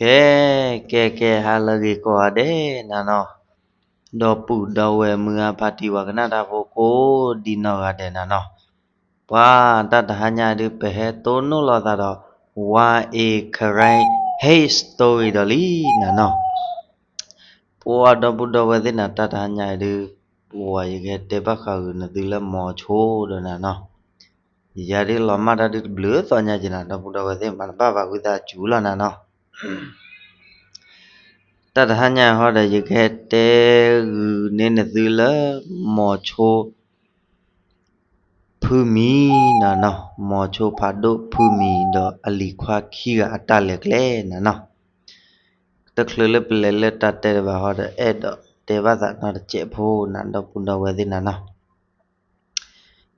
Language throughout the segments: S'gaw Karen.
ကဲ ကဲ ကဲ ဟါလၢအဂ့ၤကိးဂၤဒဲးနၤနီၤ, ဒီပုၢ်ဒီဝဲၢ်မုၢ်ဂၤဖါတံၢ်ဝၤကနၣ်တၢ်ဖိကိးဒံနီၢ်ဂၤဒဲးနၤနီၤ, ပှၤတၢ်တဟါညါဒုး ပဟဲတိၢ်နီၣ်လိာ်သးဒီး ဝါအ့ Karen History ဒီးလံနၤနီၤ, ပှၤဒီပုၢ်ဒီဝဲၢ်သ့ၣ်နၤ တၢ်တဟါညါဒုး ပှၤယကဟဲတဲဘၣ်ဃးဂ့ၤနသုလၢမိၤဆိဒီးနၤနီၤ, ယၤဒုးလီၤမၢ်တၢ်ဒုးတဘျုးသီညါက့ၤနၤ ဒီပုၢ်ဒီဝဲၢ်သ့ၣ်မၤတဘၣ်ဘၣ်ဝံသးစူၤလီၤနၤနီၤ. တၢ်တဟါညါဟီဒီး ယကဟဲတဲဂ့ၤန့ၢ်နသုလၢ မိၤဆိ ဖုမံၤနၤနီၤ, မိၤဆိဖးဒိၣ်ဖုမံၤဒီးအလံၤခွါခံဂၤအတၢ်လဲၤကျဲနၤနီၤ, တချုးလၢပလဲၤလၢတၢ်တဲတဘၣ်ဟီဒီး အဲၣ်ဒိးတဲဘၣ်သးနီတစဲးဖိနၤ ဒီပုၢ်ဒီဝဲၢ်သ့ၣ်နၤနီၤ.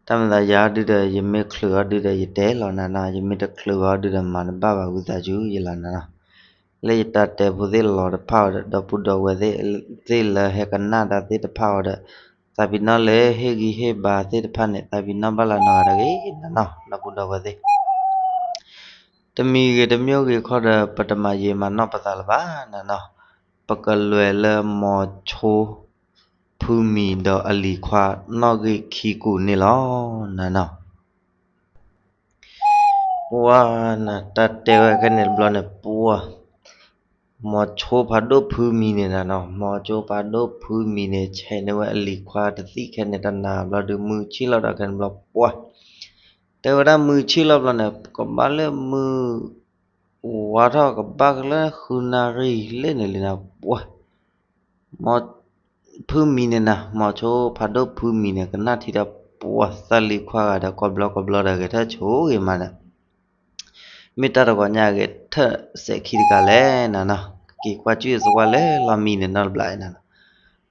တၢ်မၤသးယၤအီၤဒုဒီး ယမ့ၢ်ချုးအီၤဒုဒီး ယတဲလီၤနၤနီၤ, ယမ့ၢ်တချုးဘၣ်အီၤဒုဒီး မၤတဘၣ်ဘၣ်ဝံသးစူၤယလီၤနၤနီၤ. လၢယတၢ်တဲဖိသ့ၣ်လီၤတဖၣ်အီၤဒီး ဒီပုၢ်ဒီဝဲၢ်သ့ၣ်လၢဟဲကနၣ်တၢ်သ့ၣ်တဖၣ်အီၤဒီး သးပ့ၤနီၣ်လၢဟ့ၣ်ဂံၢ်ဟ့ၣ်ဘါသ့ၣ်တဖၣ်န့ၣ် သးပ့ၤနီၣ်ဘၣ်လၢနီၢ်ဂၤတဂ့ၤနၤနီၤ ဒီပုၢ်ဒီဝဲၢ်သ့ၣ် တမံၤဂ့ၤတမံၤဂ့ၤခီဒီး ပတမၤယံာ်မၤနီၢ်ပသးလၢၤဘၣ်နၤနီၤ, ပကလဲၤလၢမိၤဆိ ဖုမံၤဒီးအလံၤခွါနီၣ်ဂံၢ်ခံကူာ်န့ၣ်လီၤနၤနီၤ. ပှၤနၤ တၢ်တဲဝဲခဲန့ၣ်တဘျီန့ၣ် ပှၤ မိၤဆိဖးဒိၣ်ဖုမံၤန့ၣ်နၤနီၤ, မိၤဆိဖးဒိၣ်ဖုမံၤန့ၣ် ဆဲးန့ၢ်ဝဲအလံၤခွါတသံၣ်ခဲန့ၣ် တနၤဘျီဒုး မုၢ်ဆ့ၣ်လီၤဒီးခဲန့ၣ်ဘျီ ပှၤ တဲဝဲဒၣ်မုၢ်ဆ့ၣ်လီၤဘျီန့ၣ် ကဘၣ်လၢမုၢ်ဝါထီၣ် ကဘၣ်ကလၢဃုနၣ်ရံၣ်လၢန့ၣ်လံနၤ ပှၤ မိၤဖုမံၤန့ၣ်နၤ, မိၤဆိဖးဒိၣ်ဖုမံၤန့ၣ် ကနၣ်ထံဒီး ပှၤသးလံၤခွါဂၤဒီး ကိးဘျီကိးဘျီဒီး ဂဲၤထၢၣ်ဆိဂ့ၤမးဒီး မ့ၢ်တၢ်တဂီၤညါအဂဲၤထၢၣ်စဲးခံတကးလဲၣ်နၤနီၤ, က့ၤကွၢ်ကွံာ်သဝီလၢလီၢ်မံန့ၣ်နီတဘျီနၤနီၤ,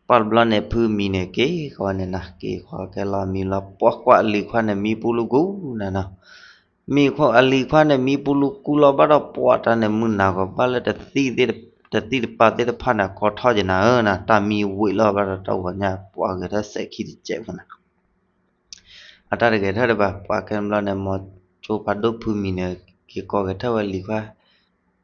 ပှၤတဘျီန့ၣ် ဖုမံၤန့ၣ် က့ၤဃီန့ၣ်နၤ, က့ၤဃီကဲလီၢ်မံလီၤ ပှၤကွၢ်လံၤခွါန့ၣ် မံပူလူကူနၤနီၤ, မံအလံၤခွါန့ၣ် မံပူလူကူလီၤဘၣ်ဒီး ပှၤတၢ်န့ၣ် မုၢ်နၤကီးဘၣ်လၢ တသံၣ်တပၤသ့ၣ်တဖၣ်န့ၣ် ကီထီၣ်က့ၤနၤဧၢနၤ, တၢ်မံဝံၤလီၤဘၣ်ဒီး တၢ်ဂီၤညါ ပှၤဂဲၤထၢၣ်စဲးခံတကဲးဖိနၤ အတၢ်တဂဲၤထၢၣ်တဘၣ် ပှၤခဲန့ၣ်ဘျီန့ၣ် မိၤဆိဖးဒိၣ်ဖုမံၤန့ၣ် က့ၤကိးဂဲၤထၢၣ်ဝဲလံၤခွါ,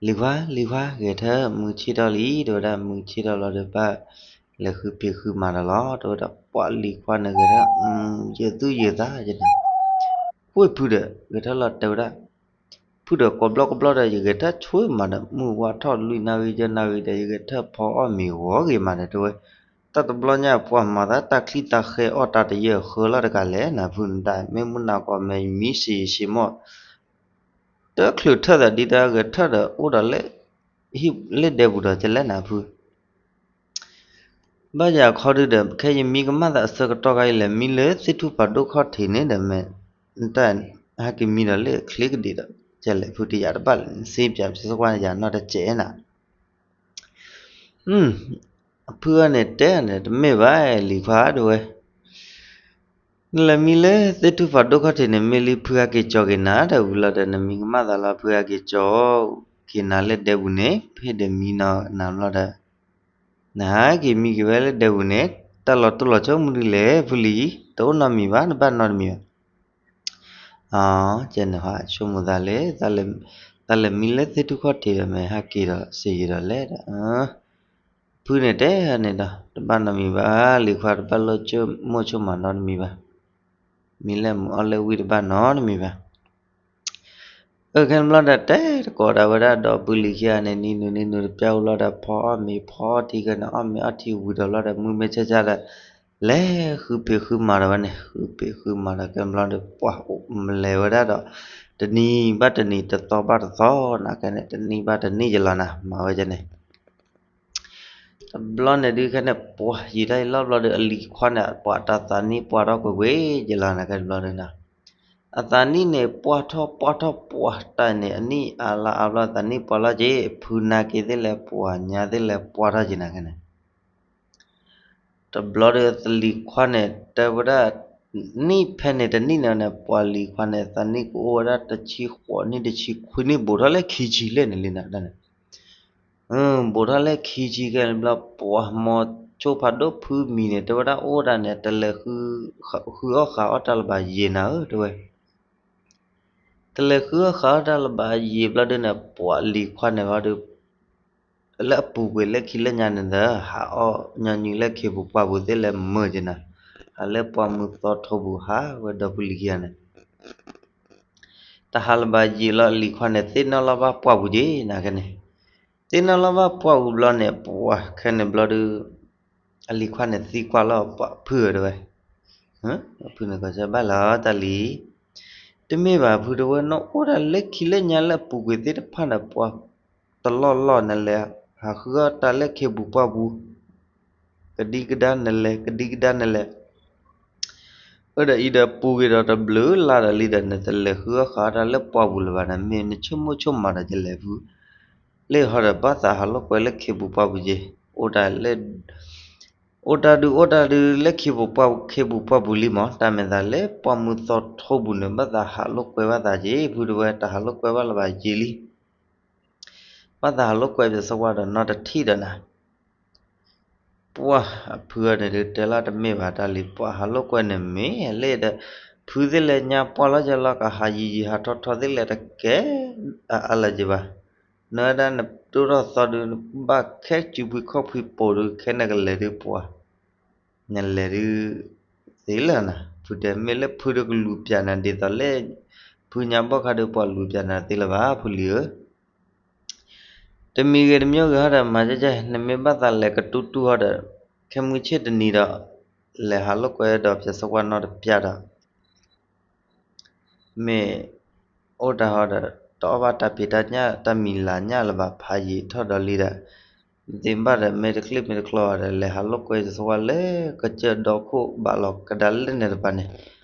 လံၤခွါ လံၤခွါ ဂဲၤထၢၣ် မုၢ်ဆ့ၣ်ထီၣ်လံ တဲဝဲဒၣ် မုၢ်ဆ့ၣ်ထီၣ်လီၤဒီး ဘၣ်လဲၤဃုဖံးဃုမၤဒီးလီၤ တဲဝဲဒၣ် ပှၤလံၤခွါန့ၣ်ဂဲၤထၢၣ် ယသူၣ်ယသးယန့ၣ် ကွ့ၢ်ဖုဒီး ဂဲၤထၢၣ်လီၤတဲဝဲဒၣ် ဖုဒီးကိးဘျီကိးဘျီဒီး ယဂဲၤထၢၣ်ဆိမးဒီး မုၢ်ဝါထီၣ်လွံၢ်နၣ်ရံၣ်ယဲၢ်နၣ်ရံၣ်ဒီး ယဂဲၤထၢၣ်ဖီအီၣ်မ့ၤဂီၤဂ့ၤမးဒီး တဲဝဲ တၢ်တဘျီညါ ပှၤမၤသးတၢ်ချံတၢ်ဃဲအီၣ်တၢ်တယၢၢ်ဃၢလီၤတကးလဲၣ်နၤ ဖုနတၢ် မ့ၢ်မုၢ်နၤကီးမ့ၢ်ယမံစ့ယစ့မီၢ် တချုးထၢၣ်သးဒ်တၢ်ဂဲၤထၢၣ်ဒီး အိၣ်ဒီးလၢ ဟံၣ်လၢဒဲပူၤဒီးကလဲၣ်နၤဖု ဘၣ်ယၤခီဒုဒီး ခဲယမံကမၣ်သးအဆၢကတီၢ်ခါအံၤလဲၣ် မံလၢသ့ၣ်ထူၣ်ဖးဒိၣ်ခီၣ်ထံးန့ၣ်ဒီး မ့ၢ် နတၢ်ဟဲက့ၤမံဒီးလၢချ့ကဒံးဒီး ကလဲၣ်ဖုတယာ်တဘၣ်လဲၣ် နစ့ပၠးပစကွၢ်ယၤနီတစဲးနၤ ဖုအန့ၣ်တဲန့ၣ် တမ့ၢ်ဘၣ် လံၤခွါဒဝဲ နလဲၤမံလၢသ့ၣ်ထူၣ်ဖးဒိၣ်ခီၣ်ထံးန့ၣ် မ့ၢ်လံဖုဟဲက့ၤကၠီက့ၤနၤဒီးဝံၤလီၤဒီး နမံကမၣ်သးလီၤ ဖုဟဲက့ၤကၠီက့ၤနၤလၢဒဲပူၤန့ၣ် ဖဲဒီးမံနီၤနၤဘျီဒီး နဟဲက့ၤမံက့ၤဝဲလၢဒဲပူၤန့ၣ် တၢ်လီၤတိၢ်လီၤဆီမနုၤလဲၣ် ဖုလံၤ တအိၣ်နီတမံၤဘၣ် နဘၣ်နီတမံၤဘၣ် ကဲန့ၣ်ဟီ ဆိကမိၣ်သးလၢ သးလဲၤမံလၢသ့ၣ်ထူၣ်ခီၣ်ထံးဒီး မ့ၢ်ဟဲက့ၤဒီးစ့ယံၤဒီးလဲၣ်ဒီး ဖုန့ၣ်တဲန့ၣ်ဒီး တဘၣ်နီတမံၤဘၣ် လံၤခွါတဘၣ်လိၣ်မိၣ်ဆိမးနီတမံၤဘၣ် မံလဲၣ်မုၢ်အီၣ်လဲၣ်ဝံၣ်တဘၣ်နီတမံၤဘၣ် အခဲန့ၣ်ဘျီဒီး တဲတကိးဒၣ်ဝဲဒၣ် ဒီပုၢ်လံၤခံဂၤန့ၣ် နံၤနုၤနံၤနုၤတပျၢ်ဝံၤလီၤဒီး ဖီအီၣ်မ့ၤ ဖီအီၣ်ထံခဲန့ၣ် အီၣ်မ့ၤအီထံဝံၤဒီးလီၤဒီး မုၢ်မ့ၢ်ဆၢဆၢဒီး လဲၤဃုဖံးဃုမၤဒီးဝဲန့ၣ် ဃုဖံးဃုမၤဒီး ခဲန့ၣ်ဘျီဒီး ပှၤလဲၤဝဲဒၣ်ဒီး တနံၤဘၣ်တနံၤ တသီဘၣ်တသီ နၤခဲန့ၣ် တနံၣ်ဘၣ်တနံၣ်ယလီၤနၤ မၤဝဲဒ်န့ၣ် တဘျီန့ၣ်ဒုးခဲန့ၣ် ပှၤယံာ်တၢ်အံၤလီၤဘျီဒီး အလံၤခွါန့ၣ် ပှၤတၢ်သးနံၣ်ပှၢ်ထီၣ်ကွ့ၢ်ကွ့ၢ်ယလီၤနၤခဲန့ၣ်ဘျီဒီး အသးနံၣ်န့ၣ် ပှၢ်ထီၣ်ပှၢ်ထီၣ်ပှၢ်တၢ်န့ၣ် အနံၣ်အါလါအါဘျီ သးနံၣ်ပှၢ်လီၤက့ၤ ဖုနၤက့ၤသ့ၣ်လဲၤပှၢ် ညါသ့ၣ်လဲၤပှၢ်ထီၣ်က့ၤနၤခဲန့ၣ် တဘျီဒီးသလံၤခွါန့ၣ် တဲဝဲဒၣ် နံၣ်ဖဲန့ၣ်တနံၣ်န့ၣ်န့ၣ် ပှၤလံၤခွါန့ၣ် သးနံၣ်ကအိၣ်ဝဲဒၣ်တဆံဃိးနံၣ်တဆံခွံနံၣ် ဘူးထီၣ်လၢခံဆံလဲၣ်န့ၣ်လံနၤန့ၣ် ဘူးထီၣ်လၢခံဆံခဲန့ၣ်ဘျီ ပှၤမိၤဆိဖးဒိၣ်ဖုမံၤန့ၣ် တဲဝဲဒၣ်အိၣ်ဒၣ်န့ၣ် တလဲၤဃုအီၣ်ဃုအီၣ်တၢ်လၢၤဘၣ်ယံာ်နၤဧၢ တဲဝဲ တလဲၤဃုအီၣ်ဃုအီၣ်တၢ်လၢၤဘၣ်ယံာ်ဘျီဒုန့ၣ် ပှၤလံၤခွါန့ၣ်ဘျီဒု လၢအပူၤကွံာ်လၢခံလၢညါန့ၣ်ဒီး ဟးအီၣ်ညီနုၢ်လၢခ့ပူၤပှၢ်ပူၤသ့ၣ်လဲၣ်မုာ်က့ၤနၤ, ဟးလၢပှၢ်မုၢ်သီထိပူၤဟးဝဲဒီပုၢ်လံၤခံဂၤန့ၣ် တဟးလၢၤဘၣ်ယံာ်လီၤ အလံၤခွါန့ၣ် သ့ၣ်နီၣ်လီၤဘၣ်ပှၢ်ပူၤက့ၤနၤခဲန့ၣ်, သ့ၣ်နီၣ်လီၤဘၣ်ပှၢ်ပူၤဘျီန့ၣ် ပှၤခဲန့ၣ်ဘျီဒီး အလံၤခွါန့ၣ်သံကွၢ်လီၤပှၤဖုဧၢတဲဝဲ, ဖုန့ၣ်ကီးဘၣ်လီၤတၢ်လံၤ, တမ့ၢ်ဘၣ်ဖုတဲဝဲ နအိၣ်ဒၣ်လၢခံလၢညါလၢအပူၤကွံာ်သ့ၣ်တဖၣ်ဒီး ပှၤတလီၢ်လီၢ်နလဲၤ ဟးဃုအီၣ်တၢ်လၢခ့ပူၤပှၢ်ပူၤ ကဒံကဒါနလဲၤ ကဒံကဒါနလဲၤ အၢဒီးအံၤဒီးပူၤကွံာ်ဒီးတဘျုးလါဒီးလံဒီး နတလဲၤဃုအီၣ်ဃုအီၣ်တၢ်လၢပှၢ်ပူၤလၢၤဘၣ်န့ၣ် မ့ၢ်နဆိကမိၣ်ဆိကမးဒီးယလဲၤဖု, လၢဟီဒီးဘၣ်သးဟးလိာ်ကွဲလၢခ့ပူၤပှၢ်ပူၤက့ၤ, အိၣ်တၢ်လၢ အိၣ်တၢ်ဒုးအိၣ်တၢ်ဒုးလၢခ့ပူၤပှၢ်ပူၤ ခ့ပူၤပှၢ်ပူၤလံမး တၢ်မဲာ်သးလၢပှၢ်မုၢ်သီထိပူၤန့ၣ် ဘၣ်သးဟးလိာ်ကွဲဘၣ်သးက့ၤ ဖုတဲဝဲ တဟးလိာ်ကွဲဘၣ်လၢၤဘၣ်ယံာ်လံ ဘၣ်သးဟးလိာ်ကွဲပျဲၢ်စီကွၢ်ဒီးနီတထံၣ်ဒီးနၤ ပှၢ်အဖုအီၤန့ၣ်ဒုးတဲလီၤတမ့ၢ်ဘၣ်တၢ်လံၤ ပှၢ်ဟးလိာ်ကွဲန့ၣ်မ့ၢ်လၢဒီး ဖုသ့ၣ်လဲၤညါပှၢ်လီၤကလီၤ ကဟးယံာ်ယံာ်ဟးထီထီသ့ၣ်လဲၤတကဲအါလၢၤက့ၤဘၣ်, နဝဲဒၣ်နဒိၣ်ထီၣ်သီဒုး ဘၣ်ခဲစုပှံၤခီၣ်ပှံၤပိာ်ဒုး ခဲနကလဲၤဒုးပှၢ် နလဲၤဒုး သ့လၢၤနၤ ဖုတဲ မ့ၢ်လၢဖုဒုးကလူၤပျၢ်နၤဒ်သိးလၢ ဖုညါဘီၣ်ခါဒုးပှၤလူၤပျၢ်နၤသ့လၢၤဘၣ် ဖုလံၤဧၢ တမံၤဂ့ၤတမံၤဂ့ၤဟီဒီး မၤကဲကဲ နမ့ၢ်ဘၣ်သးလဲၤကတူၢ်တူၢ်ဟီဒီး ခဲမုၢ်ဆ့ၣ်တနံၤဒီး လဲၤဟးလိာ်ကွဲဒီးပျဲၢ်စီကွၢ်နီတပျၢ်ဒီး မ့ၢ်အိၣ်တၢ်ဟီဒီး တအီၣ်ဘၣ်တၢ်ဖံးတၢ်ညၣ်တၢ်မံၤလၤညၣ်လၢၤဘၣ် ဖးယံာ်ထီၣ်ဒီးလံဒီး နသ့ၣ်ဘၣ်ဒီး မ့ၢ်တချ့မ့ၢ်တချီဒီး လဲၤဟးလိာ်ကွဲစီကွၢ်လၢကစၢၢ်ဒီခိၣ်ဘၣ်လီၤကဒါလၢန့ၣ်တပၤန့ၣ်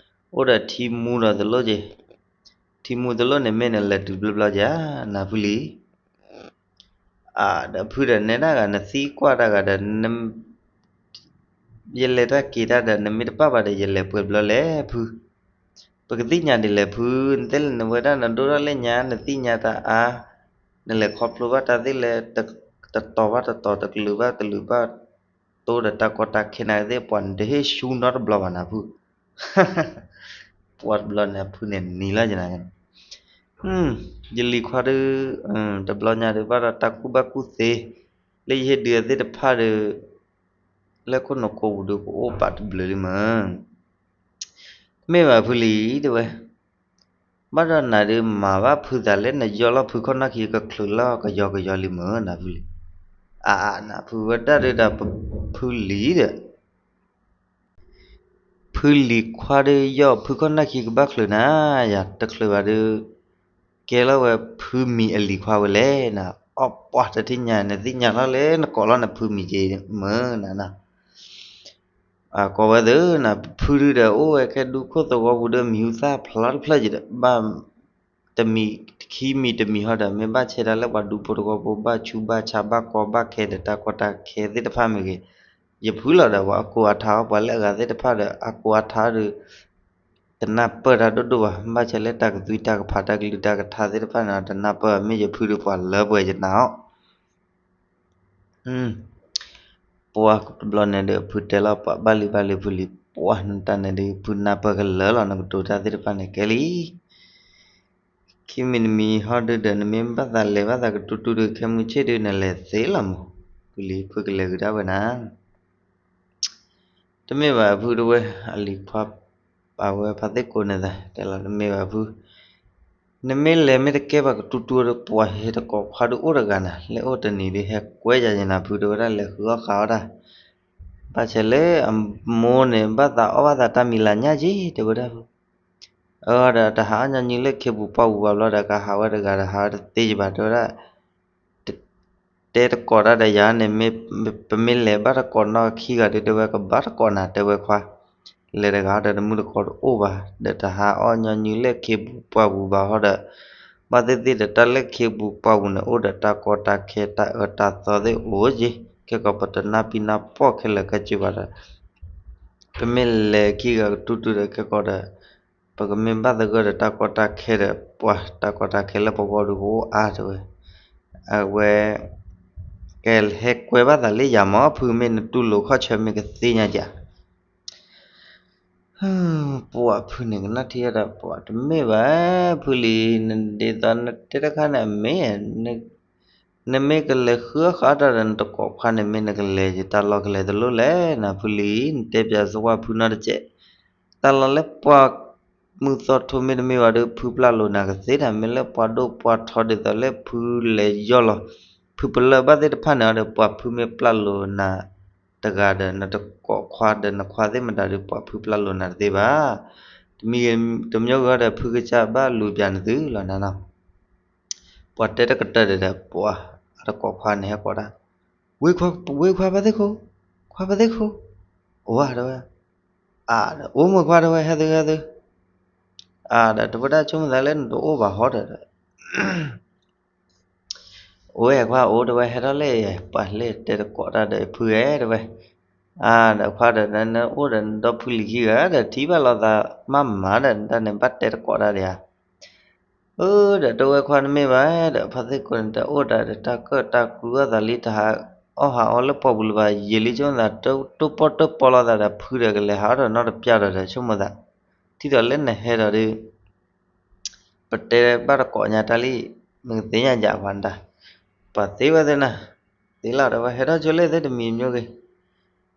အိၣ်ဒီးထံမူဒီးတလိၣ်က့ၤ ထံမူတလိၣ်န့ၣ် မ့ၢ်နလဲၤတုၤဘျီဘျီက့ၤ နၢ်ဖုလံၤ ဒီးဖုဒီးနဲဒၣ်ဂၤ နသံကွၢ်တၢ်ဂၤဒီး ယလဲၤတၢ်က့ၤတၢ်ဒီး နမ့ၢ်တပာ်ဘၣ်ဒီး ယလဲၤပှဲၤဘျီလဲၣ်ဖု, ပကသ့ၣ်ညါဒ်လဲၣ်ဖု, နသ့ၣ်လဲၣ်နဝဲဒၣ်နဒိၣ်ထီၣ်လၢညါ နသ့ၣ်ညါတၢ်အါ, နလဲၤခီဖျိဘၣ်တၢ်သ့ၣ်လဲၣ် တတီၤဘၣ်တတီၤ တကလုာ်ဘၣ်တကလုာ်ဘၣ်တိၤဒီးတၢ်ကီတၢ်ခဲနၤသ့ၣ် ပှၤနတဟ့ၣ်ဆူနီတဘျီဘၣ်နၢ်ဖု, ပှၤတဘျီန့ၣ် အဖုန့ၣ်နံၤလီၤက့ၤနၤ ယလံၤခွါဒုး တဘျီညါဒုး ဘၣ်ဒီးတၢ်ကူၣ်ဘၣ်ကူၣ်သ့, လၢယဟ့ၣ်ဒုးအသ့ၣ်တဖၣ်ဒီး လၢခိၣ်နူာ်ခိၣ်ပူၤဒုး ကအိၣ်ပာ်တဘျုးလံမး, မ့ၢ်ဘၣ်ဖုလံၤတဲဝဲ, ဘၣ်ဒီးနၤဒုးမၤဘၣ်ဖုသးလၢနယီၢ်လီၤဖုခီၣ်နၢ်ခံကချုးလီၤကယီကယီလံမး နၢ်ဖုလံၤ, အနၢ်ဖုဝဲဒၣ်ဒုးဒီး ဖုလံၤဒီး ဖုလံၤခွါဒုးယီၢ်ဖုခီၣ်နၢ်ခံကဘၣ်ချုးနၤ, ယၤတချုးဘၣ်ဒုး ကဲလီၤဝဲဖုမံၤအလံၤခွါဝဲလဲၣ်နၤ, အီၣ်ပှၢ်တထံၣ်ညါ နသ့ၣ်ညါလီၤလၢနကိးလီၤနဖုမံၤက့ၤမးနၤနၤ, အကိးဝဲသ့ၣ်နၤ ဖုဒုးဒီးအိၣ်ဝဲခဲဒူခိၣ်သဝီပူၤဒီး မံၤဟူသၣ်ဖျါတဖျၢၣ်က့ၤဒီး ဘၣ် တမံၤခံမံၤတမံၤဟီဒီး မ့ၢ်ဘၣ်ဆဲးတၢ်လၢပှၤဒူဖိတဝီဖိ ဘၣ်ဆူးဘၣ်ဆါဘၣ်ကီဘၣ်ခဲဒီး တၢ်ကီတၢ်ခဲသ့ၣ်တဖၣ်မ့ၢ်ဂ့ၤ, ယဖုလီၤဒီး ပှၤအကိးအထါအီၤ ပှၤလၢအဂၤသ့ၣ်တဖၣ်ဒီး အကိးအထါဒီး တနၢ်ပၢၢ်တၢ်ဒိၣ်ဒိၣ်ဘၣ်, ဘၣ်ဆဲးလၢတၢ်ကသွံတၢ်ကဖး တၢ်ကလုၢ်တၢ်ကထါသ့ၣ်တဖၣ်န့ၣ် တနၢ်ပၢၢ် မ့ၢ်ယဖုဒီးပှၤလၢပှဲၤယနၤအီၤ ပှၤတဘျီန့ၣ်ဒီး ဖုတဲလီၤပှၤဘၣ်လံဘၣ်လံဖုလံၤ ပှၤနတၢ်န့ၣ်ဒီး ဖုနၢ်ပၢၢ်ကလၢာ်လီၤ နကတိၤတၢ်သ့ၣ်တဖၣ်န့ၣ်ကဲလံ. ခံမံၤတမံၤဟီဒုဒီး နမ့ၢ်ဘၣ်သးလဲၤဘၣ်သးကတူၢ်တူၢ်ဒီး ခဲမုၢ်ဆ့ၣ်ဒု နလဲၤသ့လီၤမး, ဖုလံၤဖုကလဲၤဂုာ်ဒၣ်ဝဲနၤ တမ့ၢ်ဘၣ်ဖုတဝဲ အလံၤခွါ ပာ်ဝဲဖါသ့ၣ်ကိးန့ၣ်သး တဲလီၤတမ့ၢ်ဘၣ်ဖု, နမ့ၢ်လဲၤမ့ၢ်တကဲဘၣ်ကတူၢ်တူၢ်ဒီး ပှၤဟဲတကိးခွါဒုအိၣ်တဂၤနၤ လၢအိၣ်တနံၤဒုဟဲကွဲယၤယနၤဖု တဲဝဲဒၣ်လဲၤဃုအီၣ်ဃုအီၣ်တၢ်, ဘၣ်ဆဲးလၢအမိၢ်န့ၣ် ဘၣ်သးအီၣ်ဘၣ်သးတၢ်မံၤလၤညါက့ၤ တဲဝဲဒၣ်ဖု အဒီးတဟးအီၣ်ညီနုၢ်လၢခ့ပူၤပှၢ်ပူၤဘၣ်ဘျီဒီး ကဟးဝဲတဂၤဒီးဟးဝဲတသ့ယဘၣ် တဲဝဲဒၣ် တဲတကိးတၢ်ဒီးယၤန့ၣ် မ့ၢ်ပမ့ၢ်လဲၤဘၣ်တကိးနီၢ်ခံဂၤဒု တဲဝဲကဘၣ်တကိးနၤ တဲဝဲခွါ, လဲၤတဂၤဒီးတမုၢ်တကိးတအိၣ်ဘၣ် ဒီးတဟးအီၣ်ညီနုၢ်လၢခ့ပူၤပှၢ်ပူၤဘၣ်ဟီဒီး ဘၣ်သ့ၣ်သ့ၣ်ဒီးတၢ်လၢခ့ပူၤပှၢ်ပူၤန့ၣ် အိၣ်ဒီးတၢ်ကီတၢ်ခဲ တၢ်အၢတၢ်သီသ့ၣ်အိၣ်က့ၤ ခဲကီးပတနၢ်ပံနၢ်ပီၢ်ခဲလၢာ်ခဲဆ့ဘၣ်ဒီး ပမ့ၢ်လဲၤခံဂၤကတူၢ်တူၢ်ဒီးခဲကီးဒီး ပကမ့ၢ်ဘၣ်သဂၢၢ်ဒီးတၢ်ကီတၢ်ခဲဒီး ပှၤတၢ်ကီတၢ်ခဲလၢပဂီၢ်ဒုကအိၣ်အါတဲဝဲ, အဝဲ ကဟဲကွဲဘၣ်သးလၢယၤမး ဖုမ့ၢ်နတူၢ်လိာ်ခီၣ်ဆၢမ့ၢ်ကသ့ၣ်ညါက့ၤ ပှၤဖုန့ၣ်ကနၣ်ထံၣ်ဒီး ပှၤတမ့ၢ်ဘၣ် ဖုလံၤ နဒ်သိးနတဲတခါန့ၣ် အမ့ၢ် န နမ့ၢ်ကလဲၤဃုအီၣ်ဃုအီတၢ်ဒီးနတကိးခွါန့ၣ် မ့ၢ်နကလဲၤယတၢ်လီၢ်ကလဲၤတလိၣ်လဲၣ်နၤ ဖုလံၤ, နတဲပၠးစဝၢ်ဖုနီတစဲး, တၢ်လီၢ်လၢပှၤမုၢ်သီထိမ့ၢ်တမ့ၢ်ဘၣ်ဒီး ဖုပျၢ်လိာ်နၤကသ့တၢ်, မ့ၢ်လၢပှၤဒိၣ်ပှၤထီဒ်သိးလၢဖုလဲၤယီၢ်လီၤ ဖုပလၢၢ်ဘၣ်သ့ၣ်တဖၣ်န့ၣ်ဒီး ပှၤဖုမ့ၢ်ပျၢ်လိာ်နၤတဂၤဒီး နတကိးခွါဒီးနခွါသ့ၣ်မတၤဒီး ပှၤဖုပျၢ်လိာ်နၤတသ့ဘၣ်. တမံၤတမံၤဂ့ၤဒီး ဖုကစၢ်ဘၣ်လူၤပၠးနသုလီၤနၤနီၤ. ပှၤတဲတကတၢၢ်ဒီး ပှၤအတကိးခွါန့ၣ်ဟဲကိးတၢ်, ဝ့ၢ်ခွါ ဝ့ၢ်ခွါဖါသ့ၣ်ခိၣ်, ခွါဖါသ့ၣ်ခိၣ်, အိၣ်ဧါတဲဝဲ, အၢ အိၣ်မုာ်ခွါတဲဝဲ ဟဲသုဟဲသု, အၢ ဒီးတဝဲဒၣ်ဆိကမိၣ်သးလၢနတအိၣ်ဘၣ်ဟီဒီး အိၣ်ဝဲခွါအိၣ်တဲဝဲ ဟဲထီၣ်လၢ ပှၤလၢတဲတကိးတၢ်ဒီးဖုဧါတဲဝဲ, အၢ ဒီးခွါဒီးနအိၣ်ဒီးနဒီဖုလံၤခံဂၤဒီး ထံၣ်ဘၣ်လိာ်သးမးမးဒီး နတၢ်န့ၣ်ဘၣ်တဲတကိးတၢ်ဒံးဧါ. အၢ ဒီးတဲဝဲခွါနမ့ၢ်ဘၣ်ဒီး ဖါသ့ၣ်ကိးန့ၣ်တအိၣ်ဒီး တၢ်ကၢၣ်တၢ်ကျူအသးလံ တဟးအီၣ်ဟးအီလၢပှၢ်ပူၤလၢၤဘၣ် ယံာ်လံဆိကမိၣ်သး တိၢ်ပီၢ်တိၢ်ပီလိာ်သးဒီး ဖုဒီးကလဲၤဟးအီၣ်ဒီးနီတပျၢ်ဒီး ဒီးဆိကမိၣ်သး ထံၣ်ဒီးလၢနဟဲဒီးဒုး ပတဲဘၣ်တကိးညါတၢ်လံ, မ့ၢ်ကသ့ၣ်ညါယၤပှၤနတၢ်, ပှၤသ့ဝဲသ့ၣ်နၤ, သ့လီၤဒီးဝဲဟဲထီၣ်ဆိလၢသ့ၣ်တမံၤမ့ၢ်ဂ့ၤ,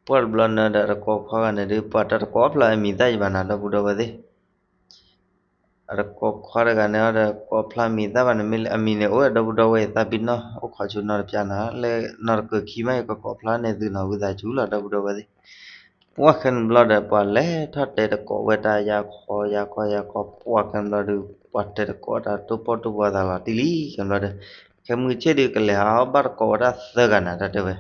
ပှၢ်တဘျီနၤဒီးတကိးခွါဂၤန့ၣ်ဒုး ပှၤတၢ်တကိးဖျါအမံၤသၣ်ယဘၣ်နၤ ဒီပုၢ်ဒီဝဲၢ်သ့ၣ် အတကိးခွါတဂၤန့ၣ်ဒီး ကိးဖျါမံၤသၣ်ဘၣ်န့ၣ် မ့ၢ်လၢအမံၤန့ၣ် အိၣ်ဝဲဒီပုၢ်ဒီဝဲၢ်အံၤ သးပ့ၤနီၣ် အိၣ်ခိးဆူနီတပျၢ်နၤ လၢနီတကၢၢ်ခံမး ယကကိးဖျါန့ၢ်သုနီၢ်ဝံသးစူၤလီၤ ဒီပုၢ်ဒီဝဲၢ်သ့ၣ်. ပှၢ်ခဲန့ၣ်ဘျီဒီး ပှၤလဲၤထီၣ်တဲတကိးဝဲတၢ်ယၤခီယၤခီယၤခီ ပှၢ်ခဲန့ၣ်ဘျီဒီး ပှၤတဲတကိးတၢ်တိၢ်ပီၢ်တိၢ်ပီသးလီၤတံၢ်လံ ခဲန့ၣ်ဘျီဒီး ခဲမုၢ်ဆ့ၣ်ဒုးကလဲၤဟးအီၣ်ဘၣ်တကိးဝဲဒၣ်သၢဂၤနၤ တၢ်တဲဝဲ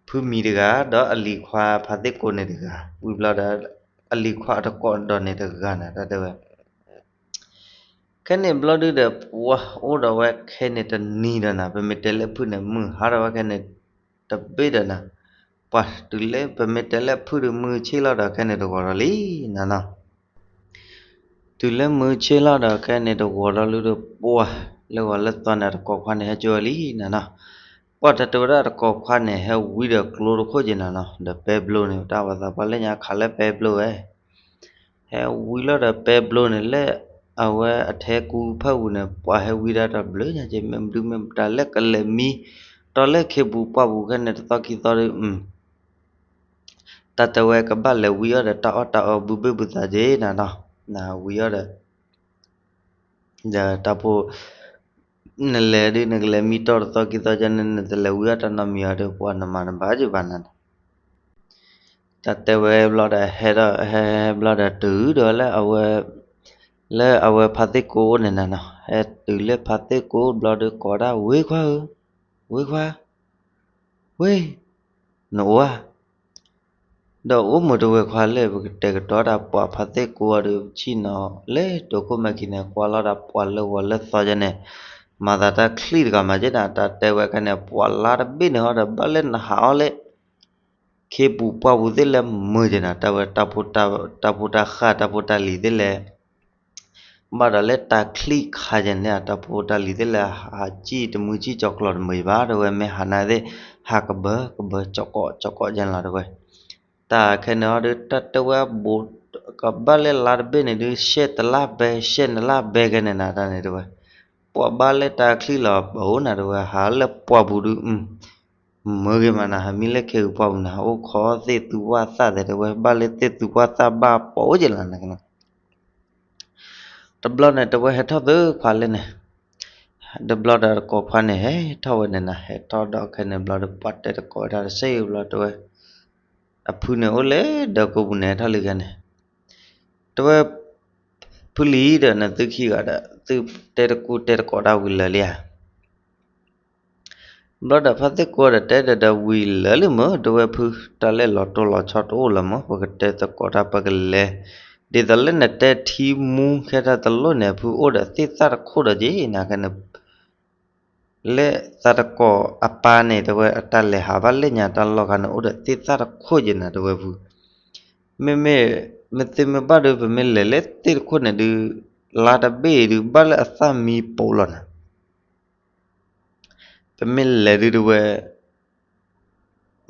ဖုမံၤတဂၤ ဒီးအလံၤခွါဖါသ့ၣ်ကိးန့ၣ်တဂၤ ဝံၤဘျီဒီး အလံၤခွါအတကိးဒီးန့ၣ်တဂၤနၤ တၢ်တဲဝဲ ခဲန့ၣ်ဘျီဒုဒီး ပှၤအိၣ်ဒီးဝဲခဲန့ၣ်တနံၤဒီးနၤ ပမ့ၢ်တဲလၢဖုန့ၣ် မုၢ်ဟါဒီးဝဲခဲန့ၣ်တဘ့ၣ်ဒီးနၤ, ပှၤတုၤလၢပမ့ၢ်တဲလၢဖုဒီး မုၢ်ဆ့ၣ်လီၤဒီးခဲန့ၣ်တဂီၤဒီးလံနၤနီၤ. တုၤလၢမုၢ်ဆ့ၣ်လီၤဒီးခဲန့ၣ်တဂီၤဒီးလၢဒီး ပှၤလၢဂီၤလၢသီန့ၣ် အတကိးခွါန့ၣ်ဟဲကၠိဝဲလံနၤနီၤ. ပှၤတၢ်တဲဝဲဒၣ်တကိးခွါန့ၣ် ဟဲဝံဒီးကျိတခိၣ်က့ၤနၤနီၤ ဒီးပဲဘျိန့ၣ် တၢ်ဝဲသးပှၢ်လၢညါခးလၢပဲဘျိဝဲ ဟဲဝံလီၤဒီးပဲဘျိန့ၣ်လၢ အဝဲအထဲကူဖၣ်ပူၤန့ၣ် ပှၤဟဲဝံဒၣ်တဘျုးညါက့ မ့ၢ်မနုၤမ့ၢ်မတၤလၢကလဲၤမံ ဒီးလၢခ့ပူၤပှၢ်ပူၤခဲန့ၣ်တသီခံသီဒီး တၢ်တဲဝဲကဘၣ်လဲၤဝံအီၣ်ဒီးတၢ်အီၣ်တၢ်အီဘုဘ့ၣ်ဘုသးက့နၤနီၤ, နဝံအီၣ်ဒီး ဒီးတၢ်ဖိ နလဲၤဒုး နကလဲၤမံတီၢ်တသီခံသီကန့ၣ် နတလဲၤဝံအီၣ်တၢ်နီတမံၤအီၤဒီး ပှၤနမၤနဘၣ်က့ဘၣ်နၤန့ၣ် တၢ်တဲဝဲဘျီဒီး ဟဲထီၣ်ဟဲဘျီဒီးတုၤဒီးလၢအဝဲ လၢအဝဲဖါသ့ၣ်ကိအိၣ်န့ၣ်နၤနီၤ, ဟဲတုၤလၢဖါသ့ၣ်ကိဘျီဒီး ကိးဒၣ်ဝ့ခွါဧၢ, ဝ့ခွါ, ဝ့, နအိၣ်ဧါ ဒီးအိၣ်မုာ်တဝဲခွါလၢ ပကတဲာ်ကတီၤတၢ်ပှၤဖါသ့ၣ်ကိအီၤဒီး ပဆံၣ်နီၤလၢတိာ်ခိၣ်မဲာ်ခံန့ၣ် ကွၢ်လီၤဒီးပှၤလၢဂီၤလၢသီယဲန့ၣ် မၤသးတၢ်ချံၣ်တဂၤမးက့နၤ, တၢ်တဲဝဲခဲန့ၣ် ပှၤလါတဘ့ၣ်န့ၣ်ဟီဒီး ဘၣ်လၢနဟးအီၣ်လၢ ခ့ပူၤပှၢ်ပူၤသ့ၣ်လဲၣ်မုာ်က့နၤ, တၢ်ဝဲ တၢ်ဖိတၢ်ဃၢ် တၢ်ဖိတၢ်လံၤသ့ၣ်လဲၣ် ဘၣ်ဒီးလၢတၢ်ချံၣ်ခါယဲန့ၣ် တၢ်ဖိတၢ်လံၤသ့ၣ်လဲၣ် ဟးစံၣ်တမုၢ်စံၣ်ကၠီၤကျီၤတမုၢ်ဘၣ် တဝဲမ့ၢ်ဟးနၤသ့ၣ် ဟးကဘၢကဘၢ ကၠီကီးကၠီကီးယဲန့ၣ်လီၤ တဝဲ တၢ်ခဲန့ၣ်ဟီဒီး တၢ်တဲဝဲအဘူး ကဘၣ်လၢလါတဘ့ၣ်န့ၣ်ဒုး ရှဲတလါဘဲ ရှဲနလါဘဲခဲန့ၣ်နၤ တၢ်န့ၣ်တဝဲ ပှၤဘၣ်လၢတၢ်ချံၣ်လီၤ ပအိၣ်နၤတဝဲ ဟးလၢပှၢ်ပူၤဒုး မုာ်ဂ့ၤမးနၤ ဟးမံလၢခ့ပူၤပှၢ်ပူၤနၤ ဟးအိၣ်ခိးသ့ၣ်သူပှၢ်သၣ်သ့ၣ်တဝဲ ဘၣ်လၢသ့ၣ်သူပှၢ်သၣ်ဘၣ်ပအိၣ်က့လီၤနၤ တဘျီန့ၣ် တဝဲဟဲထီၣ်သၢခွါလၢန့ၣ်, တဘျီဒီးတကိးခွါန့ၣ် ဟဲထီၣ်ဝဲန့ၣ်နၤ ဟဲထီၣ်ဒီးခဲန့ၣ်ဘျီဒီး ပှၤတဲတကိးဝဲဒၣ်တစဲးဘျီတဝဲ အဖုန့ၣ်အိၣ်လၢဒီးကိးပူၤန့ၣ် ဟဲထီၣ်လံခဲန့ၣ်, တဝဲ ဖုလံၤဒီးနသုခံဂၤဒီး သုတဲတကူတဲတကိးတၢ်ဝံၤလၢာ်လံဧါ ဘျီဒီးဖါသ့ၣ်ကိဒီးတဲဒီး ဝံၤလၢာ်လံမ့ၢ် တဝဲဖု တၢ်လဲၣ်လီၤတိၢ်လီၤဆီတအိၣ်လၢၤမ့ၢ် ပကတဲသကိးတၢ်ပကလဲၤ, ဒ်သိးလၢနတဲထံမူခဲတၢ်တလိၣ်န့ၣ် ဖုအိၣ်ဒီးသ့ၣ်သၣ်တခိၣ်ဒီးက့ၤနၤခဲန့ၣ် လၢသးတကိးအပၢ်န့ၣ် တဝဲအတၢ်လဲၤဟးဘၣ်လၢညါတၢ်လီၢ်ခါန့ၣ် အိၣ်ဒီးသ့ၣ်သၣ်တခိၣ်က့ၤနၤ တဝဲဖု, မ့မ့ၢ် မ့ၢ်သ့မ့ၢ်ဘၣ်ဒီး ပမ့ၢ်လဲၤလၢသ့ၣ်တခိၣ်န့ၣ်ဒုး လါတဘ့ၣ်ဒုး ဘၣ်လၢအသၣ်မံပိာ်လီၤနၤ ပမ့ၢ်လဲၤဒုးတဝဲ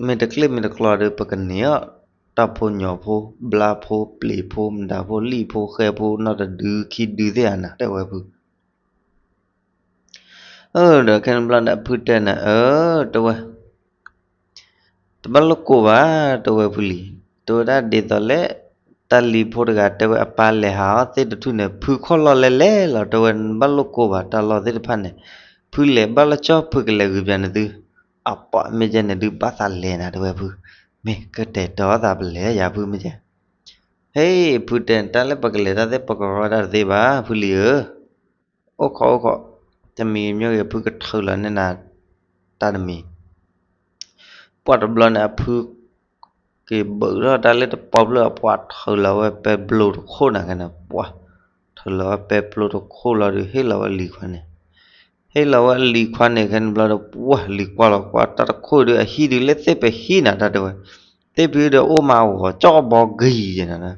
မ့ၢ်တကျ့ၣ်မ့ၢ်တကျီဒီး ပကန့ၢ်အီၤ တၢ်ဖိညီဖိ ဘျါဖိ ပျ့ၤဖိ မတၤဖိ လံၣ်ဖိ ဃဲဖိ နီၢ်တဒုခံဒုသ့ၣ်ဧါနၤ တဲဝဲဖု, ဒီးခဲန့ၣ်ဘျီဒီးအဖုတဲနၤ အၢ တဲဝဲ တဘၣ်လိၣ်ကိၢ်ဘၣ် တဲဝဲဖုလံၤ, တဲဝဲဒၣ်ဒ်သိးလၢ တၢ်လံၤဖိတဂၤတဲဝဲအပၢ်လဲၤဟးအီၣ်သ့ၣ်တထူၣ်န့ၣ် ဖုခီၣ်လီၢ်လဲၤလဲၤလီၤ တဲဝဲ နဘၣ်လိၣ်ကိၢ်ဘၣ်တၢ်လီၢ်သ့ၣ်တဖၣ်န့ၣ်, ဖုလဲၤဘၣ်လၢကၠီဖုကလဲၤဂုာ်ပၠးနသု, အပှၤမ့ၢ်ကဲန့ၣ်ဒုးဘၣ်သးလဲၤနၤ တဲဝဲဖု, မ့ၢ်ကတဲာ်ကတီၤသးပလဲၤယၤဖုမ့ၢ်ကဲ, ဟဲ ဖုတဲတၢ်လၢပကလဲၤတၢ်သ့ၣ်ပကရီတၢ်တသ့ဘၣ် ဖုလံၤဧၢ အိၣ်ခိးအိၣ်ခိး, တမံၤမ့ၢ်ဂ့ၤ ဖုကထုးလီၤန့ၢ်နၤ တၢ်တမံၤ, ပှၤတဘျီန့ၣ်အဖု က့ၤဘုးထီၣ်တၢ်လၢတပီဖျၢၣ် အပှၤထုးလီၤဝဲပဲပျိတခိၣ်နၤခဲန့ၣ် ပှၤထုးလီၤဝဲပဲပျိတခိၣ်လီၤဒီး ဟ့ၣ်လီၤဝဲလံၤခွါန့ၣ်, ဟ့ၣ်လီၤဝဲလံၤခွါန့ၣ် ခဲန့ၣ်ဘျီဒီး ပှၤလံၤကွၢ်လီၤကွၢ်တၢ်တခိၣ်ဒီး အဟံၣ်ဒုးလၢသ့ၣ်ပဟံၣ်နၤတၢ်တဲဝဲ, သ့ၣ်ဖံဒီးအိၣ်မးဂီၤကၠီကဘီဂ့ၤယဲနၤ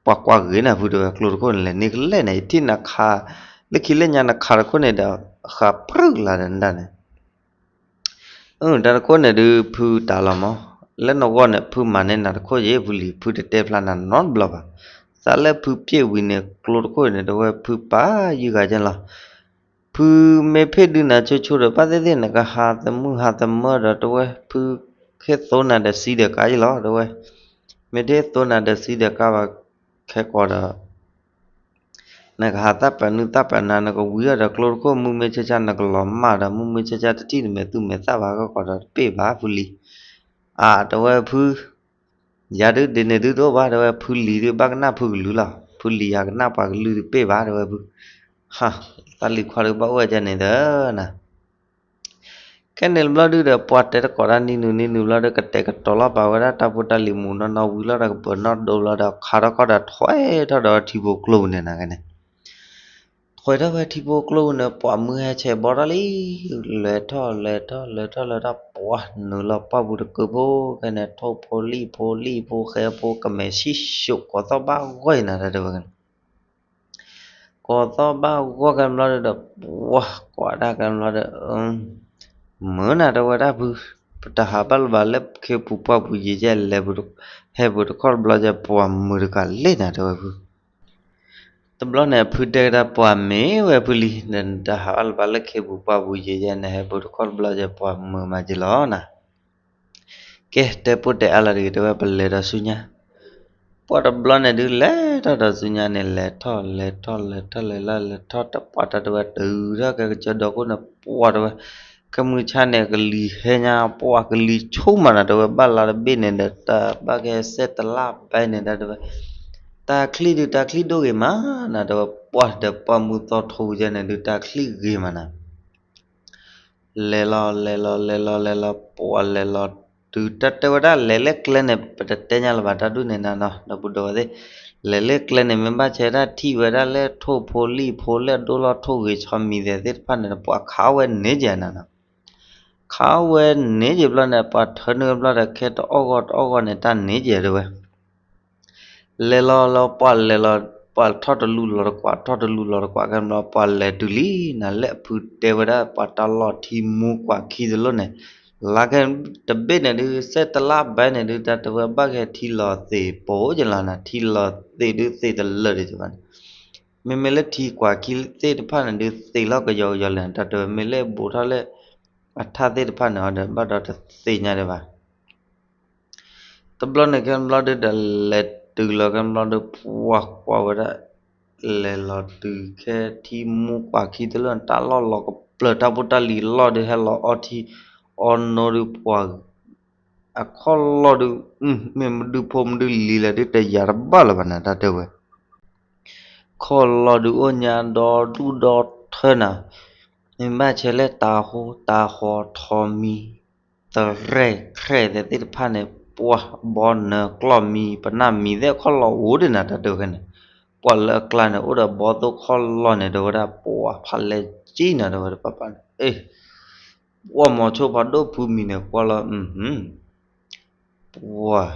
ပှၤကွၢ်ဂ့ၤနၤဖုတဲဝဲ ကျိတခိၣ်န့ၣ်လဲၤန့ၢ်ကလဲၣ်န့ၣ် ယထံၣ်နခး လၢခံလၢညါနခးတခိၣ်န့ၣ်ဒီး ဃးပြူၢ်လၢဒီးနဒၣ်န့ၣ်, တၢ်တခိၣ်န့ၣ်ဒုးဖုတၢ်လီၤမး, လၢနဂီၢ်န့ၣ် ဖုမၤန့ၢ်နၤတခိၣ်ယဲ ဖုလံၤ ဖုတတဲဖျါနၤနီတဘျီဘၣ်, သးလၢဖုပျဲၢ်ဝံၤန့ၣ် ကျိတခိၣ်န့ၣ် တဲဝဲဖုပာ်ယုၢ်ဂၤကဲလီၤ ဖုမ့ၢ်ဖ့ၣ်ဒုးနၤဆိဆိဒီး ဘၣ်သ့ၣ်သ့ၣ်နကဟးသမုၢ်ဟးသမၢဒီး တဲဝဲ ဖုဟ့ၣ်သိနၤဒီးစံဒီးကါယလီၤ တဲဝဲ, မ့ၢ်တဟ့ၣ်သိနၤဒီးစံဒီးကါဘၣ်ခဲကိာ်ဒီး နကဟးသၣ်ပာ်နုၢ်သၣ်ပာ်နါ နကဝံၤအီၤဒီးကျိတခိၣ် မုၢ်မ့ၢ်ဆါဆါနကလီၤမၢ်ဒီး မုၢ်မ့ၢ်ဆါဆါတထံၣ်နမဲာ်သူၣ်မဲာ်သၣ်ဘၣ်ခဲကိာ်ဒီးတပ့ၢ်ဘၣ်ဖုလံၤ, အါ တဲဝဲဖု ယၤဒုးဒ်န့ၣ်ဒုးတအိၣ်ဘၣ် တဲဝဲ ဖုလံၤဒုးဘၣ်ကနၣ်ဖုကလုၢ်လီၤ ဖုလံၤယၤကနၣ်ပှၤကလုၢ်တပ့ၢ်ဘၣ် တဲဝဲဖု, ဟါ, တၢ်လံၤခွါဒုးဘၣ်အိၣ်ဝဲဒ်န့ၣ်ဒီးနၤ ခဲန့ၣ်ဘျီဒုးဒီး ပှၤတဲတကိးတၢ်နံၤနုၤနံၤနုၤဘျီဒီး ကတဲာ်ကတီၤလီၤပာ်ဝဲဒၣ်တၢ်ဖိတၢ်လံၤမူးနီၢ်နီၢ်ဝံၤလီၤဒီး ကပၢၤနီၢ်ဒိလီၤဒီး ခးထီၣ်ခီၣ်ဒီးထွဲထီၣ်ဒီးထံဖိကျိပူၤန့ၣ်နၤခဲန့ၣ် ထွဲထီၣ်ဝဲထံဖိကျိပူၤန့ၣ် ပှၤမုၢ်ဟဲဆဲးဘီထီၣ်လံ, လဲၤထီၣ်လဲၤထီၣ်လဲၤထီၣ်လဲၤထီၣ် ပှၤနုာ်လီၤပှၢ်ပူၤတကုးဖိ ခဲန့ၣ် ထိၣ်ဖိလံၣ်ဖိလံၣ်ဖိဃဲဖိကမဲာ်ဆံၣ်ၡိး ကိးသီၣ်ဘၣ်ဂီၢ်အံၤနၤတဲဝဲ ကိးသီၣ်ဘၣ်ဂီၢ်ခဲဘျီဒီး ပှၤကွၢ်ဒၣ်ခဲဘျီဒီး မုာ်နၤတဲဝဲဒၣ်ဖု, ပတဟးဘၣ်လၢၤဘၣ်လၢခ့ပူၤပှၢ်ပူၤယံာ်ယဲၢ်လဲၤ, ဟဲပူၤတခီၣ်တဘျီယဲၢ် ပှၤမုာ်တကးလဲၣ်နၤတဲဝဲဖု, တဘျီန့ၣ် ဖုတဲကဒါပှၤမ့ၢ်ဝဲဖုလံၤ ဒီးနတဟးဘၣ်လၢၤဘၣ်လၢခ့ပူၤပှၢ်ပူၤယံာ်ယဲၢ် နဟဲပူၤတခီၣ်တဘျီယဲၢ် ပှၤမုာ်မးယံာ်လီၤနၤ ကဲ တဲပိၢ်တဲအါလီၤတဂ့ၤ တဲဝဲပလဲၤဒီးဆူညါ, ပှၤတဘျီန့ၣ်ဒုး လဲၤထီၣ်ဒီးဆူညါန့ၣ် လဲၤထီၣ်လဲၤထီၣ်လဲၤထီၣ်လဲၤလီၤလဲၤထီၣ် တပှၢ်တၢ်တဲဝဲတုၤထီၣ်ကဲကစၢၢ်ဒီခိၣ်န့ၣ် ပှၤတဲဝဲ, ခဲမုၢ်ဆါန့ၣ် ကလံၤဟဲညါ ပှၤကလံၤဆိမးနၤ တဲဝဲ ဘၣ်လါတဘ့ၣ်န့ၣ်ဒီး တၢ်ဘၣ်ကဲစဲတလါဘဲန့ၣ် တၢ်တဲဝဲ, တၢ်ချံၣ်ဒုး တၢ်ချံၣ်ဒိၣ်ဂ့ၤမးနၤ တဲဝဲ ပှၤဒီးပှၢ်မုၢ်သီထိယဲၢ်န့ၣ်ဒုး တၢ်ချံၣ်ဂ့ၤမးနၤ လဲၤလီၤလဲၤလီၤလဲၤလီၤလဲၤလီၤ ပှၤလဲၤလီၤတုၤ တၢ်တဲဝဲဒၣ်လဲၤလၢကျဲန့ၣ် ပတတဲညါလၢၤဘၣ် တၢ်ဒ်န့ၣ်နၤနီၤ ဒီပုၢ်ဒီဝဲၢ်သ့ၣ်, လဲၤလၢကျဲန့ၣ် မ့ၢ်ဘၣ်ဆဲဒၣ်ထံၣ်ဝဲဒၣ်လၢထိၣ်ဖိလံၣ်ဖိလၢအဒိၣ်လီၤထိၣ်ဂ့ၤဆီမံၤသဲးသ့ၣ်တဖၣ်န့ၣ် ပှၤခးဝဲန့ၢ်ကဲနၤနီၤ, ခးဝဲန့ၢ်ကဲဘျီန့ၣ် ပှၤထၢနုာ်ဘျီဒီး ခဲတအီၣ်ဂီၢ်တအီၣ်ဂီၢ်န့ၣ် တၢ်န့ၢ်ကဲတဲဝဲ လဲၤလီၤလီၤ ပှၤလဲၤလီၤ ပှၤထီၣ်တလူလီၤတကွၢ် ထီၣ်တလူလီၤတကွၢ် ခဲဘျီ ပှၤလဲၤတုၤလံနၤ လၢအဖုတဲဝဲဒၣ် ပှၤတၢ်လီၢ်ထံမူကွၢ်ခံတလိၣ်န့ၣ်, လါခဲတဘ့ၣ်န့ၣ်ဒုး စဲတလါဘဲန့ၣ်ဒုး တၢ်တဲဝဲဘၣ်ကဲထံလီၤသ့ၣ်ပိယလီၤနၤ ထံလီၤသ့ၣ်ဒုးသ့ၣ်တလၢာ်ဒံးဘၣ်န့ၣ်, မ့မ့ၢ်လၢထံကွၢ်ခံသ့ၣ်တဖၣ်န့ၣ်ဒုး သ့ၣ်လီၤကယီကယီလၢာ်န့ၣ် တၢ်တဲဝဲ မ့ၢ်လၢဘူးထီၣ်လၢ အထၣ်သ့ၣ်တဖၣ်န့ၣ်အီၤဒီး ဘၣ်ဒီးတသ့ၣ်ညါဒံးဘၣ် တဘျီန့ၣ်ခဲဘျီဒုးဒီး လဲၤတုၤလီၤခဲဘျီဒုး ပှၤကွၢ်ဝဲဒၣ် လဲၤလီၤတုၤခဲထံမူကွၢ်ခံတလၢာ် တၢ်လီၢ်လီၤကပျၢၤ တၢ်ဖိတၢ်လံၤလီၢ်ဒုး ဟဲလီၤအီထံအီနိဒုး ပှၤ အခီၣ်လီၢ်ဒုး မ့ၢ်မဒုဖိမဒုလံၤလဲၣ်ဒုး တယာ်တဘၣ်လၢၤဘၣ်နၤ တၢ်တဲဝဲ ခီၣ်လီၢ်ဒုးအိၣ်ညါဒီဒူၣ်ဒီထၢနၤ, မ့ၢ်ဘၣ်ဆဲးလၢတၤဟိတၤဟီထီမံၤ, သရဲၣ်ခြဲၣ်သဲးသ့ၣ်တဖၣ်န့ၣ် ပှၤဘီနၢၤကျီၢ်မံၤ ပနၢ်မံၤသ့ၣ်ခီၣ်လီၢ်အိၣ်ဒံးနၤ တၢ်တဲဝဲခဲန့ၣ်, ပှၤလၢအကျါန့ၣ် အိၣ်ဒီးဘီသိၣ်ခီၣ်လီၢ်န့ၣ် တဲဝဲဒၣ် ပှၤဖးလဲကံနၤ တဲဝဲဒၣ်ပၢ်ပၢ်န့ၣ် အ့ ပှၤမီၤဆိဖးဒိၣ်ဖုမံၤန့ၣ် ကွၢ်လီၤ ပှၤ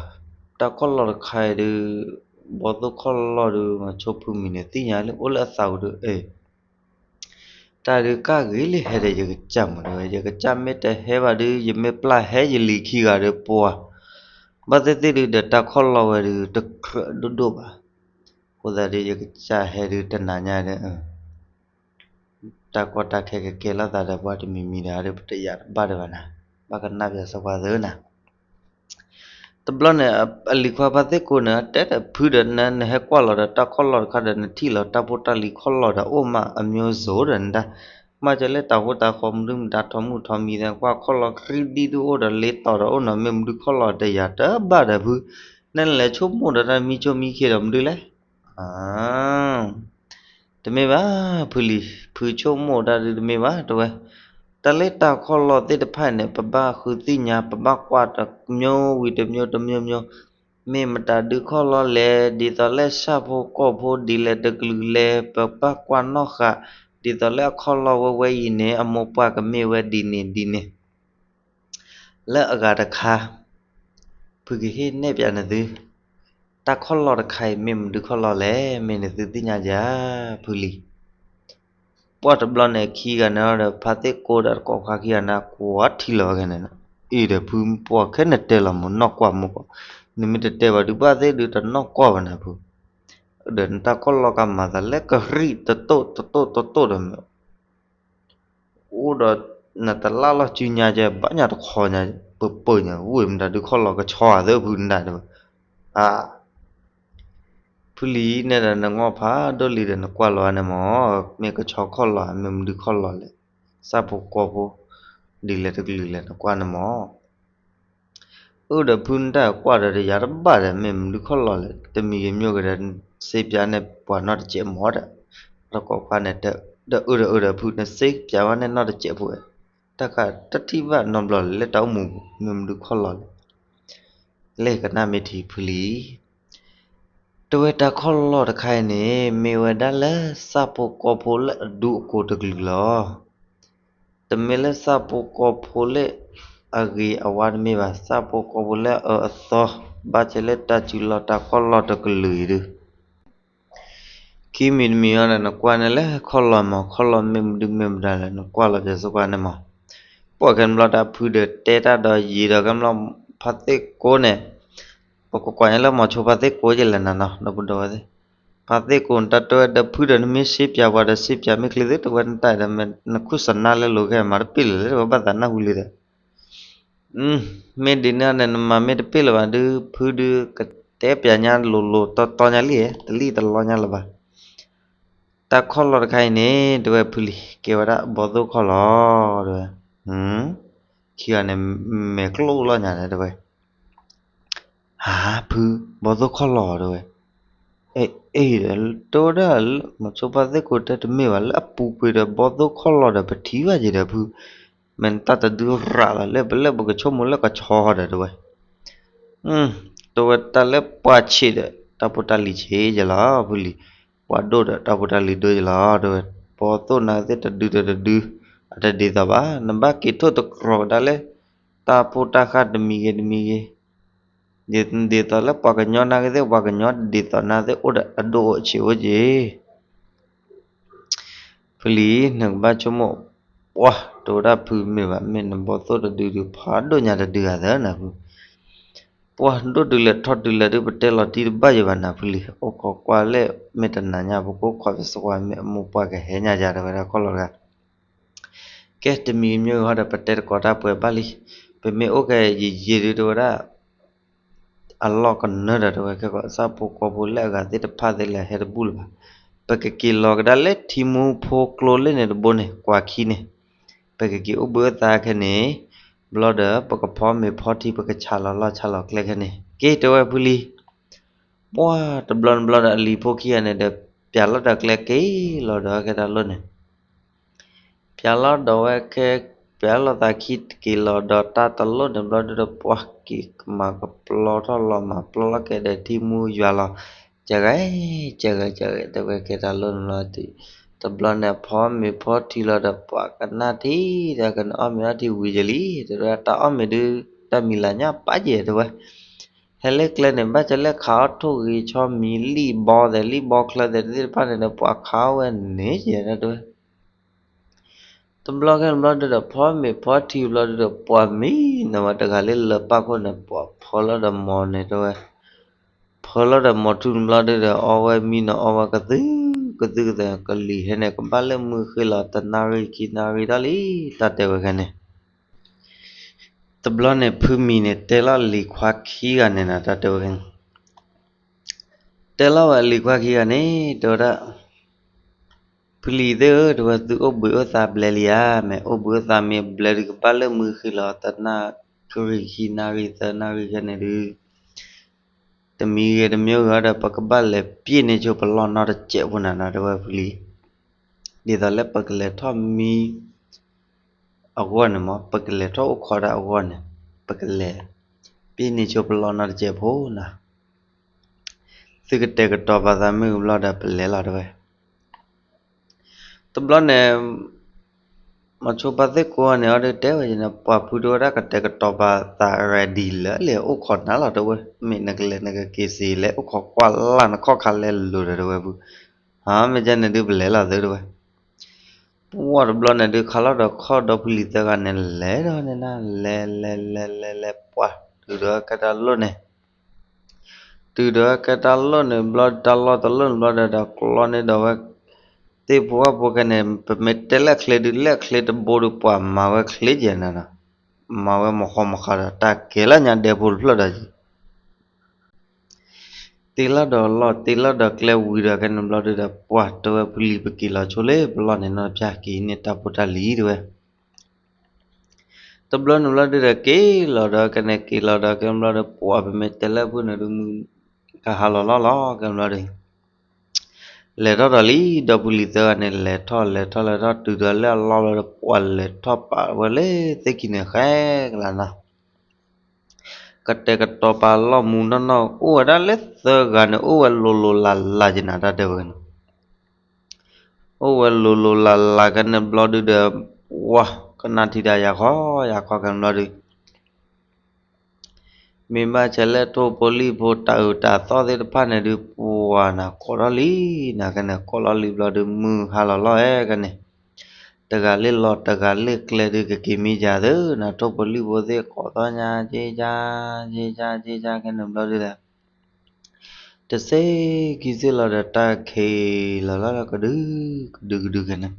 တၢ်ခီၣ်လီၢ်တခါအံၤဒုး ဘီသိၣ်ခီၣ်လီၢ်ဒုး မီၤဆိဖုမံၤန့ၣ် သ့ၣ်ညါလၢအိၣ်လၢအသးပူၤဒုး အ့ တၢ်ဒုးကၢ်ဂ့ၤလံ ဟဲဒီးယကစၢ်မး တဲဝဲ ယကစၢ်မ့ၢ်တဟဲဘၣ်ဒုး ယမ့ၢ်ပျၢ်ဟဲယလံၤခံဂၤဒီး ပှၤ ဘၣ်သ့ၣ်သ့ၣ်ဒုးဒီးတၢ်ခီၣ်လီၢ်ဝဲဒုး တကြၢးဒိၣ်ဒိၣ်ဘၣ်. အဃိသတးဒုး ယကစၢ်ဟဲဒုးတနၤညါဒီး တၢ်ကီတၢ်ခဲကကဲလိာ်သးဒီးပှၤတမံၤမံၤဒီး ပတယာ်တဘၣ်ဒီးဘၣ်နၤ, ဘၣ်ကနၣ်ပၠးစီၤပၤသ့နၤ. တဘျီန့ၣ် အလံၤခွါဖါသ့ၣ်ကိန့ၣ် တဲဒီးဖုဒီး နဟဲကွၢ်လီၤဒီးတၢ်ခီၣ်လီၢ်တခါဒီး နထံၣ်လီၤတၢ်ဖိတၢ်လံၤခီၣ်လီၢ်ဒီး အိၣ်မးအမျိုးစုံဒီးနတၢ်, မ့ၢ်ကဲလၢတၢ်ဃိတၢ်ဃီမနုၤမတၤ ထီမုၣ်ထီမံၤသဲးကွၢ် ခီၣ်လီၢ်ဃံဒံဒုအိၣ်ဒီးလ့တီၤဒီးအိၣ်နီၤ မ့ၢ်မနုၤခီၣ်လီၢ်တယာ်တဘၣ်ဒီးဖု, နလဲၤဆိကမိၣ်ဒီးတၢ်မံဆိမံခံဒီးမနုၤလဲၣ်. တမ့ၢ်ဘၣ်ဖုလံၤ, ဖုဆိကမိၣ်တၢ်ဒုးတမ့ၢ်ဘၣ် တဲဝဲ, တၢ်လၢတၢ်ခီၣ်လီၢ်သ့ၣ်တဖၣ်န့ၣ် ပဘၣ်ဃုသ့ၣ်ညါ ပဘၣ်ကွၢ်တမျိုးဝံၤတမျိုးတမျိုးမျိုး, မ့ၢ်မတၤဒုးခီၣ်လီၢ်လဲၣ်, ဒ်သိးလၢဆၣ်ဖိကီၢ်ဖိဒ်လဲၣ်တကလုာ်လဲၣ်, ပဘၣ်ကွၢ်နီၣ်ဃာ်, ဒ်သိးလၢအခီၣ်လီၢ်ဝဲဝဲအံၤန့ၣ် အမိၢ်ပှၢ်ကမ့ၢ်ဝဲဒ်န့ၣ်ဒ်န့ၣ် လၢအဂၤတခါ, ဖုကဟ့ၣ်နဲၣ်ပၠးနသု, တၢ်ခီၣ်လီၢ်တခါအံၤ မ့ၢ်မနုၤခီၣ်လီၢ်လဲၣ်, မ့ၢ်နသုသ့ၣ်ညါယၤ, ဖုလံၤ. ပှၢ်တဘျီန့ၣ် ခံဂၤန့ၣ်ဒီး ဖါသ့ၣ်ကိဒီးတကိးခွါခံဂၤန့ၣ် ကွၢ်ထံလီၤဝဲခဲန့ၣ်, အ့ၣ်ဒီးဖုပှၢ်ခဲန့ၣ်တဲလီၤမး နီၢ်ကွၢ်မးကွၢ်, နမ့ၢ်တတဲဘၣ်ဒုးဘၣ်သ့ၣ်ဒုး တနီၢ်ကွၢ်ဘၣ်နၤဖု, ဒီးနတၢ်ခီၣ်လီၢ်ကမၤသးလၢကရံၣ်တတိၢ်တတိၢ်တတိၢ်ဒီးမ့ၢ် အိၣ်ဒီးနတလၢ်လီၢ်စုညါကဲ ဘၣ်ညါတခီညါ ပၢၢ်ပၢၢ်ညါ ဝ့ၢ်မတၤဒုးခီၣ်လီၢ်ကဆီအသးဖုနဒၣ်တဲဝဲ, အါ, ဖုလံၤန့ၣ်ဒီးနငီၢ်ဖးဒိၣ်လံဒီးနကွၢ်လီၤန့ၣ်မး, မ့ၢ်ကဆီခီၣ်လီၢ် မ့ၢ်မနုၤခီၣ်လီၢ်လဲၣ်, ဆၣ်ဖိကီၢ်ဖိ ဒ်လဲၣ်တကလုာ်လဲၣ် နကွၢ်န့ၣ်မး အၢၣ်ဒီးဖုနတၢ်ကွၢ်ဒီးတယာ်တဘၣ်ဒီး မ့ၢ်မနုၤခီၣ်လီၢ်လဲၣ်, တမံၤဂ့ၤမံၤဂ့ၤဒီး စ့ပၠးန့ၢ်ပှၤနီတစဲးမးဒီး, တကိးခွါန့ၣ် ဒီးအၢၣ်ဒီးအၢၣ်ဒီးဖုန့ၣ် စ့ပၠးဝဲန့ၣ်နီတစဲးဖိဝဲ, တၢ်ခါတထံၣ်ဘၣ်နီတဘျီလၢတၢ်အိၣ်မူပူၤ မ့ၢ်မနုၤခီၣ်လီၢ်လဲၣ်, လဲၤကနၣ်မ့ၢ်ထံဖုလံၤ တဝဲတၢ်ခီၣ်လီၢ်တခါအံၤန့ၣ် မ့ၢ်ဝဲဒၣ်လၢဆၣ်ဖိကီၢ်ဖိလၢအဒူအကိာ်တကလုာ်လီၤ. တမ့ၢ်လၢဆၣ်ဖိကီၢ်ဖိလၢအဂ့ၤအဝါတမ့ၢ်ဘၣ်, ဆၣ်ဖိကီၢ်ဖိလၢအအၢအသီ, ဘၣ်ဆၢလၢတၢ်စုလီၢ်တၢ်ခီၣ်လီၢ်တကလုာ်အံၤဒုး ခံမံၤတမံၤအံၤဒီး နကွၢ်န့ၣ်လၢခီၣ်လီၢ်မး, ခီၣ်လီၢ်မ့ၢ်မနုၤမ့ၢ်မတၤလဲၣ် နကွၢ်လီၤပၠးစ့ၢ်ကီးန့ၣ်မး. ပှၢ်ခဲန့ၣ်ဘျီဒီးဖုဒီးတဲတၢ်ဒီးယံာ်ဒီးခဲန့ၣ်ဘျီ ဖါသ့ၣ်ကိန့ၣ်, ပကကွၢ်ညါလၢမီၤဆိဖါသ့ၣ်ကိကလဲၣ်နၤနီၤ ဒီပုၢ်ဒီဝဲၢ်သ့ၣ်, ဖါသ့ၣ်ကိန့ၣ် တၢ်တဲဝဲဒီးဖုဒီး နမ့ၢ်စ့ပၠးပှၤဒီး စ့ပၠးမ့ၢ်ချ့သ့ တဝဲနတၢ်ဒီး နခိၣ်စနါလၢလိၤခဲမၤတပ့ၢ်လၢၤလၢ တဝဲဘၣ်သးနၢ်ဟူလံဒီး မ့ၢ်ဒ်န့ၣ်န့ၣ် နမၤမ့ၢ်တပ့ၢ်လၢၤဘၣ်ဒုး ဖုဒုးကတဲပၠးညါလိၤလိၤတီတီညါလံ, တလံၣ်တလီညါလၢၤဘၣ်. တၢ်ခီၣ်လီၢ်တခါအံၤန့ၣ် တဝဲဖုလံၤ ကဲဝဲဒၣ်ဘီသိၣ်ခီၣ်လီၢ် တဝဲ, ခံဂၤန့ၣ် မဲာ်ကျိၣ်လီၤညါဒီးတဝဲ ဟါ, ဖု, ဘီသိၣ်ခီၣ်လီၢ် တဝဲ, အ့ၣ်, တဝဲဒၣ် မီၤဆိဖါသ့ၣ်ကိတဲတမ့ၢ်ဘၣ် လၢအပူၤကွံာ်ဒီးဘီသိၣ်ခီၣ်လီၢ်ဒီး ပထံၣ်ဘၣ်က့ၤဒီးဖု, မ့ၢ်တၢ်တဒုရးလီၤ လၢပလၢပကဆိကမိၣ်လၢကဆီဒီးတဝဲ တဝဲတၢ်လၢပှၢ်ဆံးဒီး တၢ်ဖိတၢ်လံၤဆံးယလီၤ ဖုလံၤ, ပှၢ်ဒိၣ်ဒီးတၢ်ဖိတၢ်လံၤဒိၣ်ယလီၤ တဝဲ, ဘီသိၣ်နၤသ့ၣ်တဒုတဒု, အတဒ်သိးဘၣ် နဘၣ်က့ၤထိၣ်သတြီၤကဒါလၢ တၢ်ဖိတၢ်ဃၢ်တမံၤဂ့ၤတမံၤဂ့ၤ, ဒ်သိးလၢပှၤကညီနၤဂ့ၤသ့ၣ် ပှၤကညီဒ်သိးနၤသ့ၣ်အိၣ်ဒီးအဒိၣ်အိၣ်ဆံးအိၣ်က့ၤ ဖုလံၤ နကဘၣ်ဆိကမိၣ်, ပှၢ်တဝဲဒၣ်ဖုမ့ၢ်ဘၣ် မ့ၢ်နဘီသိၣ်တဒုဒုး ဖးဒိၣ်ညါတဒုဂၤသၢနၤဖု, ပှၢ်ဒိၣ်တုၤလဲၣ်ထီၣ်တုၤလဲၣ်ဒုး ပတဲလီၤတံၢ်တဘၣ်ယံၤဘၣ်နၤဖုလံၤ အိၣ်ခိးကွၢ်လၢ မ့ၢ်တနၤညါ ပကအိၣ်ခိးပစကွၢ် မ့ၢ်အမိၢ်ပှၢ်ကဟဲညါယၤတဝဲဒၣ်ခီၣ်လီၢ်တဂၤ ကဲတမံၤမ့ၢ်ဂ့ၤဟီဒီး ပတဲတကိးတၢ်ပှဲၤဘၣ်လံ, ပမ့ၢ်အိၣ်ကဲယံာ်ယံာ်ဒုးတဝဲဒၣ် အလီၢ်ကနၢဒီးတဝဲခဲကီး ဆၣ်ဖိကီၢ်ဖိလၢအဂၤသ့ၣ်တဖၣ်သ့ၣ်လဲၣ် ဟဲတဘူၣ်လၢၤဘၣ်, ပကက့ၤလီၤကဒါလၢထံမူဖိကျိလၢန့ၣ်တဘိန့ၣ် ကွၢ်ခံန့ၣ်, ပကက့ၤအိၣ်ဘှံးအိၣ်သါခဲန့ၣ်, ဘျီဒီး ပကဖီမ့ၤဖီထံ ပကဆးလီၤလီၢ်ဆးလီၤကျဲခဲန့ၣ် က့ၤတဝဲဖုလံၤ ပှၢ်တဘျီတဘျီဒီး အလံၤဖိခံဂၤန့ၣ်ဒီး ပၠးလီၤတၢ်ကျဲက့ၤလီၤဒီးဝဲခဲတၢ်လိၣ်န့ၣ်, ပၠးလီၤဒီးဝဲခဲ, ပၠးလီၤသးခံက့ၤလီၤဒီးတၢ်တလိၣ်န့ၣ်ဘျီဒီး ပှၢ်က့ၤကမၤကပျီထီၣ်လီၤမၤပျီလီၤကဲဒီးထံမူယွၤလီၤ, ကဂဲ, ကဂဲ, ကဂဲ, တဝဲကဲတၢ်လိၣ်န့ၣ်လီၤ, တဘျီန့ၣ် ဖီမ့ၤဖီထံလီၤဒီး ပှၢ်ကနၣ်ထံဒီး ကနအီၣ်မ့ၤအီထံဝံၤယလံ, တဝဲတၢ်အီၣ်မ့ၤဒုး တၢ်မံၤလၤညါပာ်ကဲတဝဲ ဟဲလၢကျဲန့ၣ် ဘၣ်ကလၢခးအီၣ်ထိၣ်ဂ့ၤဆီမံၤလံၣ်ဘီသဲးလံၣ်ဘီချၢသဲးသ့ၣ်တဖၣ်န့ၣ်ဒီး ပှၢ်ခးအီၣ်ဝဲန့ၣ်ကဲတဝဲ, တဘျီခဲန့ၣ်ဘျီဒုးဒီး ဖီမ့ၤဖီထံဘျီဒုးဒီး ပှၢ်မံနီၤဝဲတဂၤလၢလၢပၢ်ခိၣ်န့ၣ် ပှၢ်ဖီလီၤဒီးမီၤန့ၣ်တဝဲ ဖီလီၤဒီးမီၤထူန့ၣ်ဘျီဒုးဒီး အီဝဲမံနီၤအီဝဲကသုၣ် ကသုကသၢၣ်ကလံၤဟဲန့ၣ် ကဘၣ်လၢမုၢ်ဃ့လီၤ တနၣ်ရံၣ်ခံနၣ်ရံၣ်ထီၣ်လံ တၢ်တဲဝဲခဲန့ၣ်. တဘျီန့ၣ် ဖုမံၤန့ၣ် တဲလီၤလံၤခွါခံဂၤန့ၣ်နီၤ တၢ်တဲဝဲခဲန့ၣ်. တဲလီၤဝဲလံၤခွါခံဂၤန့ၣ် တဲဝဲဒၣ် ဖုလံၤသ့ၣ်ဧၢ တဲဝဲ သုအိၣ်ဘှံးအိၣ်သါဘျဲလံဧါ, မ့ၢ်အိၣ်ဘှံးအိၣ်သါမ့ၢ်ဘျဲဒုး ကဘၣ်လၢမုၢ်ဃ့လီၤ တနၣ်ရံၣ်ခံနၣ်ရံၣ်သၢနၣ်ရံၣ်ခဲန့ၣ်ဒုး တမံၤဂ့ၤတမံၤဂ့ၤဒီး ပကဘၣ်လဲၤပျ့ၢ်န့ၢ်ဆိပလီၢ်နီတစဲးဖိနၤနီၤ တဲဝဲဖုလံၤ. ဒ်သိးလၢပကလဲၤထီၣ်မံအဂီၢ်န့ၣ်မ့ၢ် ပကလဲၤထီၣ်အိၣ်ခိးတၢ်အဂီၢ်န့ၣ် ပကလဲၤပျ့ၢ်န့ၢ်ဆိပလီၢ်နီတစဲးဖိနၤ. သုကတဲာ်ကတီၤပာ်သးမုၢ်ကဘျီဒီးပလဲၤလီၤတဲဝဲ. တဘျီန့ၣ် မီၤဆိပၤသ့ၣ်ကိးဂၤန့ၣ် အီၤဒုးတဲဝဲန့ၣ် ပှၤဖုတဲဝဲဒၣ် ကတဲာ်ကတီၤပာ်သး ready လၢလဲၤအိၣ်ခိးနၤလီၤတဲဝဲ, မ့ၢ်နကလဲၤနကက့ၤစ့ၤ လဲၤအိၣ်ခိးကွၢ်လၢ်နခီၣ်ခါလဲၤလိၤဒီးတဲဝဲဖု, ဟါ မ့ၢ်ကဲန့ၣ်ဒုးပလဲၤလီၤသုတဲဝဲ. ပှၢ်တဘျီန့ၣ်ဒုး ခးလီၤဒီးခီၣ်ဒီဖုလံၤသၢဂၤန့ၣ် လဲၤဒီးန့ၣ်နၤ လဲၤလဲၤလဲၤလဲၤလဲၤ ပှၢ် တုၤဒီးကဲတၢ်လိၣ်န့ၣ် တုၤဒီးကဲတၢ်လိၣ်န့ၣ်ဘျီ တၢ်လီၢ်တလိၣ်န့ၣ်ဘျီဒီး ဒီးကျီန့ၢ်ဒီးဝဲ သ့ၣ်ဖိဝၣ်ဖိခဲန့ၣ် ပမ့ၢ်တဲလၢချ့ဒုး လၢချ့တဘိဒုး ပှၤမၤဝဲချ့ကဲနၤနီၤ, မၤဝဲမီၤဃီမီၤဃးဒီး တၢ်ကဲလၢညါဒဲဖိတဖျၢၣ်ဒီး တ့လီၤဒီးလီၢ် တ့လီၤဒီးကျဲဝံၤဒီးကဲန့ၣ်ဘျီဒုးဒီး ပှၢ်တဲဝဲဖုလံၤ ပက့ၤလီၤဆိလၢပလီၢ်န့ၣ်နီၤ ပၠၢ်က့ၤန့ၢ်တၢ်ဖိတၢ်လံၤတဲဝဲ. တဘျီန့ၣ်ဘျီဒုးဒီး က့ၤလီၤဒီးကဲန့ၣ် က့ၤလီၤဒီးကဲန့ၣ်ဘျီဒီး ပှၢ်ပမ့ၢ်တဲလၢဖုန့ၣ်ဒုး မုၢ်ကဟါလီၤလီၢ်လီၤ ကဲန့ၣ်ဘျီဒုး လဲၤထီၣ်ဒီးလံ ဒီဖုလံၤသၢဂၤန့ၣ် လဲၤထီၣ်လဲၤထီၣ်လဲၤထီၣ် တုၤဒီးလၢအလီၢ်ဘျီဒီး ပှၢ်လဲၤထီၣ်ပာ်ဝဲလၢသ့ၣ်ခံန့ၣ် ဃဲကလးနီၤ ကတဲာ်ကတီၤပာ်လီၢ်မူနီၢ်နီၢ် အိၣ်ဝဲဒၣ်လၢသၢဂၤန့ၣ် အိၣ်ဝဲလိၤလိၤလးလးက့နၤ တၢ်တဲဝဲန့ၣ်, အိၣ်ဝဲလိၤလိၤလးလးကဲန့ၣ်ဘျီဒုးဒီး ပှၢ်ကနၣ်ထံတၢ်ယၤခီယၤခီကဲန့ၣ်ဘျီဒုး မ့ၢ်ဘၣ်ဆဲးလၢထိၣ်ဖိလံၣ်ဖိတၢ်အုးတၢ်သီၣ်သ့ၣ်တဖၣ်န့ၣ်ဒုး ပှၢ်နၤကိးထီၣ်လံ, နၤကဲန့ၣ် ကိးလီၤလံဘျီဒုး မုၢ်ဟါလီၤလီၢ်အဲကဲန့ၣ်, တဂၤလၢလီၤတဂၤလၢကျဲဒုး ကက့ၤမံယၤသ့ၣ်နၤ ထိၣ်ဖိလံၣ်ဖိသ့ၣ်ကိးသီၣ်ညါ က့ကါ က့ကါ က့ကါကဲန့ၣ်ဘျီဒုးဒီး တစဲးခံစ့ၢ်လီၤဒီး တၢ်က့ၤလီၤလီၢ်လီၢ်ကဒု ကဒုကဒုကဲန့ၣ်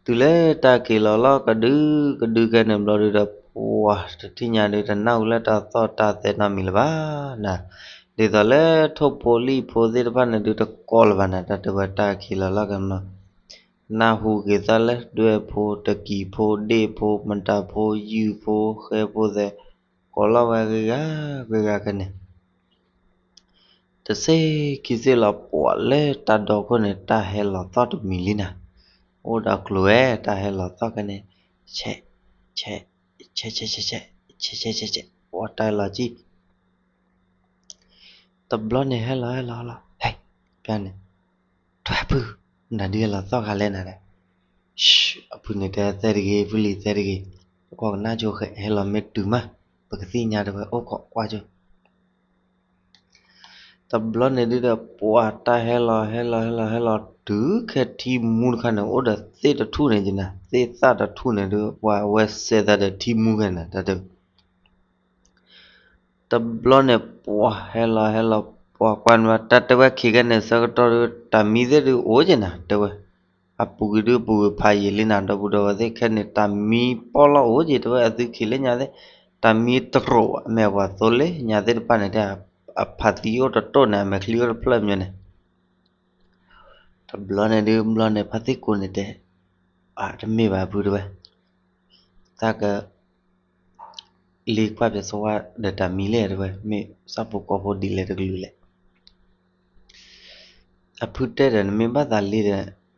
တုၤလၢတၢ်က့ၤလီၤလီၢ်ကဒုကဒုကဲန့ၣ်ဘျီဒုးဒီး ပှၢ်တထံၣ်ညါဒုးတနၢ်ဟူလၢတၢ်သီၣ်တၢ်သဲနီတမံၤလၢၤဘၣ်နၤ, ဒ်သိးလၢထိၣ်ဖိလံၣ်ဖိသ့ၣ်တဖၣ်န့ၣ်ဒုးတကိးလၢၤဘၣ်နၤ တၢ်တဲဝဲတၢ်က့ၤလီၤလီၢ်ကဲန့ၣ်ဘျီ, နၢ်ဟူက့ၤသးလၢဒွဲၣ်ဖိ တကံၢ်ဖိ ဒ့ၣ်ဖိ မတၤဖိ ယုၢ်ဖိ ဃဲဖိသဲး ကိးလီၤဝဲဂ့ၤဂၤဂ့ၤဂၤကဲန့ၣ် တစဲးခံစ့ၢ်လီၤ ပှၢ်လၢတၢ်ဒိးခိၣ်န့ၣ် တၢ်ဟဲလီၤသီၣ်တမံၤလံနၤ, အိၣ်ဒီးကျိၤဝဲ တၢ်ဟဲလီၤသီၣ်ကဲန့ၣ် ဆဲး ဆဲး ဆဲး ဆဲး ဆဲး ဆဲး ဆဲး ဆဲး ဆဲး ဆဲး ပှၢ်တၢ်လီၤကံၢ် တဘျီန့ၣ်ဟဲလီၤဟဲလီၤဟဲလီၤ ဟဲ ပျၢ်န့ၣ် ထွဲဖု နဒုးဟဲလီၤသီၣ်ခါလဲၣ်နၤဒီး အဖုန့ၣ်တဲသဲတဂ့ၤ ဖုလံၤသဲတဂ့ၤ အိၣ်ခိးကနၣ်ကၠိဃဲ ဟဲလီၤမ့ၢ်တုၤမး ပကသ့ၣ်ညါတဲဝဲ အိၣ်ခိးကွၢ်ကၠိ တဘျီန့ၣ်ဒုးဒီး ပှၢ်တၢ်ဟဲလီၤဟဲလီၤဟဲလီၤဟဲလီၤ တုၤခဲထံမူတခါန့ၣ် အိၣ်ဒီးသ့ၣ်တထူၣ်န့ၣ်က့နၤ သ့ၣ်သၣ်တထူၣ်န့ၣ်ဒုး ပှၢ်အဝဲစဲးသးဒီးထံမူခဲန့ၣ် တၢ်တဲ တဘျီန့ၣ် ပှၢ်ဟဲလီၤဟဲလီၤ ပှၢ်ကွၢ်န့ၣ် တၢ်တဲဝဲခံခဲန့ၣ် ဆၢကတီၢ်ဒုး တၢ်မံသ့ၣ်ဒုးအိၣ်က့နၤ တဲဝဲ အပူၤကွံာ်ဒုးပူၤကွံာ်ဖးယံာ်လံနၤ ဒီပုၢ်ဒီဝဲၢ်သ့ၣ် ခဲန့ၣ် တၢ်မံပီၣ်လီၢ်အိၣ်က့ တဲဝဲ အသုခံးလၢညါသ့ၣ် တၢ်မံတရိး အမဲာ်ပှၤသိလ့ၣ်ညါသ့ၣ်တဖၣ်န့ၣ် အဖးသံအိၣ်တတိၢ်န့ၣ် အမဲာ်ချံအိၣ်တဖျၢၣ်မ့ၢ်န့ၣ် တဘျီန့ၣ်ဒုး ဘျီန့ၣ် ဖါသ့ၣ်ကိးန့ၣ်တဲ အတမ့ၢ်ဘၣ်ဖုတဲဝဲ သးက လ့ကွၢ်ပၠးစဝါဒီးတၢ်မံလဲၣ်တဲဝဲ မ့ၢ်ဆၣ်ဖိကီၢ်ဖိဒ်လဲၣ်တကလုာ်လဲၣ် အဖုတဲဒီး နမ့ၢ်ဘၣ်သးလ့ဒီး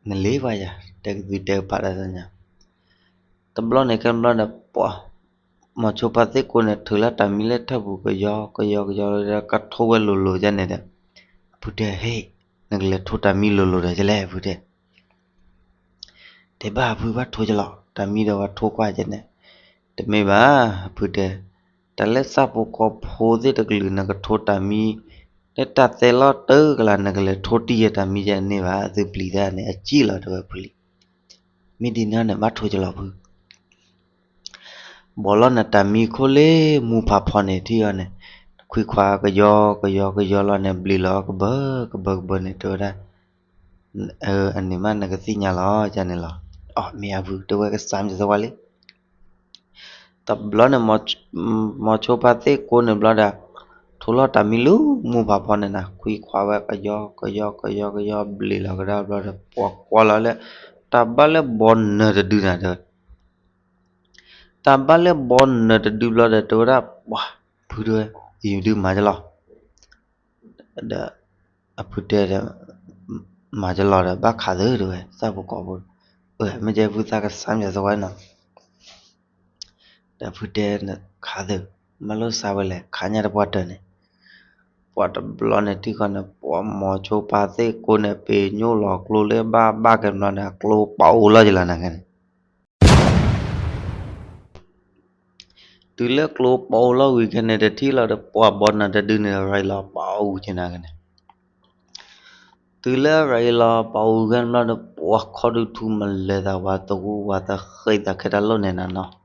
နလ့ပှၤယၤ တဲကသုတဲကဖးတၢ်သ့ၣ်ညါ တဘျီန့ၣ် ကဲဘျီန့ၣ် ပှၢ် မီၤဆိဖါသ့ၣ်ကိးန့ၣ် ထုးလၢတၢ်မံလၢထၢၣ်ပူၤ ကယီကယီကယီ ကထိဝဲလိၤလိၤယဲန့ၣ်ဒီး အဖုတဲ ဟ့ၣ် နကလဲၤထိတၢ်မံလိၤလိၤဒီးယလဲၣ် အဖုတဲ တဲဘၣ်အဖုဘၣ်ထိကလီၤ တၢ်မံဒီးပှၤထိကွၢ်ကဲန့ၣ် တမ့ၢ်ဘၣ် အဖုတဲ တၢ်လၢဆၣ်ဖိကီၢ်ဖိသ့ၣ်တကလုာ် နကထိတၢ်မံ လၢတၢ်သဲလီၤတၢ်ကလၤ နကလဲၤထိတံၢ်ယဲတၢ်မံယဲန့ၣ်ဘၣ် အသုပျံၤတၢ်န့ၣ် အကံၣ်လီၤတဲဝဲဖုလံၤ မ့ၢ်ဒ်န့ၣ်န့ၣ် ဘၣ်ထိကလီၤဖု ဘီးလီၤနတၢ်မံခိၣ်လၢမူဖးဖီန့ၣ် ထံၣ်အီၤန့ၣ် ခွံခွါကယီကယီကယီလီၤန့ၣ် ဘျံးလီၤကဘၢကဘၢကဘၢန့ၣ် တဲဝဲဒၣ် အန့ၣ်မးနကသ့ၣ်ညါလီၤ ယန့ၣ်လီၤ. အမ့ၢ်အဖုတဲဝဲကစၢ်မ့ၢ်သဝါလံ. တဘျီန့ၣ် မိၤဆိဖါသ့ၣ်ကိးန့ၣ်ဘျီဒီး ထိလီၤတၢ်မံလၢမူဖးဖီန့ၣ်နၤ ခွံခွါဝဲကယီကယီကယီကယီဘျ့ၣ်လီၤကဒါဘျီဒီး ပှၤကွၢ်လီၤလၢ တၢ်ဘၣ်လၢဘီနၢၤတဒုနၤတဲဝဲ တၢ်ဘၣ်လၢဘီနၢၤတဒုဘျီဒီး တဲဝဲဒၣ် ပှၤဖုတဲဝဲ အံၤဒုမၤကလီၤ ဒီး အဖုတဲဒီး မၤကလီၤဒီး ဘၣ်ခးသုတဲဝဲ သၣ်ဖိကီၢ်ဖိ မ့ၢ်ကဲဖုသးကစၢ်မ့ၢ်သဝါနီၤ ဒီးဖုတဲခးသု မၤလိစါဝဲလဲၣ် ခးညါတပှၢ်တၢၢ်န့ၣ် ပှၤတဘျီန့ၣ်ထံၣ်ဃီန့ၣ် ပှၤမိၤဆိဖါသ့ၣ်ကိးန့ၣ် ပ့ၤညိၣ်လီၤကျိလၢဘၣ်ဘၣ်ကဲဘျီန့ၣ် အကျိပအိၣ်လီၤယလီၤနၤကဲန့ၣ် တုၤလၢကျိပအိၣ်လီၤဝံၤခဲန့ၣ် တထံၣ်လီၤဒီး ပှၤဘီနၢၤတဒုန့ၣ် ရၤလီၤပအိၣ်ကဲနၤကဲန့ၣ် တုၤလၢရၤလီၤပအိၣ်ခဲန့ၣ်ဘျီဒီး ပှၤခီဒုးထူမလဲၤသး ပှၤတဃူဝဲတဃ့သးခဲတၢ်လိၣ်န့ၣ်နၤနီၤ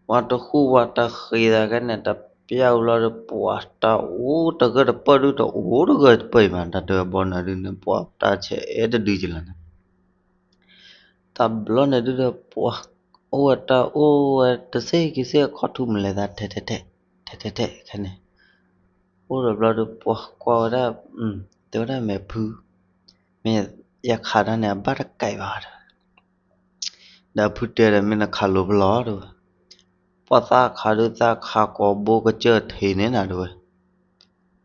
ပှၤတဃူဝဲတဃ့သးခဲန့ၣ် တပျၢ်ဝံၤလီၤဒီး ပှၤတၢ်အိၣ်တဂၢၢ်တပၢၢ်ဒုး တအိၣ်တဂၢၢ်တပၢၢ်အံၤမး တၢ်တဲဝဲဘီနၢၤဒုးန့ၣ် ပှၤတၢ်ဆဲးအဲၣ်တဒုယလီၤန့ၣ် တဘျီန့ၣ်ဒုးဒီး ပှၤအိၣ်ဝဲတၢ်အိၣ်ဝဲတစ့ၢ်ကီးစ့ၢ် ခီထူမလဲၤသး ထဲထဲထဲ ထဲထဲထဲခဲန့ၣ် အိၣ်ဒီးဘျီဒီး ပှၤကွၢ်ဝဲဒၣ် တဲဝဲဒၣ်မ့ၢ်ဖု မ့ၢ်ယခးတၢ်န့ၣ် အဘၣ်တကဲဘၣ်ဒီး ဒီးဖုတဲဒီး မ့ၢ်နခးလိာ်ဖဲလဲၣ်တဲဝဲ ပှၤသးခးဒုးသးခးကိာ်ဘိကစၢၢ်ထံးန့ၣ်နၤတဲဝဲ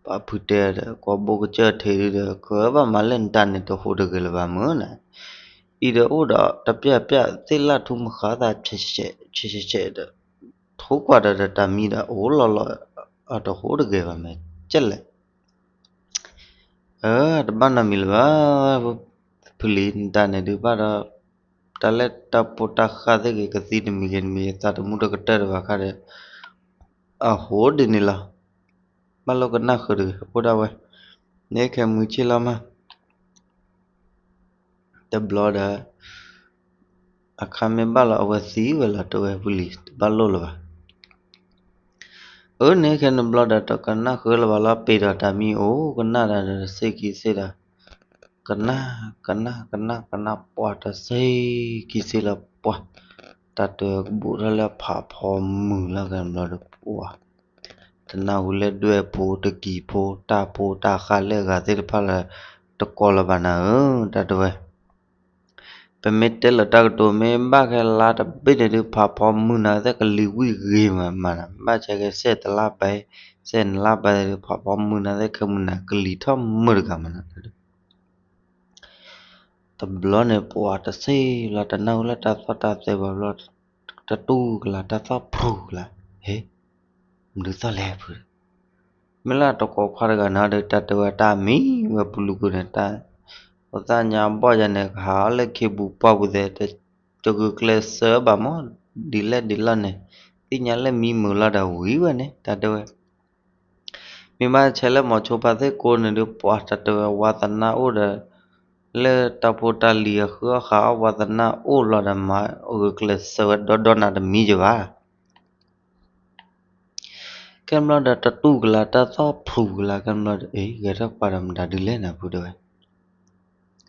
ပှၤဖုတဲဒီး ကိာ်ဘိကစၢၢ်ထံးဒုးဒီး ကဘၣ်မၤလၢနတၢ်န့ၣ် တဟူးတဂဲၤလၢၤဘၣ်မုၢ်နၤ အံၤဒီးအိၣ်ဒီးတပျၢ်ပျၢ် သ့ၣ်လၣ်ထူမုၢ်ဃာ်သး ဆဲးဆဲးဆဲးဒီး ထိကွၢ်ဒီးတၢ်မံဒီး အိၣ်လီၤလီၤ အတဟူးတဂဲၤဘၣ်မ့ၢ်ကဲလဲၣ် တဘၣ်နီတမံၤလၢၤဘၣ် ဖုလံၤ နတၢ်န့ၣ်ဒုးဘၣ်ဒီး တၢ်လၢတၢ်ဖိတၢ်ဃၢ်သ့ၣ်ဂ့ၤ ကသံတမံၤဂ့ၤတမံၤ သးတမူတကတၢၢ်တဘၣ်ဃးဒီး အဟူးဒ်န့ၣ်လီၤ ဘၣ်လိာ်ကနၣ်ဃုာ်တဂ့ၤ အိၣ်ဒၣ်ဝဲ န့ၣ်ခဲမုၢ်ဆ့ၣ်လီၤမး တဘျီဒီး အခါမ့ၢ်ဘၣ်လီၤ အဝဲသံဝဲလီၤ တဲဝဲဖုလံၤ တဘၣ်လိာ်လၢၤဘၣ် အၢ န့ၣ်ခဲန့ၣ်ဘျီဒီး တကနၣ်ဃုာ်လၢၤဘၣ်လီၤ ပ့ၤဒီးတၢ်မံအိၣ် ကနၣ်တၢ်ဒီး စ့ၢ်ကီးစ့ၢ်ဒီး ကနၣ် ကနၣ် ကနၣ် ကနၣ် ပှၤတစ့ၢ်ကီးစ့ၢ်လီၤ ပှၤ တၢ်တဲကဘူးထီၣ်လၢဖးဖီမုၢ်လီၤ ခဲန့ၣ်ဘျီဒီး ပှၤ တနၢ်ဟူလၢဒွဲၣ်ဖိတကံၤဖိ တၢ်ဖိတၢ်ဃၢ်လၢအဂၤသ့ၣ်တဖၣ်လၢ တကိးလၢၤဘၣ်နၤဧၢ တၢ်တဲဝဲ ပမ့ၢ်တဲလီၤတၢ်ကတိၤ မ့ၢ်ဘၣ်ခဲလါတဘ့ၣ်န့ၣ်ဒုး ဖးဖီမုၢ်နၤသ့ၣ်ကလံၤဝံၣ်ဂ့ၤမးမးနၤ ဘၣ်ဆၣ်ကဲစဲးတလါဘၣ် စဲးနလါဘၣ်ဒုး ဖးဖီမုၢ်နၤသ့ၣ်ခဲမုၢ်နၤ ကလံၤထီၣ်မုၢ်တဂၤမးနၤ တဘျီန့ၣ် ပှၤတစ့ၢ်လီၤ တနၢ်ဟူလၢတၢ်သီၣ်တၢ်သဲဘၣ်ဘျီ တတူၢ်ကလာ်တၢ်သီၣ်ဖျူးကလာ် ဟ့ မနုၤသီၣ်လဲၣ်ဖု မ့ၢ်လၢတကိးခွါတဂၤန့ၣ်ဒီး တၢ်တဲဝဲတၢ်မံဝဲပူၤလူၤပူၤန့ၣ် တၢ် ဖိသၣ်ညါဘီၣ်ယၤန့ၣ် ကဟးအီၣ်လၢခ့ပူၤပှၢ်ပူၤသဲး တဂုာ်ကျဲးစၢးဘၣ်မး ဒ်လဲၣ်ဒ်လဲၣ်န့ၣ် သ့ၣ်ညါလၢမံမုာ်လီၤဒီးဝံၤဝဲန့ၣ် တၢ်တဲဝဲ မ့ၢ်ဘၣ်ဆဲးလၢမိၤဆိဖါသ့ၣ်ကိးန့ၣ်ဒုး ပှၤတၢ်တဲဝဲဝါသနာအိၣ်ဒီး လၢတၢ်ဖိတၢ်လံၤအဃုအီၣ်ဃုအီၣ် ဝါသနာအိၣ်လီၤဒီး မၤဂုာ်ကျဲးစၢးဝဲဒီဒီနၤတမံယဘၣ် ခဲန့ၣ်ဘျီဒီး တတူၢ်ကလာ်တၢ်သီၣ်ဖျူးကလာ် ခဲန့ၣ်ဘျီဒီး အ့ ဂဲၤထီၣ်ကွၢ်ဒီးမတၤဒုးလဲၣ်နၤဖုတဲဝဲ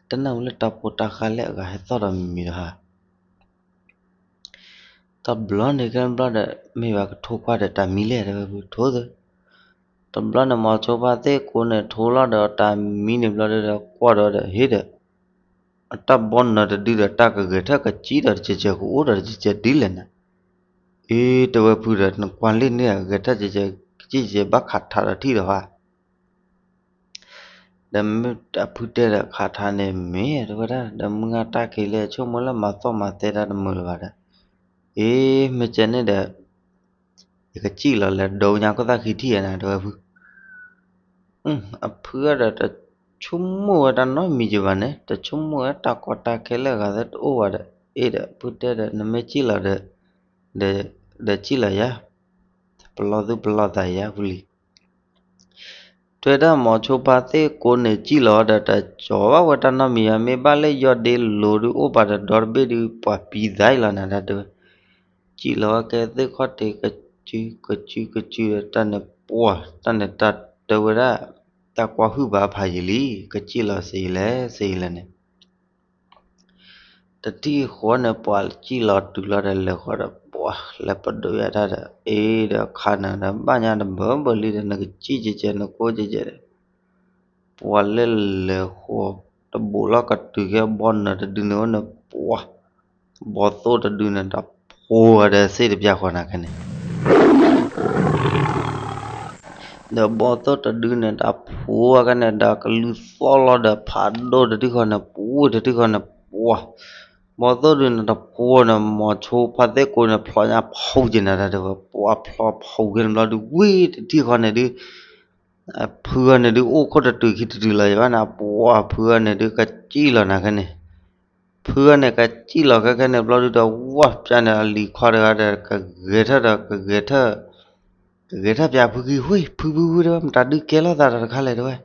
တနၢ်ဟူလၢတၢ်ဖိတၢ်ဃၢ်လၢအဂၤဟဲသီၣ်ဒီးမံၤမံၤဒီးဟါ တဘျီန့ၣ် ခဲန့ၣ်ဘျီဒီး မ့ၢ်ဘၣ်ကထိကွၢ်ဒီးတၢ်မံလဲၣ်တဲဝဲဖုထိသု တဘျီန့ၣ် မိၤဆိဖါသ့ၣ်ကိးန့ၣ် ထိလီၤဒီးတၢ်မံန့ၣ်ဘျီဒီး ကွၢ်ဒီးဒီး ဟ့ဒီး အတၢ်ဘီနၢၤတဒုဒီး တၢ်ကဂဲၤထၢၣ်ကစံၣ်ဒီးတကဲးကဲး ကအိၣ်ဒီးတကဲးကဲးဒ်လဲၣ်နၤ အ့ တဲဝဲဖုဒီး နကွၢ်လံန့ၣ် အဂဲၤထၢၣ်ကဲးကဲးကစံၣ်ကဲး ဘၣ်ခးထးဒီးထံၣ်ဒီးဟါ ဒီးမ့ၢ်အဖုတဲဒီး ခးထးန့ၣ်မ့ၢ်တဲဝဲဒၣ် ဒီးမုၢ်ဂၤတၢ်ခံးလၢ ဆိကမိၣ်လၢမၤသီၣ်မၤသဲတၢ်တမုာ်လၢၤဘၣ်ဒီး အ့ မ့ၢ်ကဲန့ၣ်ဒီး ယကစံၣ်လီၤလဲၤဒိညါခိၣ်သၣ်ခံထံၣ်နၤ တဲဝဲဖု အဖုဒီး တဆိကမိၣ်ဝဲတၢ်နီတမံၤကဘၣ်န့ၣ် တဆိကမိၣ်ဝဲတၢ်ကီတၢ်ခဲလၢအဂၤသ့ၣ်တအိၣ်ဘၣ်ဒီး အ့ဒီး ဖုတဲဒီး နမ့ၢ်စံၣ်လီၤဒီး ဒီးစံၣ်လီၤယၤ ပလီၢ်သူၣ်ပလီၢ်သးယၤဖုလံ တဲဒၣ်မိၤဆိဖါသ့ၣ်ကိးန့ၣ် စံၣ်လီၤဒီး တကၠီၤဘၣ်ဝဲတၢ်နီတမံၤဘၣ် မ့ၢ်ဘၣ်လၢယီၢ်ဒ့လိၤဒုးအိၣ်ဘၣ်ဒီး ဒီတဘ့ၣ်ဒုး ပှၤပံသးအံၤလီၤနၤ တၢ်တဲဝဲ စံၣ်လီၤဝဲကဲသ့ၣ်ခီၣ်ထံး ကစုကစုကစုဒီး တၢ်န့ၣ်ပှၢ် တၢ်န့ၣ်တၢ်တဲဝဲဒၣ် တၢ်ကွၢ်ဟုၣ်ဘၣ်ဖးယံာ်လံ, ကစံၣ်လီၤစ့လဲၣ်စ့လဲၣ်န့ၣ် တထံၣ်ဃီန့ၣ် ပှၤစံၣ်လီၤတုၤလီၤဒီးလဲၤဃီဒီး ပှၤလဲၤပဒိးယၤတၢ်ဒီး အ့ဒီးခါနၤဒီး ဘၣ်ညါတဘၢဘၢလံဒီး နကစံၣ်ကဲကဲ နကိၢ်ကဲကဲဒီး ပှၤလၢလဲၤဃီ တဘိးလီၤကတုၤကဲဘီနၢၤတဒုန့ၣ်အိၣ်န့ၣ် ပှၤ ဘီသိၣ်တဒုန့ၣ် တၢ်ဖိဂၤဒီးစ့ၣ်တပျၢ်ဃီနၤခဲန့ၣ် ဒီးဘီသိၣ်တဒုန့ၣ်တၢ်ဖိအကန့ၣ်ဒီး ကလုၢ်သီၣ်လီၤဒီးဖးဒိၣ်တထံၣ်ဃီန့ၣ် ပှၤတထံၣ်ဃီန့ၣ် ပှၤ ဘီသိၣ်ဒုန့ၣ်တၢ်ဖိန့ၣ် မိၤဆိဖါသ့ၣ်ကိန့ၣ် ဖျီညါဖီက့ၤနၤတၢ်တဲဝဲ ပှၤဖျီဖီက့ၤန့ၣ်ဘျီဒု ဝ့ၢ်တထံၣ်ဃီန့ၣ်ဒု ဖုဂၤန့ၣ်ဒု အိၣ်ခိၣ်တတုၤခံတတုၤလီၤယဘၣ်န့ၣ် ပှၤဖုဂၤန့ၣ်ဒု ကစံၣ်လီၤနၤခဲန့ၣ် ဖုဂၤန့ၣ် ကစံၣ်လီၤခဲခဲန့ၣ်ဘျီဒုဒီး ဝဲပျၢ်န့ၣ် အလံၤခွါတဂၤဒီး ကဂဲၤထၢၣ်ဒီး ကဂဲၤထၢၣ် ကဂဲၤထၢၣ်ပျၢ်ဖုခံ ဝ့ၢ် ဖုဖုဖုတဲဝဲ မတၤဒုကဲလိာ်သးဒီးတခါလဲၣ်တဲဝဲ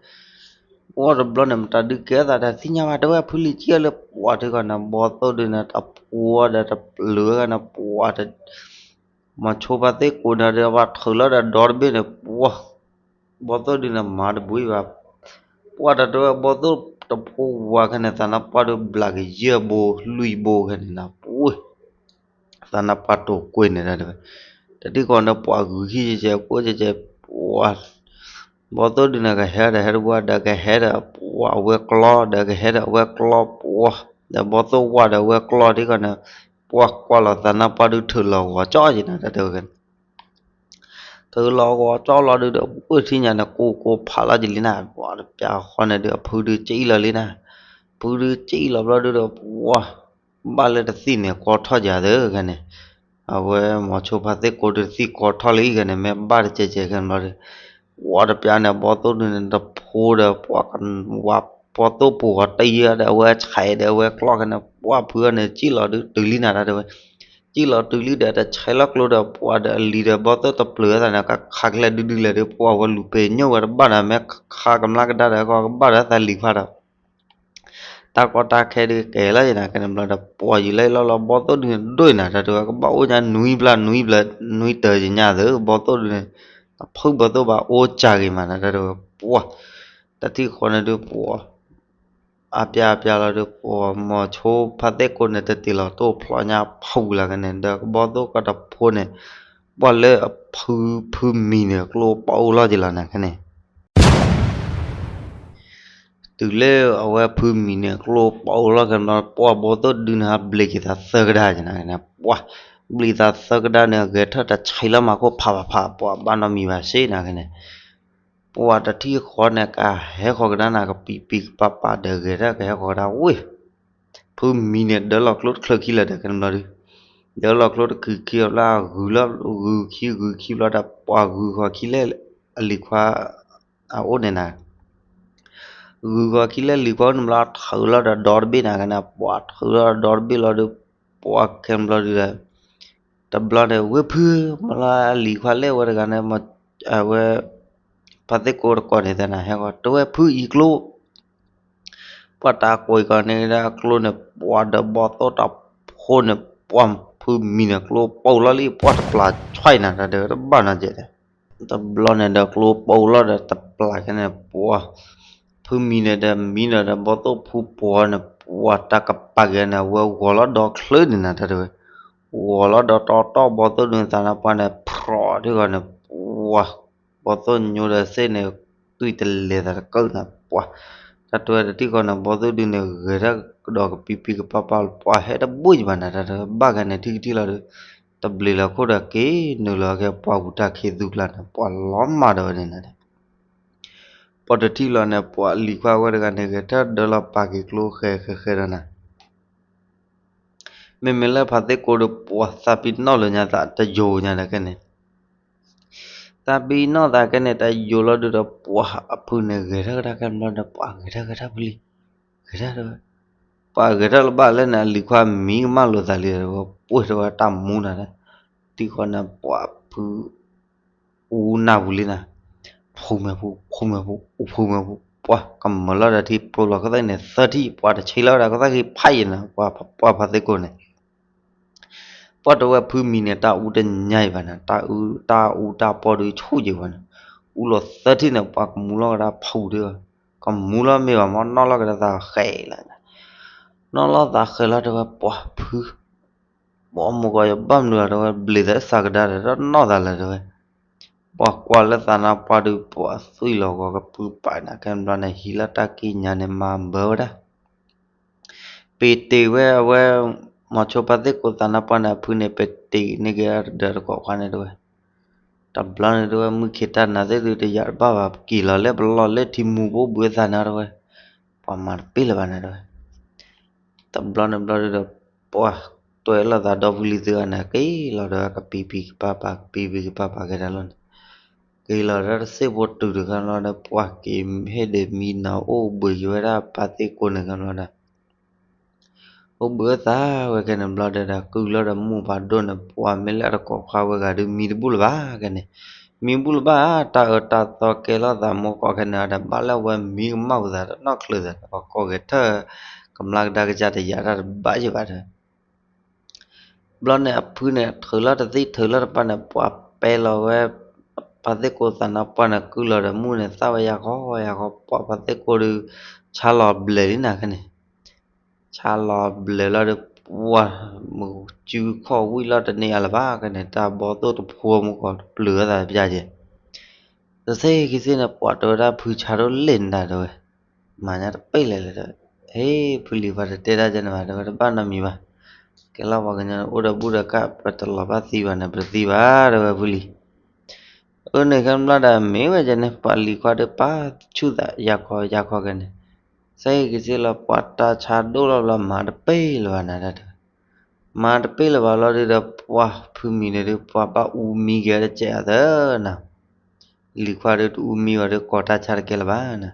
ပှၤတဘျီန့ၣ် မတၤဒုကဲသးဒီးသ့ၣ်ညါဘၣ်တဲဝဲ ဖုလံၤကံၣ်အီၤလၢပှၤထံဃီန့ၣ် ဘီသိၣ်ဒုန့ၣ် တၢ်ဖိဒီးတပျၢၤဂၤန့ၣ် ပှၤ မိၤဆိဖါသ့ၣ်ကိန့ၣ်ဒီး ပှၤထုးလီၤဒီးဒီတဘ့ၣ်န့ၣ် ပှၤ ဘီသိၣ်ဒုန့ၣ် မၤတဘှံးဘၣ် ပှၤတတဲဝဲ ဘီသိၣ်တဖိဝၤခဲန့ၣ် သးနါပှၢ်ဒုဘျးကယဲၢ်ဘိ လွံၢ်ဘိခဲန့ၣ်နၤ ပှၤ သးနါပှၢ်တိာ်ကွဲန့ၣ်တၢ်တဲဝဲ တထံၣ်ဃီန့ၣ် ပှၤဂုၤခံကဲကဲ ကိၢ်ကဲကဲ ပှၤ ဘီသိၣ်ဒုန့ၣ် ကဟဲဒီးဟဲတပှၢ်ဒီး ကဟဲဒီးပှၤအဝဲကျီ ဒီးကဟဲဒီးအဝဲကျီ ပှၤ ဒီးဘီသိၣ်ဝါဒီးအဝဲကျီထံဃီန့ၣ် ပှၤကွၢ်လီၤသးနါပှၢ်ဒုထုးလီၤဂီၤကၠီယံၤနၤ တၢ်တဲဝဲ ထုးလီၤဂီၤကၠီလီၤဒုဒီး ပှၢ်ထံၣ်ညါန့ၣ် ကိၢ်ကိၢ်ဖးလီၤက့ၤလံနၤ ပှၤတပျၢ်ဃီန့ၣ်ဒု အဖုဒုကံၣ်လီၤလံနၤ ဖုဒုကံၣ်လီၤဘျီဒုဒီး ပှၤ ဘၣ်လၢတသံၣ်န့ၣ် ကီထီၣ်ယၤသၢခဲန့ၣ် အဝဲမိၤဆိဖါသ့ၣ်ကိဒုတသံၣ်ကီထီၣ်လံခဲန့ၣ် မ့ၢ်ဘၣ်တကဲကဲခဲန့ၣ်ဘျီဒု ပှၤတပျၢ်န့ၣ် ဘီသိၣ်ဒုန့ၣ် တဖိဒီး ပှၤကဝၤ ဘီသိၣ်ပူၤဂီၤတယၢဒီး အဝဲဆဲးဒီးအဝဲကျီခဲန့ၣ် ပှၤဖုဂၤန့ၣ် စံၣ်လီၤဒုတုၤလံနၤတၢ်တဲဝဲ စံၣ်လီၤတုၤလံဒီး တဆဲးလီၤကျိဒီး ပှၤဒီးအလံၤဒီး ဘီသိၣ်တပျၢၤသးန့ၣ် ကခးကလဲၤဒုဒုလဲၣ်ဒီး ပှၤဝဲလူၤပဲာ်ညိၣ်ဝဲတဘၣ်ဒီး မ့ၢ်ခးကမျၢ်ကဒါဒီး ကဘၣ်ဒီးသးလံၤခွါဒီး တၢ်ကီတၢ်ခဲဒုကဲလီၤယံၤနၤ ကဲန့ၣ်ဘျီဒီး ပှၤယံၤလၢလီၤလီၤ ဘီသိၣ်ဒုန့ၣ် ဒိၣ်နၤ တၢ်တဲဝဲ ကဘၣ်အိၣ်ညါနွံဘျီ နွံဘျီ နွံတၢၤယညါသၢ ဘီသိၣ်ဒုန့ၣ် အဖုဘီသိၣ်ဘၣ်အိၣ်စှၤဂ့ၤမးနၤ တၢ်တဲဝဲ ပှၤ တထံၣ်ဃီန့ၣ်ဒု ပှၤ အပျၢ်အပျၢ်လီၤဒု ပှၤမိၤဆိဖါသ့ၣ်ကိန့ၣ် တတ့ၢ်လီၤတိၢ်ဖျီညါဖုလီၤကန့ၣ် ဒီးကဘီသိၣ်ကီတဖိန့ၣ် ပှၤလၢအဖု ဖုမံၤန့ၣ် ကျိပအိၣ်လီၤက့ၤလီၤနၤခဲန့ၣ် တုၤလၢအဝဲဖုမံၤန့ၣ် ကျိပအိၣ်လီၤခဲန့ၣ်ဘျီ ပှၤဘီသိၣ်ဒုန့ၣ် ဘျံးက့ၤသးသၢကဒါကန့ၣ် ပှၤ ဘျံးသးသၢကဒါန့ၣ် ဂဲၤထၢၣ်တဆံးလီၤမၤခိၣ်ဖးဖးဖး ပှၤဘၣ်နီတမံၤဘၣ်စ့ၢ်နၤခဲန့ၣ် ပှၤတထံၣ်ဃီန့ၣ် ကဟဲဃီၤကဒါနၤ ကပံးပံးကပၤပၤဒီး ဂဲၤထၢၣ်ကဟဲဃီၤကဒါဝ့ၢ် ဖုမံၤန့ၣ် ဒၢလီၤကျိတချုးခံလၢၤဒီး ခဲန့ၣ်ဘျီဒု ဒၢလီၤကျိတချုးခံဘျီ ဂုၤလီၤဂုၤခံဂုၤခံဘျီဒီး ပှၤဂုၤဃီၤခံလၢအလံၤခွါ အအိၣ်န့ၣ်နၤ ဂုၤဃီၤခံလၢလံၤခွါန့ၣ်ဘျီ ထုးလီၤဒီးဒီတဘ့ၣ်နၤကန့ၣ် ပှၤထုးလီၤဒီတဘ့ၣ်လီၤဒု ပှၤခဲန့ၣ်ဘျီဒုဒီး တဘျီန့ၣ် ဝ့ၢ်ဖု မ့ၢ်လၢအလံၤခွါလဲၣ်ဝဲတဂၤန့ၣ် အဝဲ ဖါသ့ၣ်ကိတကိးန့ၣ်သနာ်ဟဲဃီၤ တဝဲဖုအံၤကျိ ပှၤတၢ်ကွံာ်ကီးန့ၣ်ဒၣ်ကျိန့ၣ် ပှၤဒီးဘီသိၣ်တၢ်ဖိန့ၣ် ပှၤဖုမံၤန့ၣ် ကျိပိာ်လီၤလံ ပှၤတပျၢ်ဆွဲနၤတၢ်ဒီးတဘၣ်နီၤကဲးဒီး တဘျီန့ၣ်ဒီးကျိပိာ်လီၤဒီးတပျၢ်ခဲန့ၣ် ပှၤ ဖုမံၤန့ၣ်ဒီးမံၤန့ၣ်ဒီးဘီသိၣ်ဖုပှၤန့ၣ် ပှၤတၢ်ကပၤက့ၤန့ၣ် အဝဲဂီၤလီၤဒီချၢန့ၣ်နၤတၢ်တဝဲ ဂီၤလီၤဒီတီတီ ဘီသိၣ်ဒုန့ၣ်သးနါပှၢ်န့ၣ် ဖြီးထံဂီၤန့ၣ် ပှၤ ဘီသိၣ်ညိဒီးစ့ၢ်န့ၣ် တွံၢ်တလဲၤသးတကၢၢ်နၤ ပှၤ တၢ်တဝဲတထံၣ်ဃီန့ၣ် ဘီသိၣ်ဒုန့ၣ် ဂဲၤထၢၣ်ကဒီးကပံးပံးကပၤပၤ ပှၤဟဲတဘိယဘၣ်နၤ တၢ်တဝဲဘၣ်ဂၤန့ၣ် ထံၣ်ကထံၣ်လီၤဒီး တဘျ့လီၤခိၣ်ဒီးက့ၤနုာ်လီၤက့ၤ ပှၤဝူၤတၢ်ခံးသူကျါန့ၣ် ပှၤလီၤမၢ်ဒီးဝဲန့ၣ်နၤ ပှၤတထံၣ်လီၤန့ၣ် ပှၤလံၤခွါဝဲတဂၤန့ၣ် ဂဲၤထၢၣ်ဒၢလီၤပာ်က့ၤကျိဃဲဃဲဃဲဒီးနၤ မ့မ့ၢ်လၢဖါသ့ၣ်ကိဒီး ပှၤသးပ့ၤနီၣ်လၢညါသးတယိာ်ညါဒီးကဲန့ၣ် သးပ့ၤနီၣ်သးကဲန့ၣ် တယိာ်လီၤဒုဒီးပှၤအဖုန့ၣ် ဂဲၤထၢၣ်ကဒါကဲန့ၣ်ဘျီဒီး ပှၤဂဲၤထၢၣ်ဂဲၤထၢၣ်ဖုလံ ဂဲၤထၢၣ်တဝဲ ပှၤဂဲၤထၢၣ်လၢဘၣ်လၢန့ၣ် အလံၤခွါမံကမၣ်လိာ်သးလံဒီး ပှ့ၢ်တဝဲတၢ်မူနၤဒီး ထံၣ်ဃီန့ၣ် ပှၤဖု အူနၢ်ပူၤလံနၤ, ဖုမဲာ်ဖု, ဖုမဲာ်ဖု, အူဖုမဲာ်ဖု, ပှၤကမၢလီၤဒီးထံ ပၢလီၤကသၣ်န့ၣ်သၢထံၣ်, ပှၤတဆံလီၤဝဲဒၣ်ကသၣ်ခံဖးယံာ်နၤ, ပှၤဖါသ့ၣ်ကိးန့ၣ်, ပှၤတဝဲဖုမံၤန့ၣ် တၢ်အူတညါအံၤဘၣ်နၤ, တၢ်အူတၢ်ပီဒုးဆူၣ်ယံာ်ဝဲန့ၣ်, အူလီၤသၢထံၣ်န့ၣ် ပှၤကမူလီၤကဒါဖူဒၣ်, ကမူလီၤမ့ၢ်ဘၣ်မ့ၢ်နီၣ်လီၤကဒါသးဃဲးလီၤ, နီၣ်လီၤသးဃဲးလီၤတဲဝဲ ပှၤဖု ပှၤမိၢ်ကီးယဘၣ်မနုၤလီၤတဲဝဲ ဘျ့သးသးကဒါဒီးနီၣ်သးလၢၤတဲဝဲ, ပှၤကွၢ်လၢသးနါပှၢ်ဒုး ပှၤသွံၣ်လီၤဂီၤကပုၢ်ပာ်နၤ ခဲန့ၣ်ဘျီန့ၣ် ဟံးလီၤတၢ်ကံၢ်ညါန့ၣ် မၤဘၢဝဲဒၣ် ပ့ၤတ့ၢ်ဝဲအဝဲ မီၤဆိပာ်သ့ၣ်ကိးသးနါပှၢ်န့ၣ် အဖုန့ၣ် ပ့ၤတ့ၢ်န့ၢ်က့ၤတၢ်ဒီးတကိးခွါန့ၣ်တဲဝဲ, တဘျီန့ၣ်တဲဝဲ မုၢ်ခ့တၢ်နၤသ့ၣ်ဒုးတယာ်တဘၣ်ဘၣ် က့ၤလီၤလၢပလီၢ်လၢထံမူၤဘိဘုးအသးနၤတဲဝဲ, ပှၤမၤတပ့ၢ်လၢၤဘၣ်နၤတဲဝဲ တဘျီန့ၣ်ဘျီဒုးဒီး ပှၤတွဲလီၤသးဒီဖုလံၤသုဂၤန့ၣ် က့ၤလီၤဒီးကပံၤပံၤကပၤပၤ ကပံၤပံၤကပၤပၤကဲဒၣ်လီၤန့ၣ်, က့ၤလီၤဒီးတစ့ၢ်ဖိတုၤတခါလီၤဒီး ပှၤက့ၤဟ့ၣ်ဒုးမံနၤအိၣ်ဘှံးက့ၤဝဲဒၣ်ပာ်သ့ၣ်ကိးန့ၣ်ခါလီၤဒီး အိၣ်ဘှံးအသးဝဲခဲန့ၣ်ဘျီဒီး ကုၢ်လီၤဒီးမိၢ်ပၢ်ဒိၣ်န့ၣ် ပှၤမ့ၢ်လၢအတကိးခွါဝဲဂၤဒုး မံတဘူၣ်လၢၤဘၣ်ခဲန့ၣ်, မံဘူၣ်လၢၤဘၣ် တၢ်အၢတၢ်သီကဲလီၤသးမိၢ်ကီးခဲန့ၣ်ဒီး ဘၣ်လၢအဝဲမံကမၣ်ပသးတနီၣ်ချၢသးဒီး ပှၤကိးဂဲၤထၢၣ် ကမျၢ်ကဒါကစၢ်တယာ်တၢ်တဘၣ်ယံၤဘၣ်ဒီး ဘျီန့ၣ်အဖုန့ၣ် ထုးလီၤတသ့ထုးလီၤတပၤန့ၣ် ပှၤပဲလီၤဝဲ ပာ်သ့ၣ်ကိးသးနါပှၢ်န့ၣ် ကုၢ်လီၤဒီးမုၢ်န့ၣ် သၣ်ဝဲယၤခီယၤခီ ပှၤပာ်သ့ၣ်ကိးဒုး ဆါလီၤဘျဲးလံနၤခဲန့ၣ်, ဆါလီၤဘျဲးလီၤဒီး ပှၤ မုၢ်စုခီၣ်ဝံၣ်လီၤတန့ၢ်အါလၢၤဘၣ်ခဲန့ၣ် တၢ်ဘီသိၣ်တဖိမိၢ်ကီးတပျုာ်အသးပျၢ်ကဲ တသ့က့ၤသ့ၣ်န့ၣ် ပှၤတဲဝဲဒၣ်ဖုဆါဒိၣ်လဲၣ်နၤတဲဝဲ, မၤညါတပ့ၢ်လဲၣ်လဲၣ်တဲဝဲ, ဟ့ၣ် ဖုလံၤပှၤတတဲတၢ်ကဲန့ၣ်ဘၣ် တဲဝဲတဘၣ်နီတမံၤဘၣ်, ကဲလီၤပှၤကညီအိၣ်ဒီးဘူၣ်ဒီးကၣ် ပတလီၤဘၣ်သံဘၣ်န့ၣ် ပတသံဘၣ်တဲဝဲဖုလံၤ, အန့ၣ်ခဲဘျီဒီးမ့ၢ်ဝဲကဲန့ၣ် ပှၤလံၤခွါဒီးပာ်ဆူၣ်သးယၤခီယၤခီကဲန့ၣ်, သ့က့ၤသ့ၣ်လီၤ ပှၤတၢ်ဆါဒိၣ်လီၤဘျီ မၤတပ့ၢ်လၢၤဘၣ်နၤတၢ်တဲဝဲ မၤတပ့ၢ်လၢၤဘၣ်လီၤဒုးဒီး ပှၤဖုမံၤန့ၣ်ဒုး ပှၤဘၣ်အူမံက့ၤတစဲးအသၢနၤ, လံၤခွါဒုးတအူမံဝဲဒုး ကိးတၢ်ဆါတကဲလၢၤဘၣ်နၤ,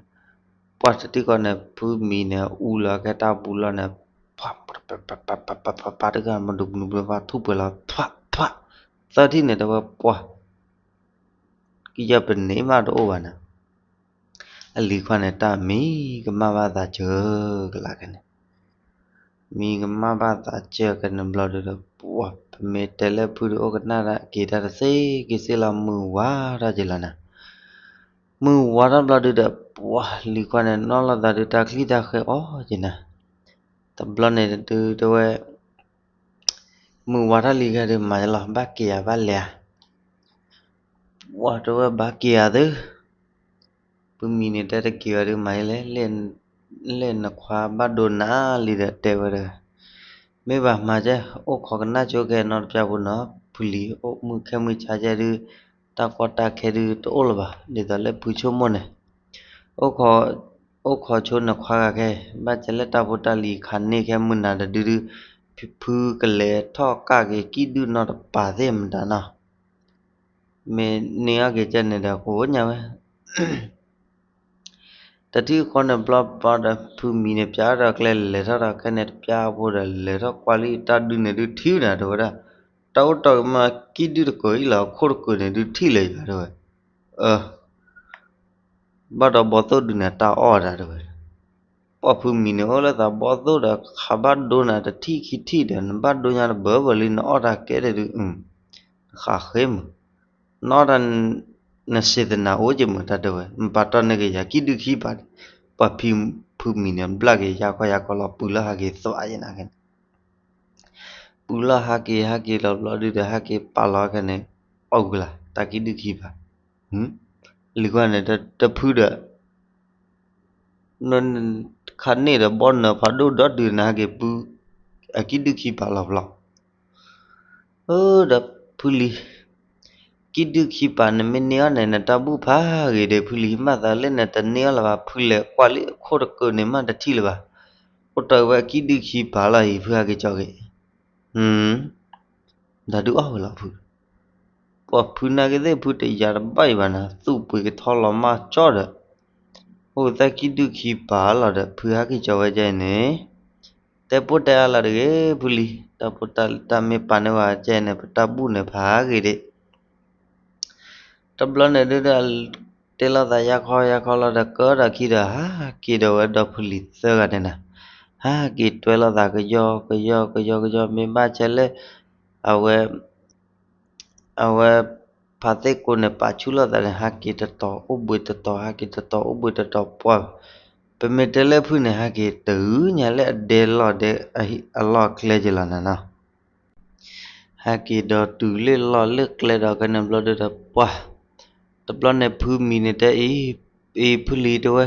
ပှၤတထံၣ်ဃီန့ၣ် ဖုမံၤန့ၣ် အူလီၤကဲတၢ်ပူၤလီၤန့ၣ်, ပှၤ ပှၤ ပှၤ ပှၤ ပှၤ တဂၤ မဒုးပနူပနူပှၤထူၣ်ပှဲၤလီၤ ထွး ထွး သၢထံၣ်န့ၣ်တဲဝဲပှၤ ကယီပန့ၢ်မးတအိၣ်ဘၣ်နၤ အလံၤခွါန့ၣ် တၢ်မံကမၣ်ဘၣ်သးစၢၤကလးကဲန့ၣ်, မံကမၣ်ဘၣ်သးစၢၤကဲန့ၣ်ဘျီဒုးဒီး ပှၤ ပမ့ၢ်တဲလၢဖုဒုးအိၣ်ကနၣ်ဒၣ်က့ၤတၢ်တသ့က့ၤသ့ၣ်လီၤ မုၢ်ဝါထီၣ်က့ၤလီၤနၤ, မုၢ်ဝါထီၣ်ဘျီဒုးဒီး ပှၤလံၤခွါန့ၣ် နီၣ်လီၤသးဒုးတၢ်ချံတၢ်ဃဲအီၣ်က့ၤနၤ, တဘျီန့ၣ်ဒုးတဲဝဲ မုၢ်ဝါထီၣ်လံၤဂၤဒုးမၤယလီၤ ဘၣ်က့ၤယၤဘၣ်လဲၤဧါ ပှၤတဲဝဲဘၣ်က့ၤယၤသု, ဖုမံၤန့ၣ်တဲတက့ၤဝဲဒုးမၤယလဲၣ်, လဲၣ်နခွါဘၣ်ဒိနၤလံဒီးတဲဝဲဒီး, မ့ၢ်ဘၣ်မၤကဲ အိၣ်ခိးကနၣ်ကၠိကဲနီတပျၢ်ပူၤနီၤ, ဖုလံၤအိၣ်မုၢ်ခဲမုၢ်ဆါကဲဒုး, တၢ်ကီတၢ်ခဲဒုးတအိၣ်လၢၤဘၣ်, ဒ်သိးလၢဖုဆိကမိၣ်န့ၣ် အိၣ်ခိးဆိနခွါဂၤခဲ, ဘၣ်ကဲလၢတၢ်ဖိတၢ်လံၤခးန့ၢ်ခဲမုၢ်နၤတဒုဒု, ဖုကလဲၤထီၣ်ကၣ်က့ၤကံၣ်ဒုၣ်နီတပၤသ့ၣ်မတၤနီၤ, မ့ၢ်န့ၢ်အီၣ်က့ၤကဲန့ၣ်ဒီး ကိးညါဝဲ တထံၣ်ဃီန့ၣ်ဘျီဘျီဒီး ဖုမံၤန့ၣ် ပျးဒီးကျဲလဲၤထီၣ်ဒီးခဲန့ၣ် တပျၢ်အဖိဒီး လဲၤထီၣ်ကွၢ်လံတၢ်ဒုန့ၣ်ဒုးထံၣ်နၤတဲဝဲဒၣ်, တၢ်အိၣ်တၢ်ကမၣ်ကံၣ်ဒုၣ်တကိးအံၤလီၤ အခိၣ်တကိးန့ၣ်ဒုးထံၣ်လၢၤယၤတဲဝဲ, အၢ ဘၣ်ဒီးဘီသိၣ်ဒုန့ၣ် တၢ်အီၣ်တၢ်တဲဝဲ, ပှၤဖုမံၤန့ၣ်အိၣ်လၢသးဘီသိၣ်ဒီး ခးဘၣ်ဒိနၤတထံၣ်ခံထံၣ်ဒီး နဘၣ်ဒိညါတဘၢဘၢလံ နအီၣ်တၢ်ကဲဒၣ်ဒုး, နဃးဃ့မုာ်, နအီၣ်တၢ် နစံးသနာ်အိၣ်က့ၤမုာ်တၢ်တဲဝဲ, နပာ်တီၢ်န့ၢ်က့ၤယၤကံၣ်ဒုၣ်ခံပၤ, ပှၤဖုမံၤန့ၣ် ဘျၣ်က့ၤယၤခီယၤခီလီၤ ပုၢ်လီၤဟးက့ၤသွးယဲနၤခဲန့ၣ် ပုၢ်လီၤဟးက့ၤဟးက့ၤလီၤဘျီဒုဒီး ဟးက့ၤပာ်လီၤခဲန့ၣ်, အီၣ်ဝံၤလၢ် တၢ်ကံၣ်ဒုၣ်ခံပၤ, လံၤခွါန့ၣ် တဖုဒီး ခါန့ၣ်ဒီးဘီနၢၤဖးဒိၣ်ဒီဒုးနၤဟးက့ၤပုၢ်, အကံၣ်ဒုၣ်ခံပၤလီၤဘျီ, အၢ ဒီးဖုလံၤ, ကံၣ်ဒုၣ်ခံပၤနမ့ၢ်န့ၢ်အီၣ်န့ၣ် နတၢ်ဘူၣ်ဖးဂ့ၤဒီး ဖုလံၤမၤသးလၢနတန့ၢ်အီၣ်လၢၤဘၣ် ဖုလဲၤကွၢ်လံအခိၣ်တကိးန့ၣ်မးတထံၣ်လၢၤဘၣ်, အိၣ်တ့ၢ်ဝဲအကံၣ်ဒုၣ်ခံပၤလီၤအံၤ ဖုဟးက့ၤကၠီက့ၤ တၢ်ဒုးအီၣ်ဝဲလီၤဖု, ပှၤဖုနာ်က့သ့ၣ်ဖုတယာ်တဘၣ်အံၤဘၣ်နၤ သူၣ်ပှ့ၤကထီလီၤမၢ်ကၠီဒီး, အိၣ်သၢကံၣ်ဒုၣ်ခံပၤလီၤဒီး ဖုဟးက့ၤကၠီဝဲကဲအံၤန့ၣ်, တဲပိၢ်တဲအါလၢၤတဂ့ၤ ဖုလံၤ, တၢ်ဖိတၢ်လံၤတၢ်မ့ၢ်ပာ်န့ၢ်ဝဲကဲအံၤန့ၣ် ပတၢ်ဘူၣ်န့ၣ်ဖးဂ့ၤဒံး တဘျီန့ၣ်ဒုဒီး တဲလိာ်သးယါခီယါခီလီၤဒီး ကၢဒီးခံဒီး ဟးက့ၤဒီးဝဲဒီးဖုလံၤသၢဂၤန့ၣ်နၤ, ဟးက့ၤတွဲလိာ်သးကယီကယီကယီကယီ မ့ၢ်ဘၣ်ဆဲလၢ အဝဲ အဝဲ ဖါသ့ၣ်ကိန့ၣ် ပာ်ဆူၣ်လိာ်သးန့ၣ် ဟးက့ၤတတီၤအိၣ်ဘှံးတတီၤ ဟးက့ၤတတီၤအိၣ်ဘှံးတတီၤပှၢ်, ပမ့ၢ်တဲလၢဖုန့ၣ် ဟးက့ၤတဂုၤညါလၢအဒဲလီၢ်ဒဲ အလီၢ်အကျဲက့ၤလီၤနၤနီၤ. ဟဲက့ၤဒီးတုၤလၢလီၢ်လၢကျဲဒီးကဲန့ၣ်ဘျီဒုဒီးပှၢ်, တဘျီန့ၣ်ဖုမံၤန့ၣ်တဲအံၤ, အံၤဖုလံၤတဲဝဲ,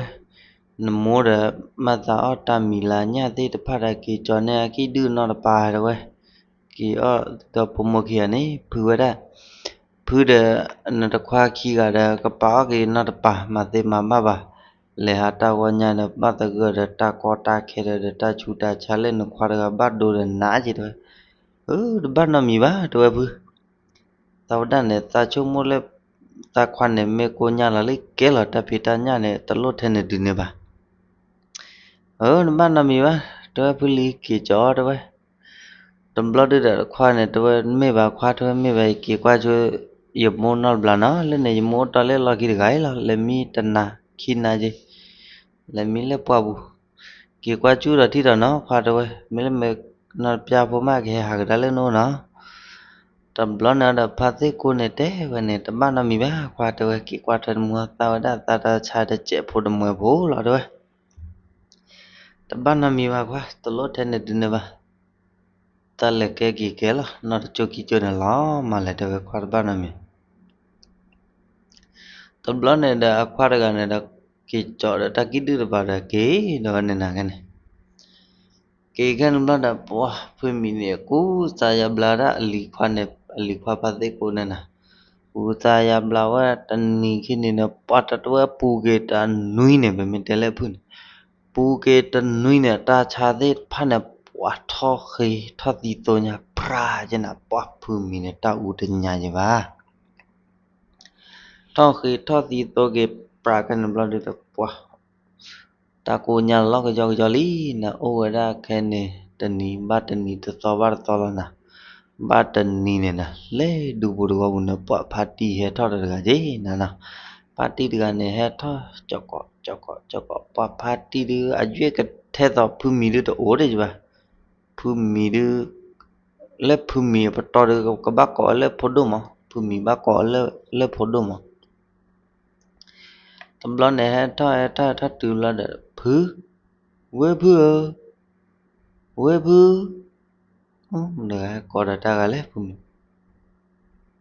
နမိၢ်ဒီးမၤသးအီၣ်တၢ်မံၤလၢညၣ်သ့ၣ်တဖၣ်ဒီးက့ၤကၠီန့ၢ်အကံၣ်ဒုၣ်နီတပၤတဲဝဲ, က့ၤအီၣ်ဒီးဖိမိၢ်ခံဂၤန့ၣ် ဖုဝဲဒၣ်, ဖုဒီး နတခွါခံဂၤဒီး ကပာ်အီၣ်က့ၤနီတပၤ မၤသ့မၤဘၣ်ဘၣ်, လဲၤဟးတၢ်ဂီၢ်ညါဒီး ဘၣ်သဂၢၢ်ဒီးတၢ်ကီတၢ်ခဲဒီး တၢ်ဆူးတၢ်ဆါလၢနခွါတဂၤဘၣ်ဒိဒီးနးက့ၤတဲဝဲ, အၢ တဘၣ်နီတမံၤဘၣ်တဲဝဲဖု, သးဝဲဒၣ်န့ၣ် သးဆိကမိၣ်လၢ သးခွါန့ၣ်မ့ၢ်ကိၢ်ညါလီၤလၢကဲလီၤ တၢ်ဖံးတၢ်ညၣ်န့ၣ် တလိၣ်ထဲန့ၣ်ဒုးန့ၣ်ဘၣ် အၢ နဘၣ်နီတမံၤဘၣ် တဲဝဲဖုလံၤက့ၤကၠီတဲဝဲ, တဘျီဒုဒီးခွါန့ၣ် တဲဝဲမ့ၢ်ဘၣ်ခွါ တဲဝဲမ့ၢ်ဘၣ် ယက့ၤကွၢ်ဆိ ယမိၢ်နီတဘျီနီၤ လၢန့ၣ် ယမိၢ်အိၣ်တီၢ်လၢလီၢ်ခံတဂၤအံၤလီၤ လဲၤမံတနၤခံနၤက့ၤ, လဲၤမံလၢပှၢ်ပူၤ, က့ၤကွၢ်ကၠူၣ်ဒီးထံၣ်ဒီးနီၤခွါတဲဝဲ မ့ၢ်လၢမ့ၢ်နီၢ်ပျၢ်ဖိမး ကဟဲဟးကဒါလၢနအိၣ်နီၤ တဘျီန့ၣ်ဒီးဖါသ့ၣ်ကိန့ၣ်တဲဝဲန့ၣ် တဘၣ်နီတမံၤဘၣ်ခွါတဲဝဲ က့ၤကွၢ်ထွဲတမူ သးဝဲဒၣ်သးတၢ်ဆါတစဲးဖိတမှဲၤဖိလီၤတဲဝဲ, တဘၣ်နီတမံၤဘၣ်ခွါ တလိၣ်ထဲန့ၣ်ဒုးန့ၣ်ဘၣ်, တၢ်လဲၤကဲက့ၤကဲလီၤ နီၢ်တကၠိခံကၠိန့ၣ်လီၤ မၤလဲၤတဲဝဲခွါတဘၣ်နီတမံၤ တဘျီန့ၣ်ဒီးအခွါတဂၤန့ၣ်ဒီး က့ၤကၠီဒီးတၢ်ကံၣ်ဒုၣ်တပၤဒီးက့ၤဒီးဝဲန့ၣ်နၤကဲန့ၣ်, က့ၤခဲန့ၣ်ဘျီဒီး ပှၢ်ဖုမံၤန့ၣ် ကူသးယါဘျါဒၣ်အလံၤခွါန့ၣ် အလံၤခွါဖါသ့ၣ်ကိန့ၣ်နၤ, ကူသးယါဘျါဝဲတနံၤခံနံၤန့ၣ် ပှၢ်တၢ်တဝဲပူၤက့ၤတနွံန့ၣ် ပမ့ၢ်တဲလၢဖုန့ၣ်, ပူၤက့ၤတနွံန့ၣ် တၢ်ဆါသ့ၣ်တဖၣ်န့ၣ် ပှၢ်ထီၣ်ဃ့ထီၣ်သံသိညါ ဖြါကဲနၤ ပှၢ်ဖုမံၤန့ၣ် တၢ်အူတညါယဘၣ် ထီၣ်ဃ့ထီၣ်သံသိက့ၤ ပြးခဲန့ၣ်ဘျီဒုဒီးပှၢ်, တၢ်ကိၢ်ညါလီၤကယီကယီလံ, နအိၣ်ဝဲဒၣ်ခဲန့ၣ် တနံၤဘၣ်တနံၤ တသီဘၣ်တသီလီၤနၤ, ဘၣ်တနံၤန့ၣ်နၤ လဲၤဒူပူၤတဂီၢ်ပူၤန့ၣ် ပှၢ်ဖါတံၢ်ဟဲထီၣ်တဂၤက့ၤနၤနီၤ, ဖါတံၢ်တဂၤန့ၣ် ဟဲထီၣ် ကၠီၣ်ကီး ကၠီၣ်ကီး ကၠီၣ်ကီး ပှၢ်ဖါတံၢ်ဒု အယွဲၢ်ကထဲသိးဖုမံၤဒုတအိၣ်ဒံးဘၣ်, ဖုမံၤဒု လၢဖုမံၤအပတီၢ်ဒီး ကဘၣ်ကိးအီၤလၢဖိဒိၣ်မး, ဖုမံၤဘၣ်ကိးအီၤလၢဖိဒိၣ်မး, တဘျီန့ၣ် ဟဲထီၣ်ဟဲထီၣ်ဟဲထီၣ်တုၤဘျီဒီး ဖု, ဝဲၢ်ဖုဧၢ, ဝဲၢ်ဖု, မတၤဂၤကိးဒီးတၢ်ဂၤလဲၣ်ဖုမံၤ,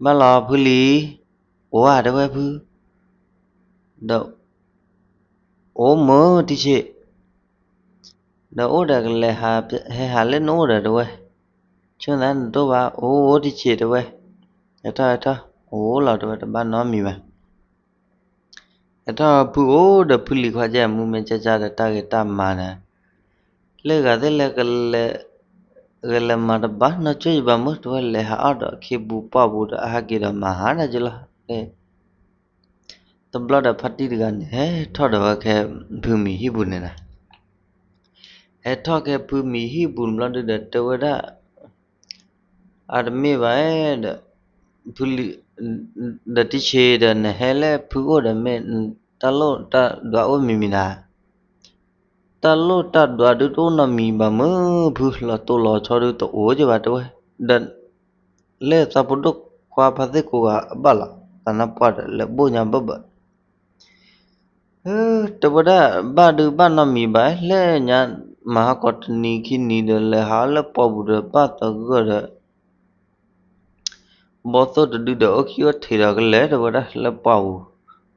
ဘၣ်လီၤဖုလံၤ, အိၣ်ဧါတဲဝဲဖု, ဒီး အိၣ်မုၢ်တဆံး ဒီးအိၣ်ဒီးကလဲၤဟဲဟးလၢနအိၣ်ဒီးတဲဝဲ, ဆိသးနတအိၣ်ဘၣ် အိၣ်အိၣ်တဆံးတဲဝဲ, ဟဲထီၣ်ဟဲထီၣ် အိၣ်လီၤတဲဝဲ တဘၣ်နီတမံၤဘၣ်, ဟဲထီၣ်ဖုအိၣ်ဒီးဖုလံၤခွါကဲမုၢ်မ့ၢ်ကၠၢ်ကၠၢ်ဒီးတၢ်ဂ့ၤတၢ်မၤန့ၣ်, လၢဂၤသ့ၣ်လဲၣ် ကလဲၤမၤတဘၣ်နီၢ်ကၠိယဘၣ်မုၢ် တဲဝဲလဲၤဟးအီၣ်ဒီးခ့ပူၤပှၢ်ပူၤဒီးအဟးက့ၤဒီးမၤဟါဒၣ်က့ၤလီၤ တဘျီဒီးဖါတံၢ်တဂၤန့ၣ် ဟဲထီၣ်ဒီးဝဲခဲဖုမံၤဟံၣ်ပူၤန့ၣ်နၤ, ဟဲထီၣ်ခဲဖုမံၤဟံၣ်ပူၤတဘျီဒုဒီးတဲဝဲဒၣ်, အတမ့ၢ်ဘၣ်ဒီး, ဖုလံၤ, ဒီးတဆံးဒီးနဟဲလၢဖုအိၣ်ဒီးမ့ၢ်တၢ်လိၣ်တၢ်ဒွးအိၣ်မံၤမံၤနၤ တၢ်လိၣ်တၢ်ဒွးဒုတအိၣ်နီတမံၤဘၣ်မုၢ် ဖုလီၤတိၢ်လီၤဆီဒုတအိၣ်က့ၤဘၣ်တဲဝဲ, ဒီး လၢသးဖိဒိၣ်ခွါဖါသ့ၣ်ကိးဂၤအဘၣ်လီၤ သးနါပှၢ်ဒီးလဲၤဘိၣ်ညါဘၢၣ်ဘၢၣ်, တဲဝဲဒၣ်ဘၣ်ဒုဘၣ်နီတမံၤဘၣ် လၢညါမၤဟါကီးတနံၤခံနံၤဒီး လဲၤဟးအီၣ်လၢပှၢ်ပူၤဒီးဘၣ်သဂၢၢ်ဒီး ဘီသိၣ်တဒုဒီးအိၣ်ခံအိၣ်ထံးဒီးကလဲၤတဲဝဲဒၣ်လၢပှၢ်ပူၤ,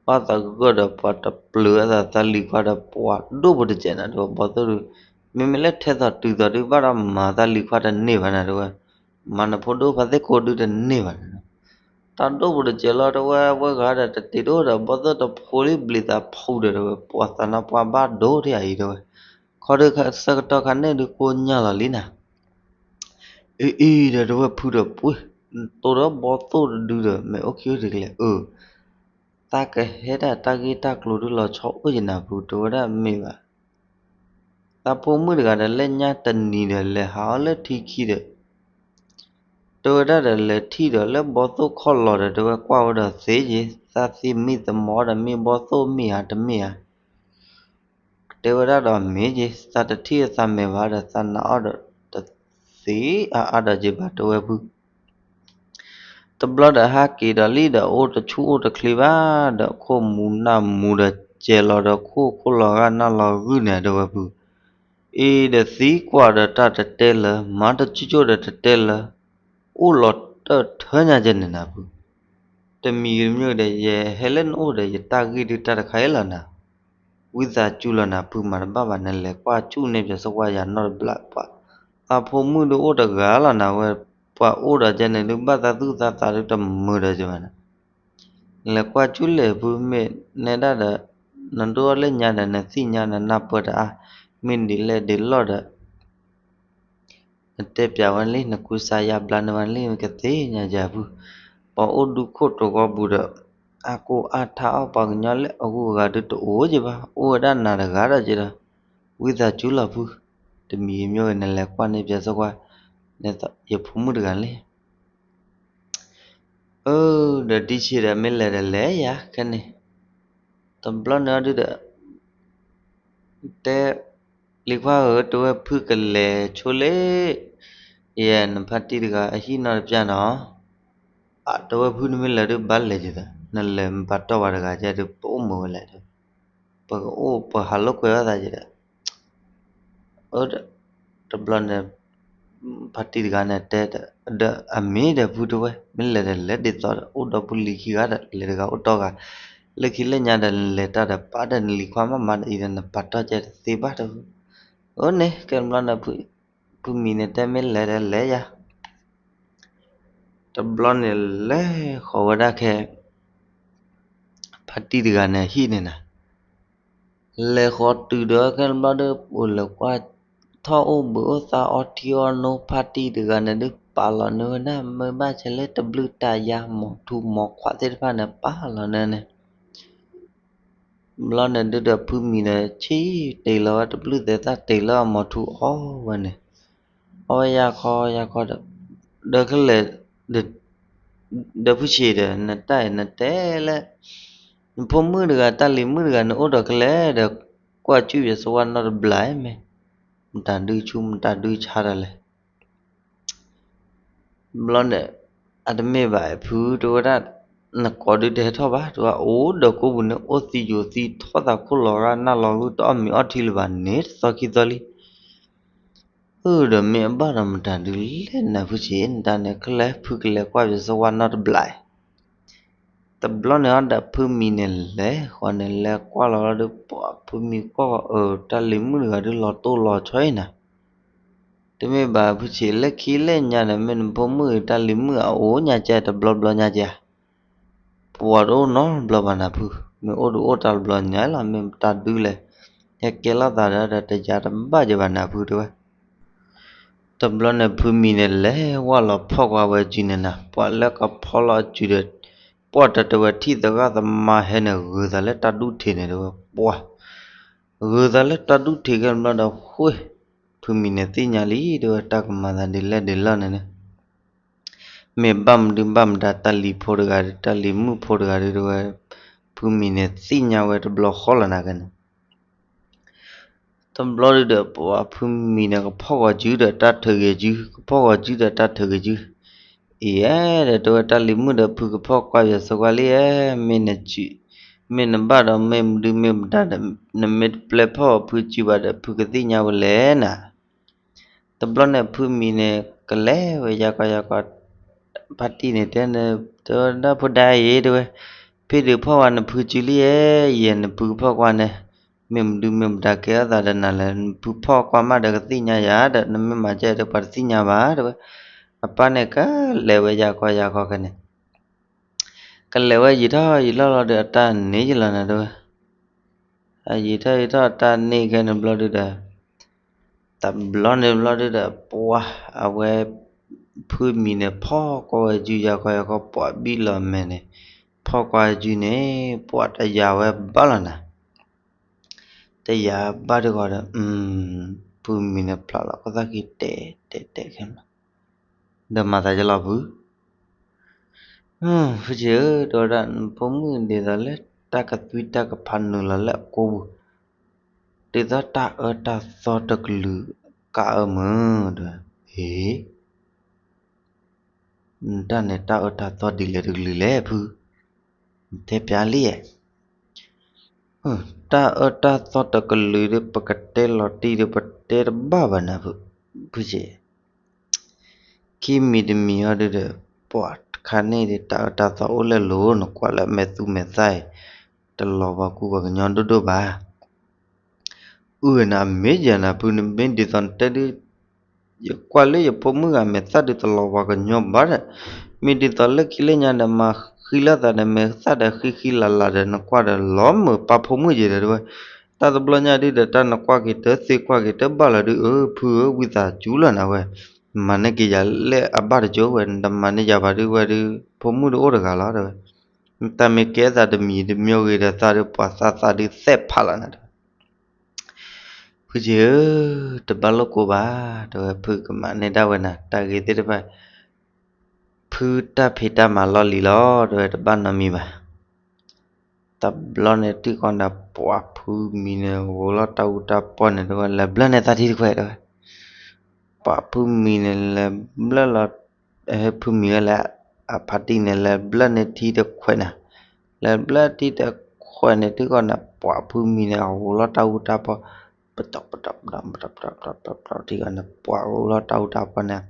ဘၣ်သဂၢၢ်ဒီးပှၤတပျုၤအသးသးလံၤခွါဒီးပှၤဒိၣ်ပူၤတစဲးနၤ တဲဝဲဘီသိၣ်ဒု, မ့မ့ၢ်လၢထဲသိးတုၤသိးဒု ဘၣ်ဒီးမၤသးလံၤခွါတန့ၢ်ဘၣ်နၤ တဲဝဲ, မၤနဖိဒိၣ်ဖါသ့ၣ်ကိးဒုတန့ၢ်ဘၣ်နၤ, တၢ်ဒိၣ်ပူၤတစဲးလီၤ တဲဝဲ ဝဲဂၤဒီးတတ့ၤတအိၣ်ဒီး ဘီသိၣ်တဖိလံဘျံၤသးဖူဒီး တဲဝဲ ပှၤသးနါပှၢ်ဘၣ်ဒိၣ်ထံၣ်အံၤ တဲဝဲ, ခီဒုဆၢကတီၢ်ခါန့ၣ်ဒုကိၢ်ညါလီၤလံနၤ အံၤအံၤဒီးတဲဝဲဖုဒီးပှ့ၤ, တိၢ်ဒီးဘီသိၣ်တဒုဒီး မ့ၢ်အိၣ်ခံအိၣ်ထံးကလဲၤအၢ, သးကဟဲဒၣ်တၢ်ဂ့ၢ်တၢ်ကျိၤဒုလီၤဆီအိၣ်ယနၤဖု တဲဝဲဒၣ်မ့ၢ်ဘၣ်, သးဖိမုၣ်တဂၤဒီးလၢညါတနံၤဒီး လဲၤဟးအီၣ်လၢထံခံဒီး တဲဝဲဒၣ်ဒီးလဲၤထံၣ်ဒီးလၢဘီသိၣ်ခီၣ်လီၤဒီး တဲဝဲကွၢ်ဝဲဒီးသ့က့ၤ သးသံမံသမိးဒီးမ့ၢ်ဘီသိၣ်မ့ၢ်ဧါတမ့ၢ်ဧါ တဲဝဲဒၣ်ဒီးမ့ၢ်က့ၤ သးတထံၣ်အသးမဲာ်ဘၣ်ဒီး သးနာ်အီၤဒီးတသ့အါအါဒီးက့ၤဘၣ် တဲဝဲဖု တဘျီဒီးဟးက့ၤဒီးလံဒီး အိၣ်တဆူၣ်အိၣ်တချ့ဘၣ်ဒီး ခိၣ်မူနၢ်မူဒီး ကဲၤလီၤဒီးခိၣ်ခိၣ်လီၤဂာ်နၢ်လီၤဂုၢ်န့ၣ် တဲဝဲဖု, အ့ဒီးသံကွၢ်ဒီးတၢ်တတဲလၢၤ, မၤတကၠိၣ်ကၠိၣ်ဒီးတတဲလၢၤ, အိၣ်လီၤတၢၢ်ထၢညါကဲန့ၣ်နၤဖု, တမံၤတမံၤဒီး ယဟဲလၢနအိၣ်ဒီး ယတၢ်ဂ့ၢ်ဒုးတၢ်တခါအံၤလီၤနၤ, ဝံသးစူၤလီၤနၤ ဖုမၤတဘၣ်ဘၣ် နလဲၤကွၢ်ဆူၣ်န့ၢ်ပၠးစၢၤကွၢ်ယၤနီတဘျီပှၤ, သးဖိမုၣ်ဒုးအိၣ်တဂၤလီၤနၤဝဲ, ပှၤအိၣ်ဒီးကဲန့ၣ်ဒုး ဘၣ်သးသူၣ်သးသးဒုးတမုာ်ဒီးကဘၣ်နၤ လဲၤကွၢ်ဆူၣ်လဲၣ်ဖုမ့ၢ်နဲဒၣ်ဒီး, နဒိၣ်အီၤလၢညါဒီး နသ့ၣ်ညါနနၢ်ပၢၢ်တအါ, မ့ၢ်ဒ်လဲၣ်ဒ်လဲၣ်ဒီး, နတဲပၠးဝဲလံ နကူစါယါဘျါန့ၢ်ဝဲလံ မ့ၢ်ကသ့ၣ်ညါယၤဖု, ပှၤအိၣ်ဒူခိၣ်တဂီၤပူၤဒီး, အါကိၢ်အါထါအီၣ်ပှၤကညီလၢအဂုၤအဂၤဒုးတအိၣ်ကဘၣ် အိၣ်ဝဲဒၣ်နၤတဂၤဒီးကဒီး, ဝံသးစူၤလီၤဖု, တမံၤမ့ၢ်ဝဲ နလဲၤကွၢ်န့ၢ်ပၠးစၢၤကွၢ်, ယဖိမုၣ်တဂၤလံ အၢ ဒီးဒ်ဆ့ဒီးမ့ၢ်လဲၤဒီးလဲၤယၤခဲန့ၣ်, တဘျီန့ၣ်အီၤဒုးဒီး, တဲ, လံၤခွါဧၢ တဝဲဖုကလဲၤဆိလ့ၣ်, ယဲ နဖါတံၢ်တဂၤအဟံၣ်နီတပျၢ်နီၤ, အတဲဝဲဖုနမ့ၢ်လဲၤဒုးဘၣ်လဲၤယသး နလဲၤမ့ၢ်ပာ်တီၢ်ဝဲတဂၤကဲဒုး ပအိၣ်မုာ်ဝဲလဲၣ်ဒီး, ပကအိၣ်ပဟးလိာ်ကွဲအီၣ်သးယဒီး အၢ တဘျီန့ၣ်, ဖါတံၢ်တဂၤန့ၣ်တဲဒီး, ဒီးအမ့ၢ်ဒီးဖုတဝဲ မ့ၢ်လဲၤဒီးလဲၤဒ်သိးဒီး အိၣ်ဒီပုၢ်လံၤခံဂၤဒီး လဲၤတဂၤအိၣ်တီဂၤ, လၢခံလၢညါဒီးနလဲၤတၢ်ဒီး ပာ်ဒီးနလံၤခွါမးမးဒီးအံၤဒီး နပာ်တီၢ်ကဲတသ့ဘၣ်တဝဲ, အၢန့ၣ်ကဲတဘျီန့ၣ်, ဖုမံၤန့ၣ်တဲမ့ၢ်လဲၤဒီးလဲၤယၤ တဘျီန့ၣ်လဲၤဃီၤဝဲဒၣ်ခဲ ဖါတံၢ်တဂၤန့ၣ်ဟံၣ်န့ၣ်နၤ, လဲၤဃီၤတုၤဒီးခဲတဘျီဒီး အိၣ်လဲၤကွၢ်ထီၣ်အိၣ်ဘှံးအိၣ်သါအီထံအီနိ ဖါတံၢ်တဂၤန့ၣ်ဒုးပာ်လီၤန့ၢ်ဝဲဒၣ် မ့ၢ်ဘၣ်ဆဲးလၢတဘျုးတၢ်ယါ မိၢ်ထူမိၢ်ခွါသ့ၣ်တဖၣ်န့ၣ် ပာ်လီၤန့ၢ်န့ၣ် ဘျီန့ၣ်ဒုးဒီးဖုမံၤန့ၣ် ဆံးတ့ၢ်လီၤဝဲတဘျုးသဲးသၣ် တ့ၢ်လၢအမိၢ်ထူအီၣ်ဝဲန့ၣ်, အီၣ်ဝဲယါခီယါခီဒီး, ဒီးခဲလဲၣ်, ဒီးဖုဆံးဒီး နတၢ်အံၤနတဲလၢ နဖိမုၣ်တဂၤ တၢ်လံၤမုၣ်တဂၤ နအိၣ်ဒီးခဲလဲၣ်ဒီး ကွၢ်စူၣ်ယစဝါနီတဘျီမ့ၢ်, မတၤဒုးဆူၣ်မတၤဒုးဆါတၢ်လဲၣ် ဘျီန့ၣ်, အတမ့ၢ်ဘၣ်ဖုတဝဲဒၣ်, နကိးဒုးတဟဲထီၣ်ဘၣ် တဝဲအိၣ်ဒီးကိးပူၤန့ၣ် အိၣ်သံယိာ်သံထီၣ်သးခိၣ်လီၤဂာ်နၢ်လီၤဂုၢ် တအီၣ်မ့ၤအီထံလၢၤဘၣ်န့ၣ် တသီခံသီလံ. အၢ ဒီးမ့ၢ်အဘၣ်ဒီးမတၤဒုးလဲၣ်နၤဖုဆံး နတၢ်န့ၣ် ခဲလၢာ်ဖုကလဲၤကွၢ်ပစဝါနီတဘျီ တဘျီန့ၣ်အီၤဒီးဖုမံၤန့ၣ်လဲၤဃီန့ၣ် လဲၤကွၢ်လီၤလီၤဒီး ပှၤဖုမံၤကွၢ်အီၤ အၢ တၢ်လံၤမုၣ်တဂၤဒုးလီၤတိၢ်လီၤဆီအံၤနၤ, တမ့ၢ်ဘၣ်ဖုဆံး လၢခံလၢညါဒီး မ့ၢ်နဖိမုၣ်တၢ်လံၤမုၣ်အအိၣ်ညါကဲတဘျီဘျီညါကဲဧါ, ပှၤတအိၣ်နီတဘျီဘၣ်နၤဖု, မ့ၢ်အိၣ်ဒုးအိၣ်တၢ်တဘျီညါလီၤ မ့ၢ်တၢ်ဒုးလဲၣ်, ဟဲကဲလိာ်သးဒီးတယၤတဘၣ်ကဲဘၣ်နၤဖုတဲဝဲ တဘျီန့ၣ်ဖုမံၤန့ၣ်လဲၤဝၢ်လီၤဖီၣ်ကွၢ်ဝဲစုန့ၣ်နၤ ပှၤလၢကဖီၣ်လီၤအစုဒီး ပှၢ်တတဲဝဲထံၣ်သရၣ်သမါဟဲန့ၣ် ဂုၤသးလၢတၢ်ဒူၣ်ထံးန့ၣ်တဲဝဲ ပှၤ ဂုၤသးလၢတၢ်ဒူၣ်ထံးခဲတဘျီဒီး ဃ့ၢ် ဖုမံၤန့ၣ်သ့ၣ်ညါလံတဲဝဲ တၢ်ကမၤသးဒ်လဲၣ်ဒ်လဲၣ်န့ၣ်န့ၣ် မ့ၢ်ဘၣ်မနုၤဘၣ်မတၤ တၢ်လံၤဖိတဂၤဒီး တၢ်လံၤမုၣ်ဖိတဂၤဒီးတဲဝဲ ဖုမံၤန့ၣ်သ့ၣ်ညါဝဲတဘျီဃီလီၤနၤကဲန့ၣ် တဘျီဒုးဒီး ပှၤဖုမံၤန့ၣ် ကဖီၣ်ဂီၤစုဒီးတၢ်ထုးဂဲၤစု ကဖီၣ်ဂီၤစုဒီးတၢ်ထုးဂဲၤစု, အံၤဧါ ဒီးတဲဝဲတၢ်လံၤမုၣ်ဒီးဖုကဖီၣ်ကွၢ်ယစၢၤကွၢ်လံဧါ, မ့ၢ်နစု, မ့ၢ်နဘၣ်ဒီးမ့ၢ်မနုၤမ့ၢ်မတၤဒီး နမ့ၢ်တပျဲဖီၣ်ဖုစုဘၣ်ဒီး ဖုကသ့ၣ်ညါဝဲလဲၣ်နၤ တဘျီန့ၣ်ဖုမံၤန့ၣ် ကလဲၤဝဲယၤကီယၤကီ, ဖါတံၢ်န့ၣ်တဲန့ၣ် တဲဝဲဒၣ်ဖိဒါအံၤတဲဝဲ, ဖဲဒုးဖီၣ်ဝဲနဖုစုလံဧါ, ယဲနဖုကဖီၣ်ကွၢ်န့ၣ်, မ့ၢ်မနုၤမ့ၢ်မတၤကဲထီၣ်သးဒီးနၤလဲၣ်, နဖုဖီၣ်ကွၢ်မးဒီးကသ့ၣ်ညါယၤဒီး နမ့ၢ်မၤကဲဒီးပှၤတသ့ၣ်ညါဘၣ်တဲဝဲ, အပၢ်န့ၣ်ကလဲၤဝဲယၤကီယၤကီခဲန့ၣ် ကလဲၤဝဲယံာ်ထီၣ်ယံာ်လီၢ်လီၤဒီးအတၢ်န့ၣ်ယလီၤနၤတဲဝဲ, အယံာ်ထီၣ်ယံာ်ထီၣ်တၢ်န့ၣ်ခဲန့ၣ်ဘျီဒုဒီး, တဘျီန့ၣ်ဘျီဒုဒီး ပှၤအဝဲ ဖုမံၤန့ၣ် ဖီၣ်ကွၢ်ဝဲစုယၤကီယၤကီ ပှၤဘံၣ်လီၤမဲာ်န့ၣ်, ဖီၣ်ကွၢ်စုန့ၣ် ပှၤတယာ်ဝဲဘၣ်လီၤနၤ တယာ်ဘၣ်တဂီၤဒီး ဖုမံၤန့ၣ် ဖျါလီၤကသၣ်ခံတဲာ်တဲာ်တဲာ်ခဲန့ၣ်, ဒီးမၤသးယလီၤဖု, ဖုဆံးဧၢ တဲဝဲဒၣ် နဖိမုၣ်ဒ်သိးလၢတၢ်ကသွံတၢ်ကဖးနုာ်လီၤလၢအကိာ်ပူၤ, ဒ်သိးတၢ်အၢတၢ်သီတကလုာ်ကးအၢမုၢ်, ဒီး ဟ့ၣ် နတၢ်န့ၣ်တၢ်အၢတၢ်သီဒ်လဲၣ်တကလုာ်လဲၣ်ဖု, နတဲပျါလံဧါ. တၢ်အၢတၢ်သီတကလုာ်ဒီး ပကတဲလီၤတံၢ်ဒီး ပတဲတဘၣ်ဘၣ်နၤဖု, ဖုက့ ခံမံၤတမံၤဟီဒုဒီး ပှၤတခါန့ၣ်ဒီး တၢ်အၢတၢ်သီအိၣ်လၢလိၤ နကွၢ်လၢမဲာ်သူမဲာ်သၣ်အံၤ တလီၤပှၤကူပှၤကညီဒိၣ်ဒိၣ်ဘၣ်. အုၣ်နၤမ့ၢ်ယၤနၤဖု နမ့ၢ်ဒ်သိးနတဲဒု ယကွၢ်လၢယဖိမုၣ်ဂၤမဲာ်သၣ်ဒုတလီၤပှၤကညီဘၣ်ဒီး, မ့ၢ်ဒ်သိးလၢခံလၢညါဒီး မၤဃံလၢသးဒီး မဲာ်သၣ်ဒီးဃံဃံလၤလၤဒီး နကွၢ်ဒီးလီၤမုာ်ပာ်ဖိမုၣ်ယဲဒီးတဲဝဲ, တၢ်တဘျီညါဒုဒီး တၢ်နကွၢ်က့ၤတသ့ကွၢ်က့ၤတဘၣ်လီၤဒု အၢ ဖုဧၢ ဝံသးစူၤလီၤနၤဝဲ, မၤန့ၢ်က့ၤယၤလၢအဘၣ်တကၠိဝဲ နတမၤန့ၢ်ယၤဘၣ်ဒုဝဲဒု ဖိမုၣ်တအိၣ်တဂၤလီၤတဲဝဲ, တၢ်မ့ၢ်ကဲသးတမံၤတမံၤဂ့ၤဒီး သးဒုပှၤသးသးဒုသဲးဖးလီၤနၤတဲဝဲ ဖုက့ဧၢ, တဘၣ်လိာ်ကိးဘၣ်, တဲဝဲ ဖုကမၤန့ၢ်ဒၣ်ဝဲနၤ တၢ်ဂ့ၢ်သ့ၣ်တဖၣ်, ဖုတၢ်ဖံးတၢ်မၤလီၢ်လံၤလီၤ တဲဝဲ တဘၣ်နီတမံၤဘၣ်. တဘျီန့ၣ်တံၢ်ဃီန့ၣ် ပှၤဖုမံၤန့ၣ် ဂိၤလီၤတၢ်အူတၢ်ပီၢ်န့ၣ် တဲဝဲ လဲၤဘျၢန့ၢ်သးထံတခွဲး တဲဝဲ ပှၤဖုမံၤန့ၣ် လဲၤဘျၢလီၤ, ဖုမံၤဝဲလဲၣ်, အဖါတံၢ်န့ၣ် လဲၤဘျၢန့ၢ်ထံတခွဲးနၤ, လဲၤဘျၢထံတခွဲးန့ၣ် တံၢ်ဃီန့ၣ် ပှၤဖုမံၤန့ၣ် အဂိၤလီၤတၢ်အူတၢ်ပီၢ်, ပတီၢ်ပတီၢ်ပတီၢ်ပတီၢ်ပတီၢ်ပတီၢ်ပတီၢ် ထံဃီန့ၣ် ပှၤဂိၤလီၤတၢ်အူတၢ်ပီၢ်န့ၣ်,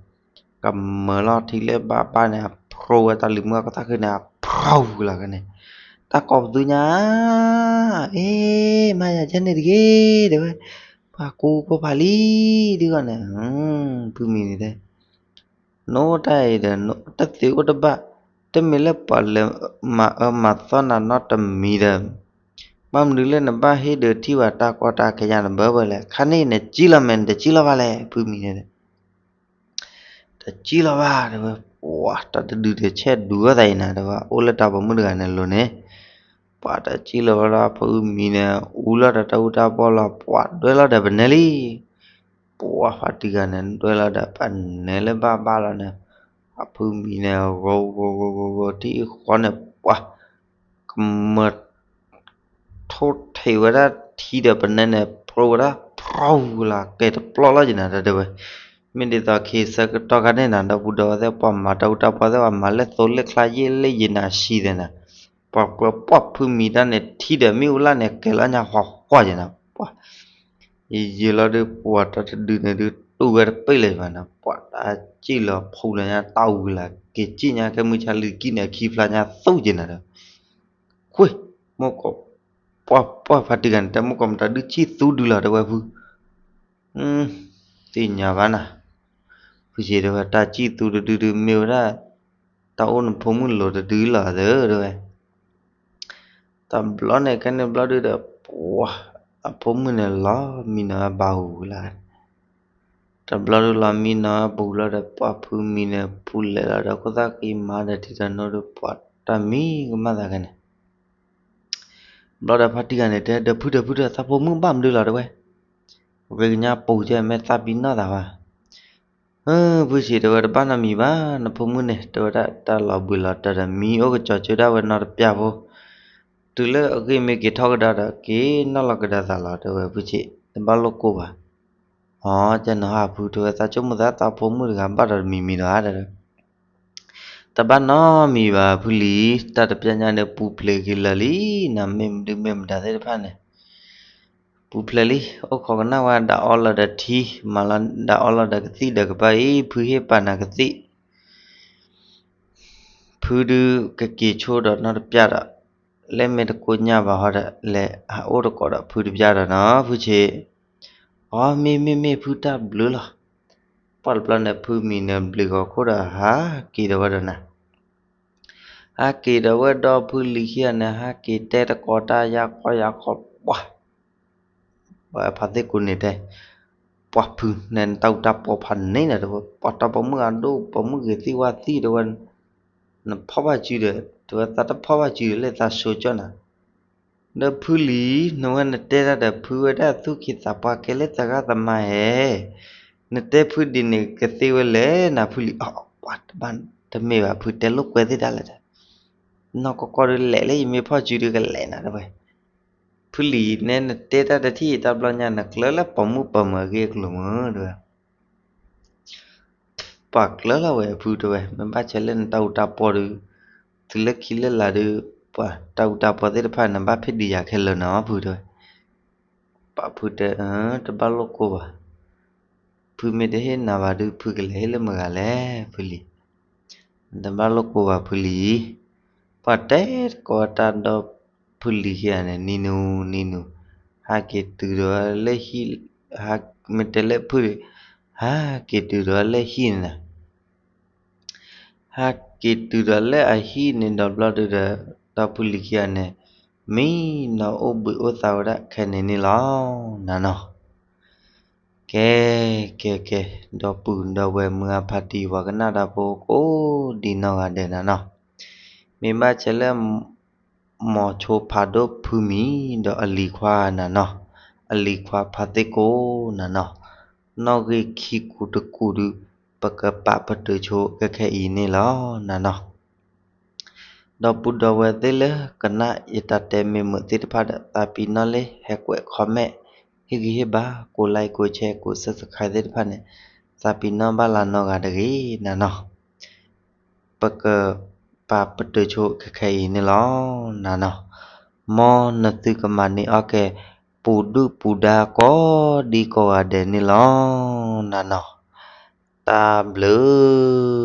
ကမၢလီၤထံလၢဘၣ်ဘၣ်န့ၣ် အဖျိဝဲတၢ်လံၤမုၢ်အကသၣ်ခုန့ၣ် အဖျိဝဲလီၤကန့ၣ်, တၢ်ကိးပသူညါ အ့ မၤယၤကဲန့ၣ်တဂ့ၤ တဲဝဲ, ပှၤကူကိးဖးလံ တံၢ်ဃီန့ၣ်, ဖုမံၤန့ၣ်တဲ နအိၣ်တၢ်အံၤဒီး တသ့အိၣ်တဘၣ်, တမ့ၢ်လၢပှၤလဲၤမၤအၢမၤသီနၤနီတမံၤဒီး, ဘၣ်မနုၤလၢနဘၣ်ဟ့ၣ်ဒုးထံၣ်ဘၣ်တၢ်ကီတၢ်ခဲယါနဘၢဘၢလဲၣ်, ခါန့ၣ်နကံၣ်လီၤမဲာ် နတကံၣ်လီၤဘၣ်လဲၣ် ဖုမံၤန့ၣ်, တကံၣ်လီၤဘၣ် တဲဝဲ, ပှၤတၢ်တဒုတဆဲးဒုးဝဲသးအံၤနၤ တဲဝဲ အိၣ်လၢတၢ်ပိာ်မုၣ်တဂၤန့ၣ်အလိၤန့ၣ်, ပှၤတကံၣ်လီၤဘၣ်လီၤ ဖုမံၤန့ၣ် အူလီၤဒီးတၢ်အူတၢ်ပီၢ်လီၤ ပှၤဒွဲလီၤဒီးပနဲလံ ပှၤဖါတံၢ်ဂၤန့ၣ် ဒွဲလီၤဒီးပနဲလၢဘၣ်ဘၣ်လီၤန့ၣ်, အဖုမံၤန့ၣ် ဂီၤဂီၤဂီၤဂီၤဂီၤထံဃီန့ၣ် ပှၤ ကမၢထိၣ်ထံးဝဲဒၣ်ထံဒီးပနဲန့ၣ် ဖျိဝဲဒၣ် ဖျိဝဲလီၤ ကဲတပျီလီၤယနၤ တဲဝဲ, မ့ၢ်ဒ်သိးခံဆၢကတီၢ်ခါန့ၣ်နၤ ဒီပုၢ်ဒီဝဲၢ်သ့ၣ် ပှၤမၤတၢ်အူတၢ်ပီၢ်သ့ၣ် ပှၤမၤလၢသိလ့ၣ်ချါယ့ၣ်လ့ၣ်ယနၤဆံးသ့ၣ်နၤ, ပှၤကွဲပှၤဖုမံၤတၢ်န့ၣ် ထံဒီးမ့ၣ်အူလၣ်န့ၣ် ကဲလီၤညါဃီဃီယနၤ, ပှၤ ယယဲလီၤဒုး ပှၤတၢ်တဒုန့ၣ်ဒုး တူၢ်ဝဲတပ့ၢ်လၢၤဘၣ်နၤ, ပှၤတၢ်ကံၣ်လီၤဖူလၢညါတၢ်ဝံၤလၢ် က့ၤကံၣ်ညါ ကဲမုၢ်ဆါလံၤကံၣ်န့ၣ် ခံဖျါညါသူက့နၤဒီး, ခွ့ၢ်, မိၢ်ကီး, ပှၤပှၤဖါတံၢ်ဂၤန့ၣ် တဲမိၢ်ကီးမတၤဒုးကံၣ်သူဒုလီၤ တဲဝဲဖု, သ့ၣ်ညါဘၣ်နၤ, ဖုက့တဲဝဲ တၢ်ကံၣ်သူတဒုဒုး မ့ၢ်ဝဲဒၣ် တၢ်အိၣ်နဖိမုၣ်လိၤတဒုလီၤသၢ တဲဝဲ တဘျီန့ၣ် ခဲန့ၣ်ဘျီဒုဒီး ပှၤ အဖိမုၣ်န့ၣ် လီၤမံနီၤဝဲဘၣ်ဟူလၢ်, တဘျီဒုလီၤမံနီၤဝဲပူၤလီၤဒီး ပှၤဖုမံၤန့ၣ် ပူၤလဲၤလီၤဒီး ခိၣ်သၣ်ဃံမၤဒီးထံတနီၤဒီး ပှၤတၢ်မံကမၣ်သးခဲန့ၣ်, ဘျီဒီးဖါတံၢ်ဂၤန့ၣ် တဲဒီး ဖုဒီးဖုဒီး သးဖိမုၣ်ဘၣ်မနုၤလီၤ တဲဝဲ, ပှၤကညီပူၤကဲ မ့ၢ်သးပံနီၣ်သးဘၣ် ဖုဆံးတဲဝဲ တဘၣ်နီတမံၤဘၣ် နဖိမုၣ်န့ၣ် တဲဝဲဒၣ် တၢ်လီၤဘှံးလီၤတီၤဒီး မံအိၣ်ကစီၤကၠိဒၣ်ဝဲနီတပျၢ်ဖိ, တုၤလၢအဂ့ၢ်မ့ၢ်က့ၤထီၣ်ကဒါဒီး က့ၤနီၣ်လီၤကဒါသးလီၤ တဲဝဲ ဖုဆံး တဘၣ်လိာ်ကိၢ်ဘၣ်. အီ ကဲနီၤဟးဖု တဲဝဲ သးဆိကမိၣ်သး သးဖိမုၣ်တဂၤဘၣ်ဒီးတမံၤမံၤဒီးဧါ တဲ တဘၣ်နီတမံၤဘၣ် ဖုလံၤ, တၢ်တပျၢ်ညါန့ၣ် ပူၤဖျဲးက့ၤလၢာ်လံ, နမ့ၢ်မနုၤမ့ၢ်မတၤသ့ၣ်တဖၣ်န့ၣ် ပူၤဖျဲးလံ, အိၣ်ခိးကနၣ်ဝဲဒၣ်အီလီၤဒီးထံ, မၤလီၤဒၣ်အီလီၤဒီးကသံၣ်ဒီးကပၤအံၤ ဖုဟ့ၣ်ပာ်နၤကသံၣ်, ဖုဒုးကက့ၤဆိဒီးနီတပျၢ်ဒီး, လၢမ့ၢ်တကိညၢ်ဘၣ်ဟီဒီး လဲၤဟးအိၣ်တကိးဒီးဖုတပျၢ်ဒီးနီၤ ဖုဆံး, အီ မ့ၢ်မ့ၢ်မ့ၢ် ဖုတၢ်ဘျုးလီၤ. ပှၢ်တဘျီန့ၣ် ဖုမံၤန့ၣ် ဘျုးဂီၤခိၣ်ဒီးဟးက့ၤဒီးဝဲဒီးနၤ ဟးက့ၤဒီးဝဲဒီးဖုလံၤခံဂၤန့ၣ် ဟးက့ၤတဲတကိးတၢ်ယါကီယါခီပှၢ်, ပှၤဖါသ့ၣ်ကူန့ၣ်တဲ, ပှၤဖုန့ၣ် နတၢ်အူတၢ်ပီၢ်ဖးန့ၢ်နၤတဲဝဲ, ပှၤတၢ်ပိာ်မုၣ်အဒိၣ် ပိာ်မုၣ်ဂ့ၤသံဝါသံတဲဝဲ, နဖီၣ်ဘၣ်စုဒီး တဲဝဲ သးတဖီၣ်ဘၣ်စုဒီး လၢသးဆိကၠီနၤ ဒီးဖုလံၤ နဝဲနတဲတၢ်ဒီး ဖုဝဲဒၣ်သူၣ်က့သးပှၢ်ကဲလၢသးဂၤသးမါဧါ, နတဲဖုဒ်န့ၣ်ကသ့ဝဲလဲၣ်နၤ ဖုလံၤအီၤ ပှၤတဘၣ်တမ့ၢ်ဘၣ် ဖုတဲလိာ်ကွဲသ့ၣ်တၢ်လၢာ်ဒီး နီၢ်ကီၢ်ကီၢ်ဒုးလဲၤလၢ ယမ့ၢ်ဖီၣ်စုဒုးကလဲၤနၤတဲဝဲ, ဖုလံၤနဲ နတဲတၢ်တထံၣ်တၢ်ဘျီညါ နကျၢၤလၢပိာ်မုၣ်ပၢၤမုၣ်အဂ့ၢ်အကျိၤမုၢ်တဲဝဲ ပှၤကျၢၤလီၤဝဲဖုတဲဝဲ, မ့ၢ်ဘၣ်ဆဲးလၢနတၢ်အူတၢ်ပီဒီး, တုၤလၢခံလၢလာ်ဒီး, ပှၤတၢ်အူတၢ်ပီသ့ၣ်တဖၣ်န့ၣ် ဘၣ်ဖ့ၣ်ဒုးယၤခဲလၢာ်နီၤဖုတဲဝဲ. ပှၤဖုတဲ, တဘၣ်လိာ်ကိၢ်ဘၣ်. ဖုမ့ၢ်တဟ့ၣ်နၤဘၣ်ဒီး ဖုကလဲၤဟ့ၣ်လၢမတၤဂၤလဲၣ် ဖုလံၤ. တဘၣ်လိာ်ကိၢ်ဘၣ်ဖုလံၤ. ပှၤတဲသကိးတၢ်ဒီးဖုလံၤခံဂၤန့ၣ် နံၤနုၤနံၤနုၤ, ဟးက့ၤတုၤဒီးလၢဟံၣ်, မ့ၢ်တဲလၢဖု, ဟးက့ၤတုၤဒီးလၢဟံၣ်န့ၣ်, ဟးက့ၤတုၤဒီးလၢအဟံၣ်န့ၣ်ဒီးဘျီဒုဒီး, ဒီးဖုလံၤခံဂၤန့ၣ်, မံနီၤအိၣ်ဘှံးအိၣ်သါဝဲဒၣ်ခဲန့ၣ်န့ၣ်လီၤ, နၤနီၤ. ကဲ, ကဲကဲ, ဒီပုၢ်ဒီဝဲၢ်မုၢ်အဖါတံၢ် ပှၤကနၣ်တၢ်ဖိကိးဒံနီၢ်ဂၤဒဲးနၤနီၤ, မ့ၢ်ဘၣ်ဆဲးလၢ မိၤဆိဖးဒိၣ်ဖုမံၤဒီးအလံၤခွါနၤနီၤ, အလံၤခွါဖါသ့ၣ်ကိးနၤနီၤ, နီၣ်ဂံၢ်ခံကူတကူဒီး ပကပာ်ပတုာ်ဆိခဲခဲအံၤန့ၣ်လီၤနၤနီၤ. ဒီပုၢ်ဒီဝဲၢ်သ့ၣ်လၢကနၣ်ယတၢ်တဲမ့ၢ်မုာ်သ့ၣ်တဖၣ်ဒီး သးပ့ၤနီၣ်လၢဟဲကွဲး comment ဟ့ၣ်ဂံၢ်ဟ့ၣ်ဘါ ကိး like ကိး share ကိး subscribe သ့ၣ်တဖၣ်န့ၣ် သးပ့ၤနီၣ်ဘၣ်လၢနီၢ်ဂၤတဂ့ၤနၤနီၤ. ပကပာ်ပတုာ်ဆိခဲခဲအံၤန့ၣ်လီၤနၤနီၤ. မ်နသုကမၤန့ၢ်အီၣ်ကဲ ပူၤဒုၣ်ပူၤဒါကိးဒံကိးဂၤဒဲးန့ၣ်လီၤနၤနီၤ. တၢ်ဘျုး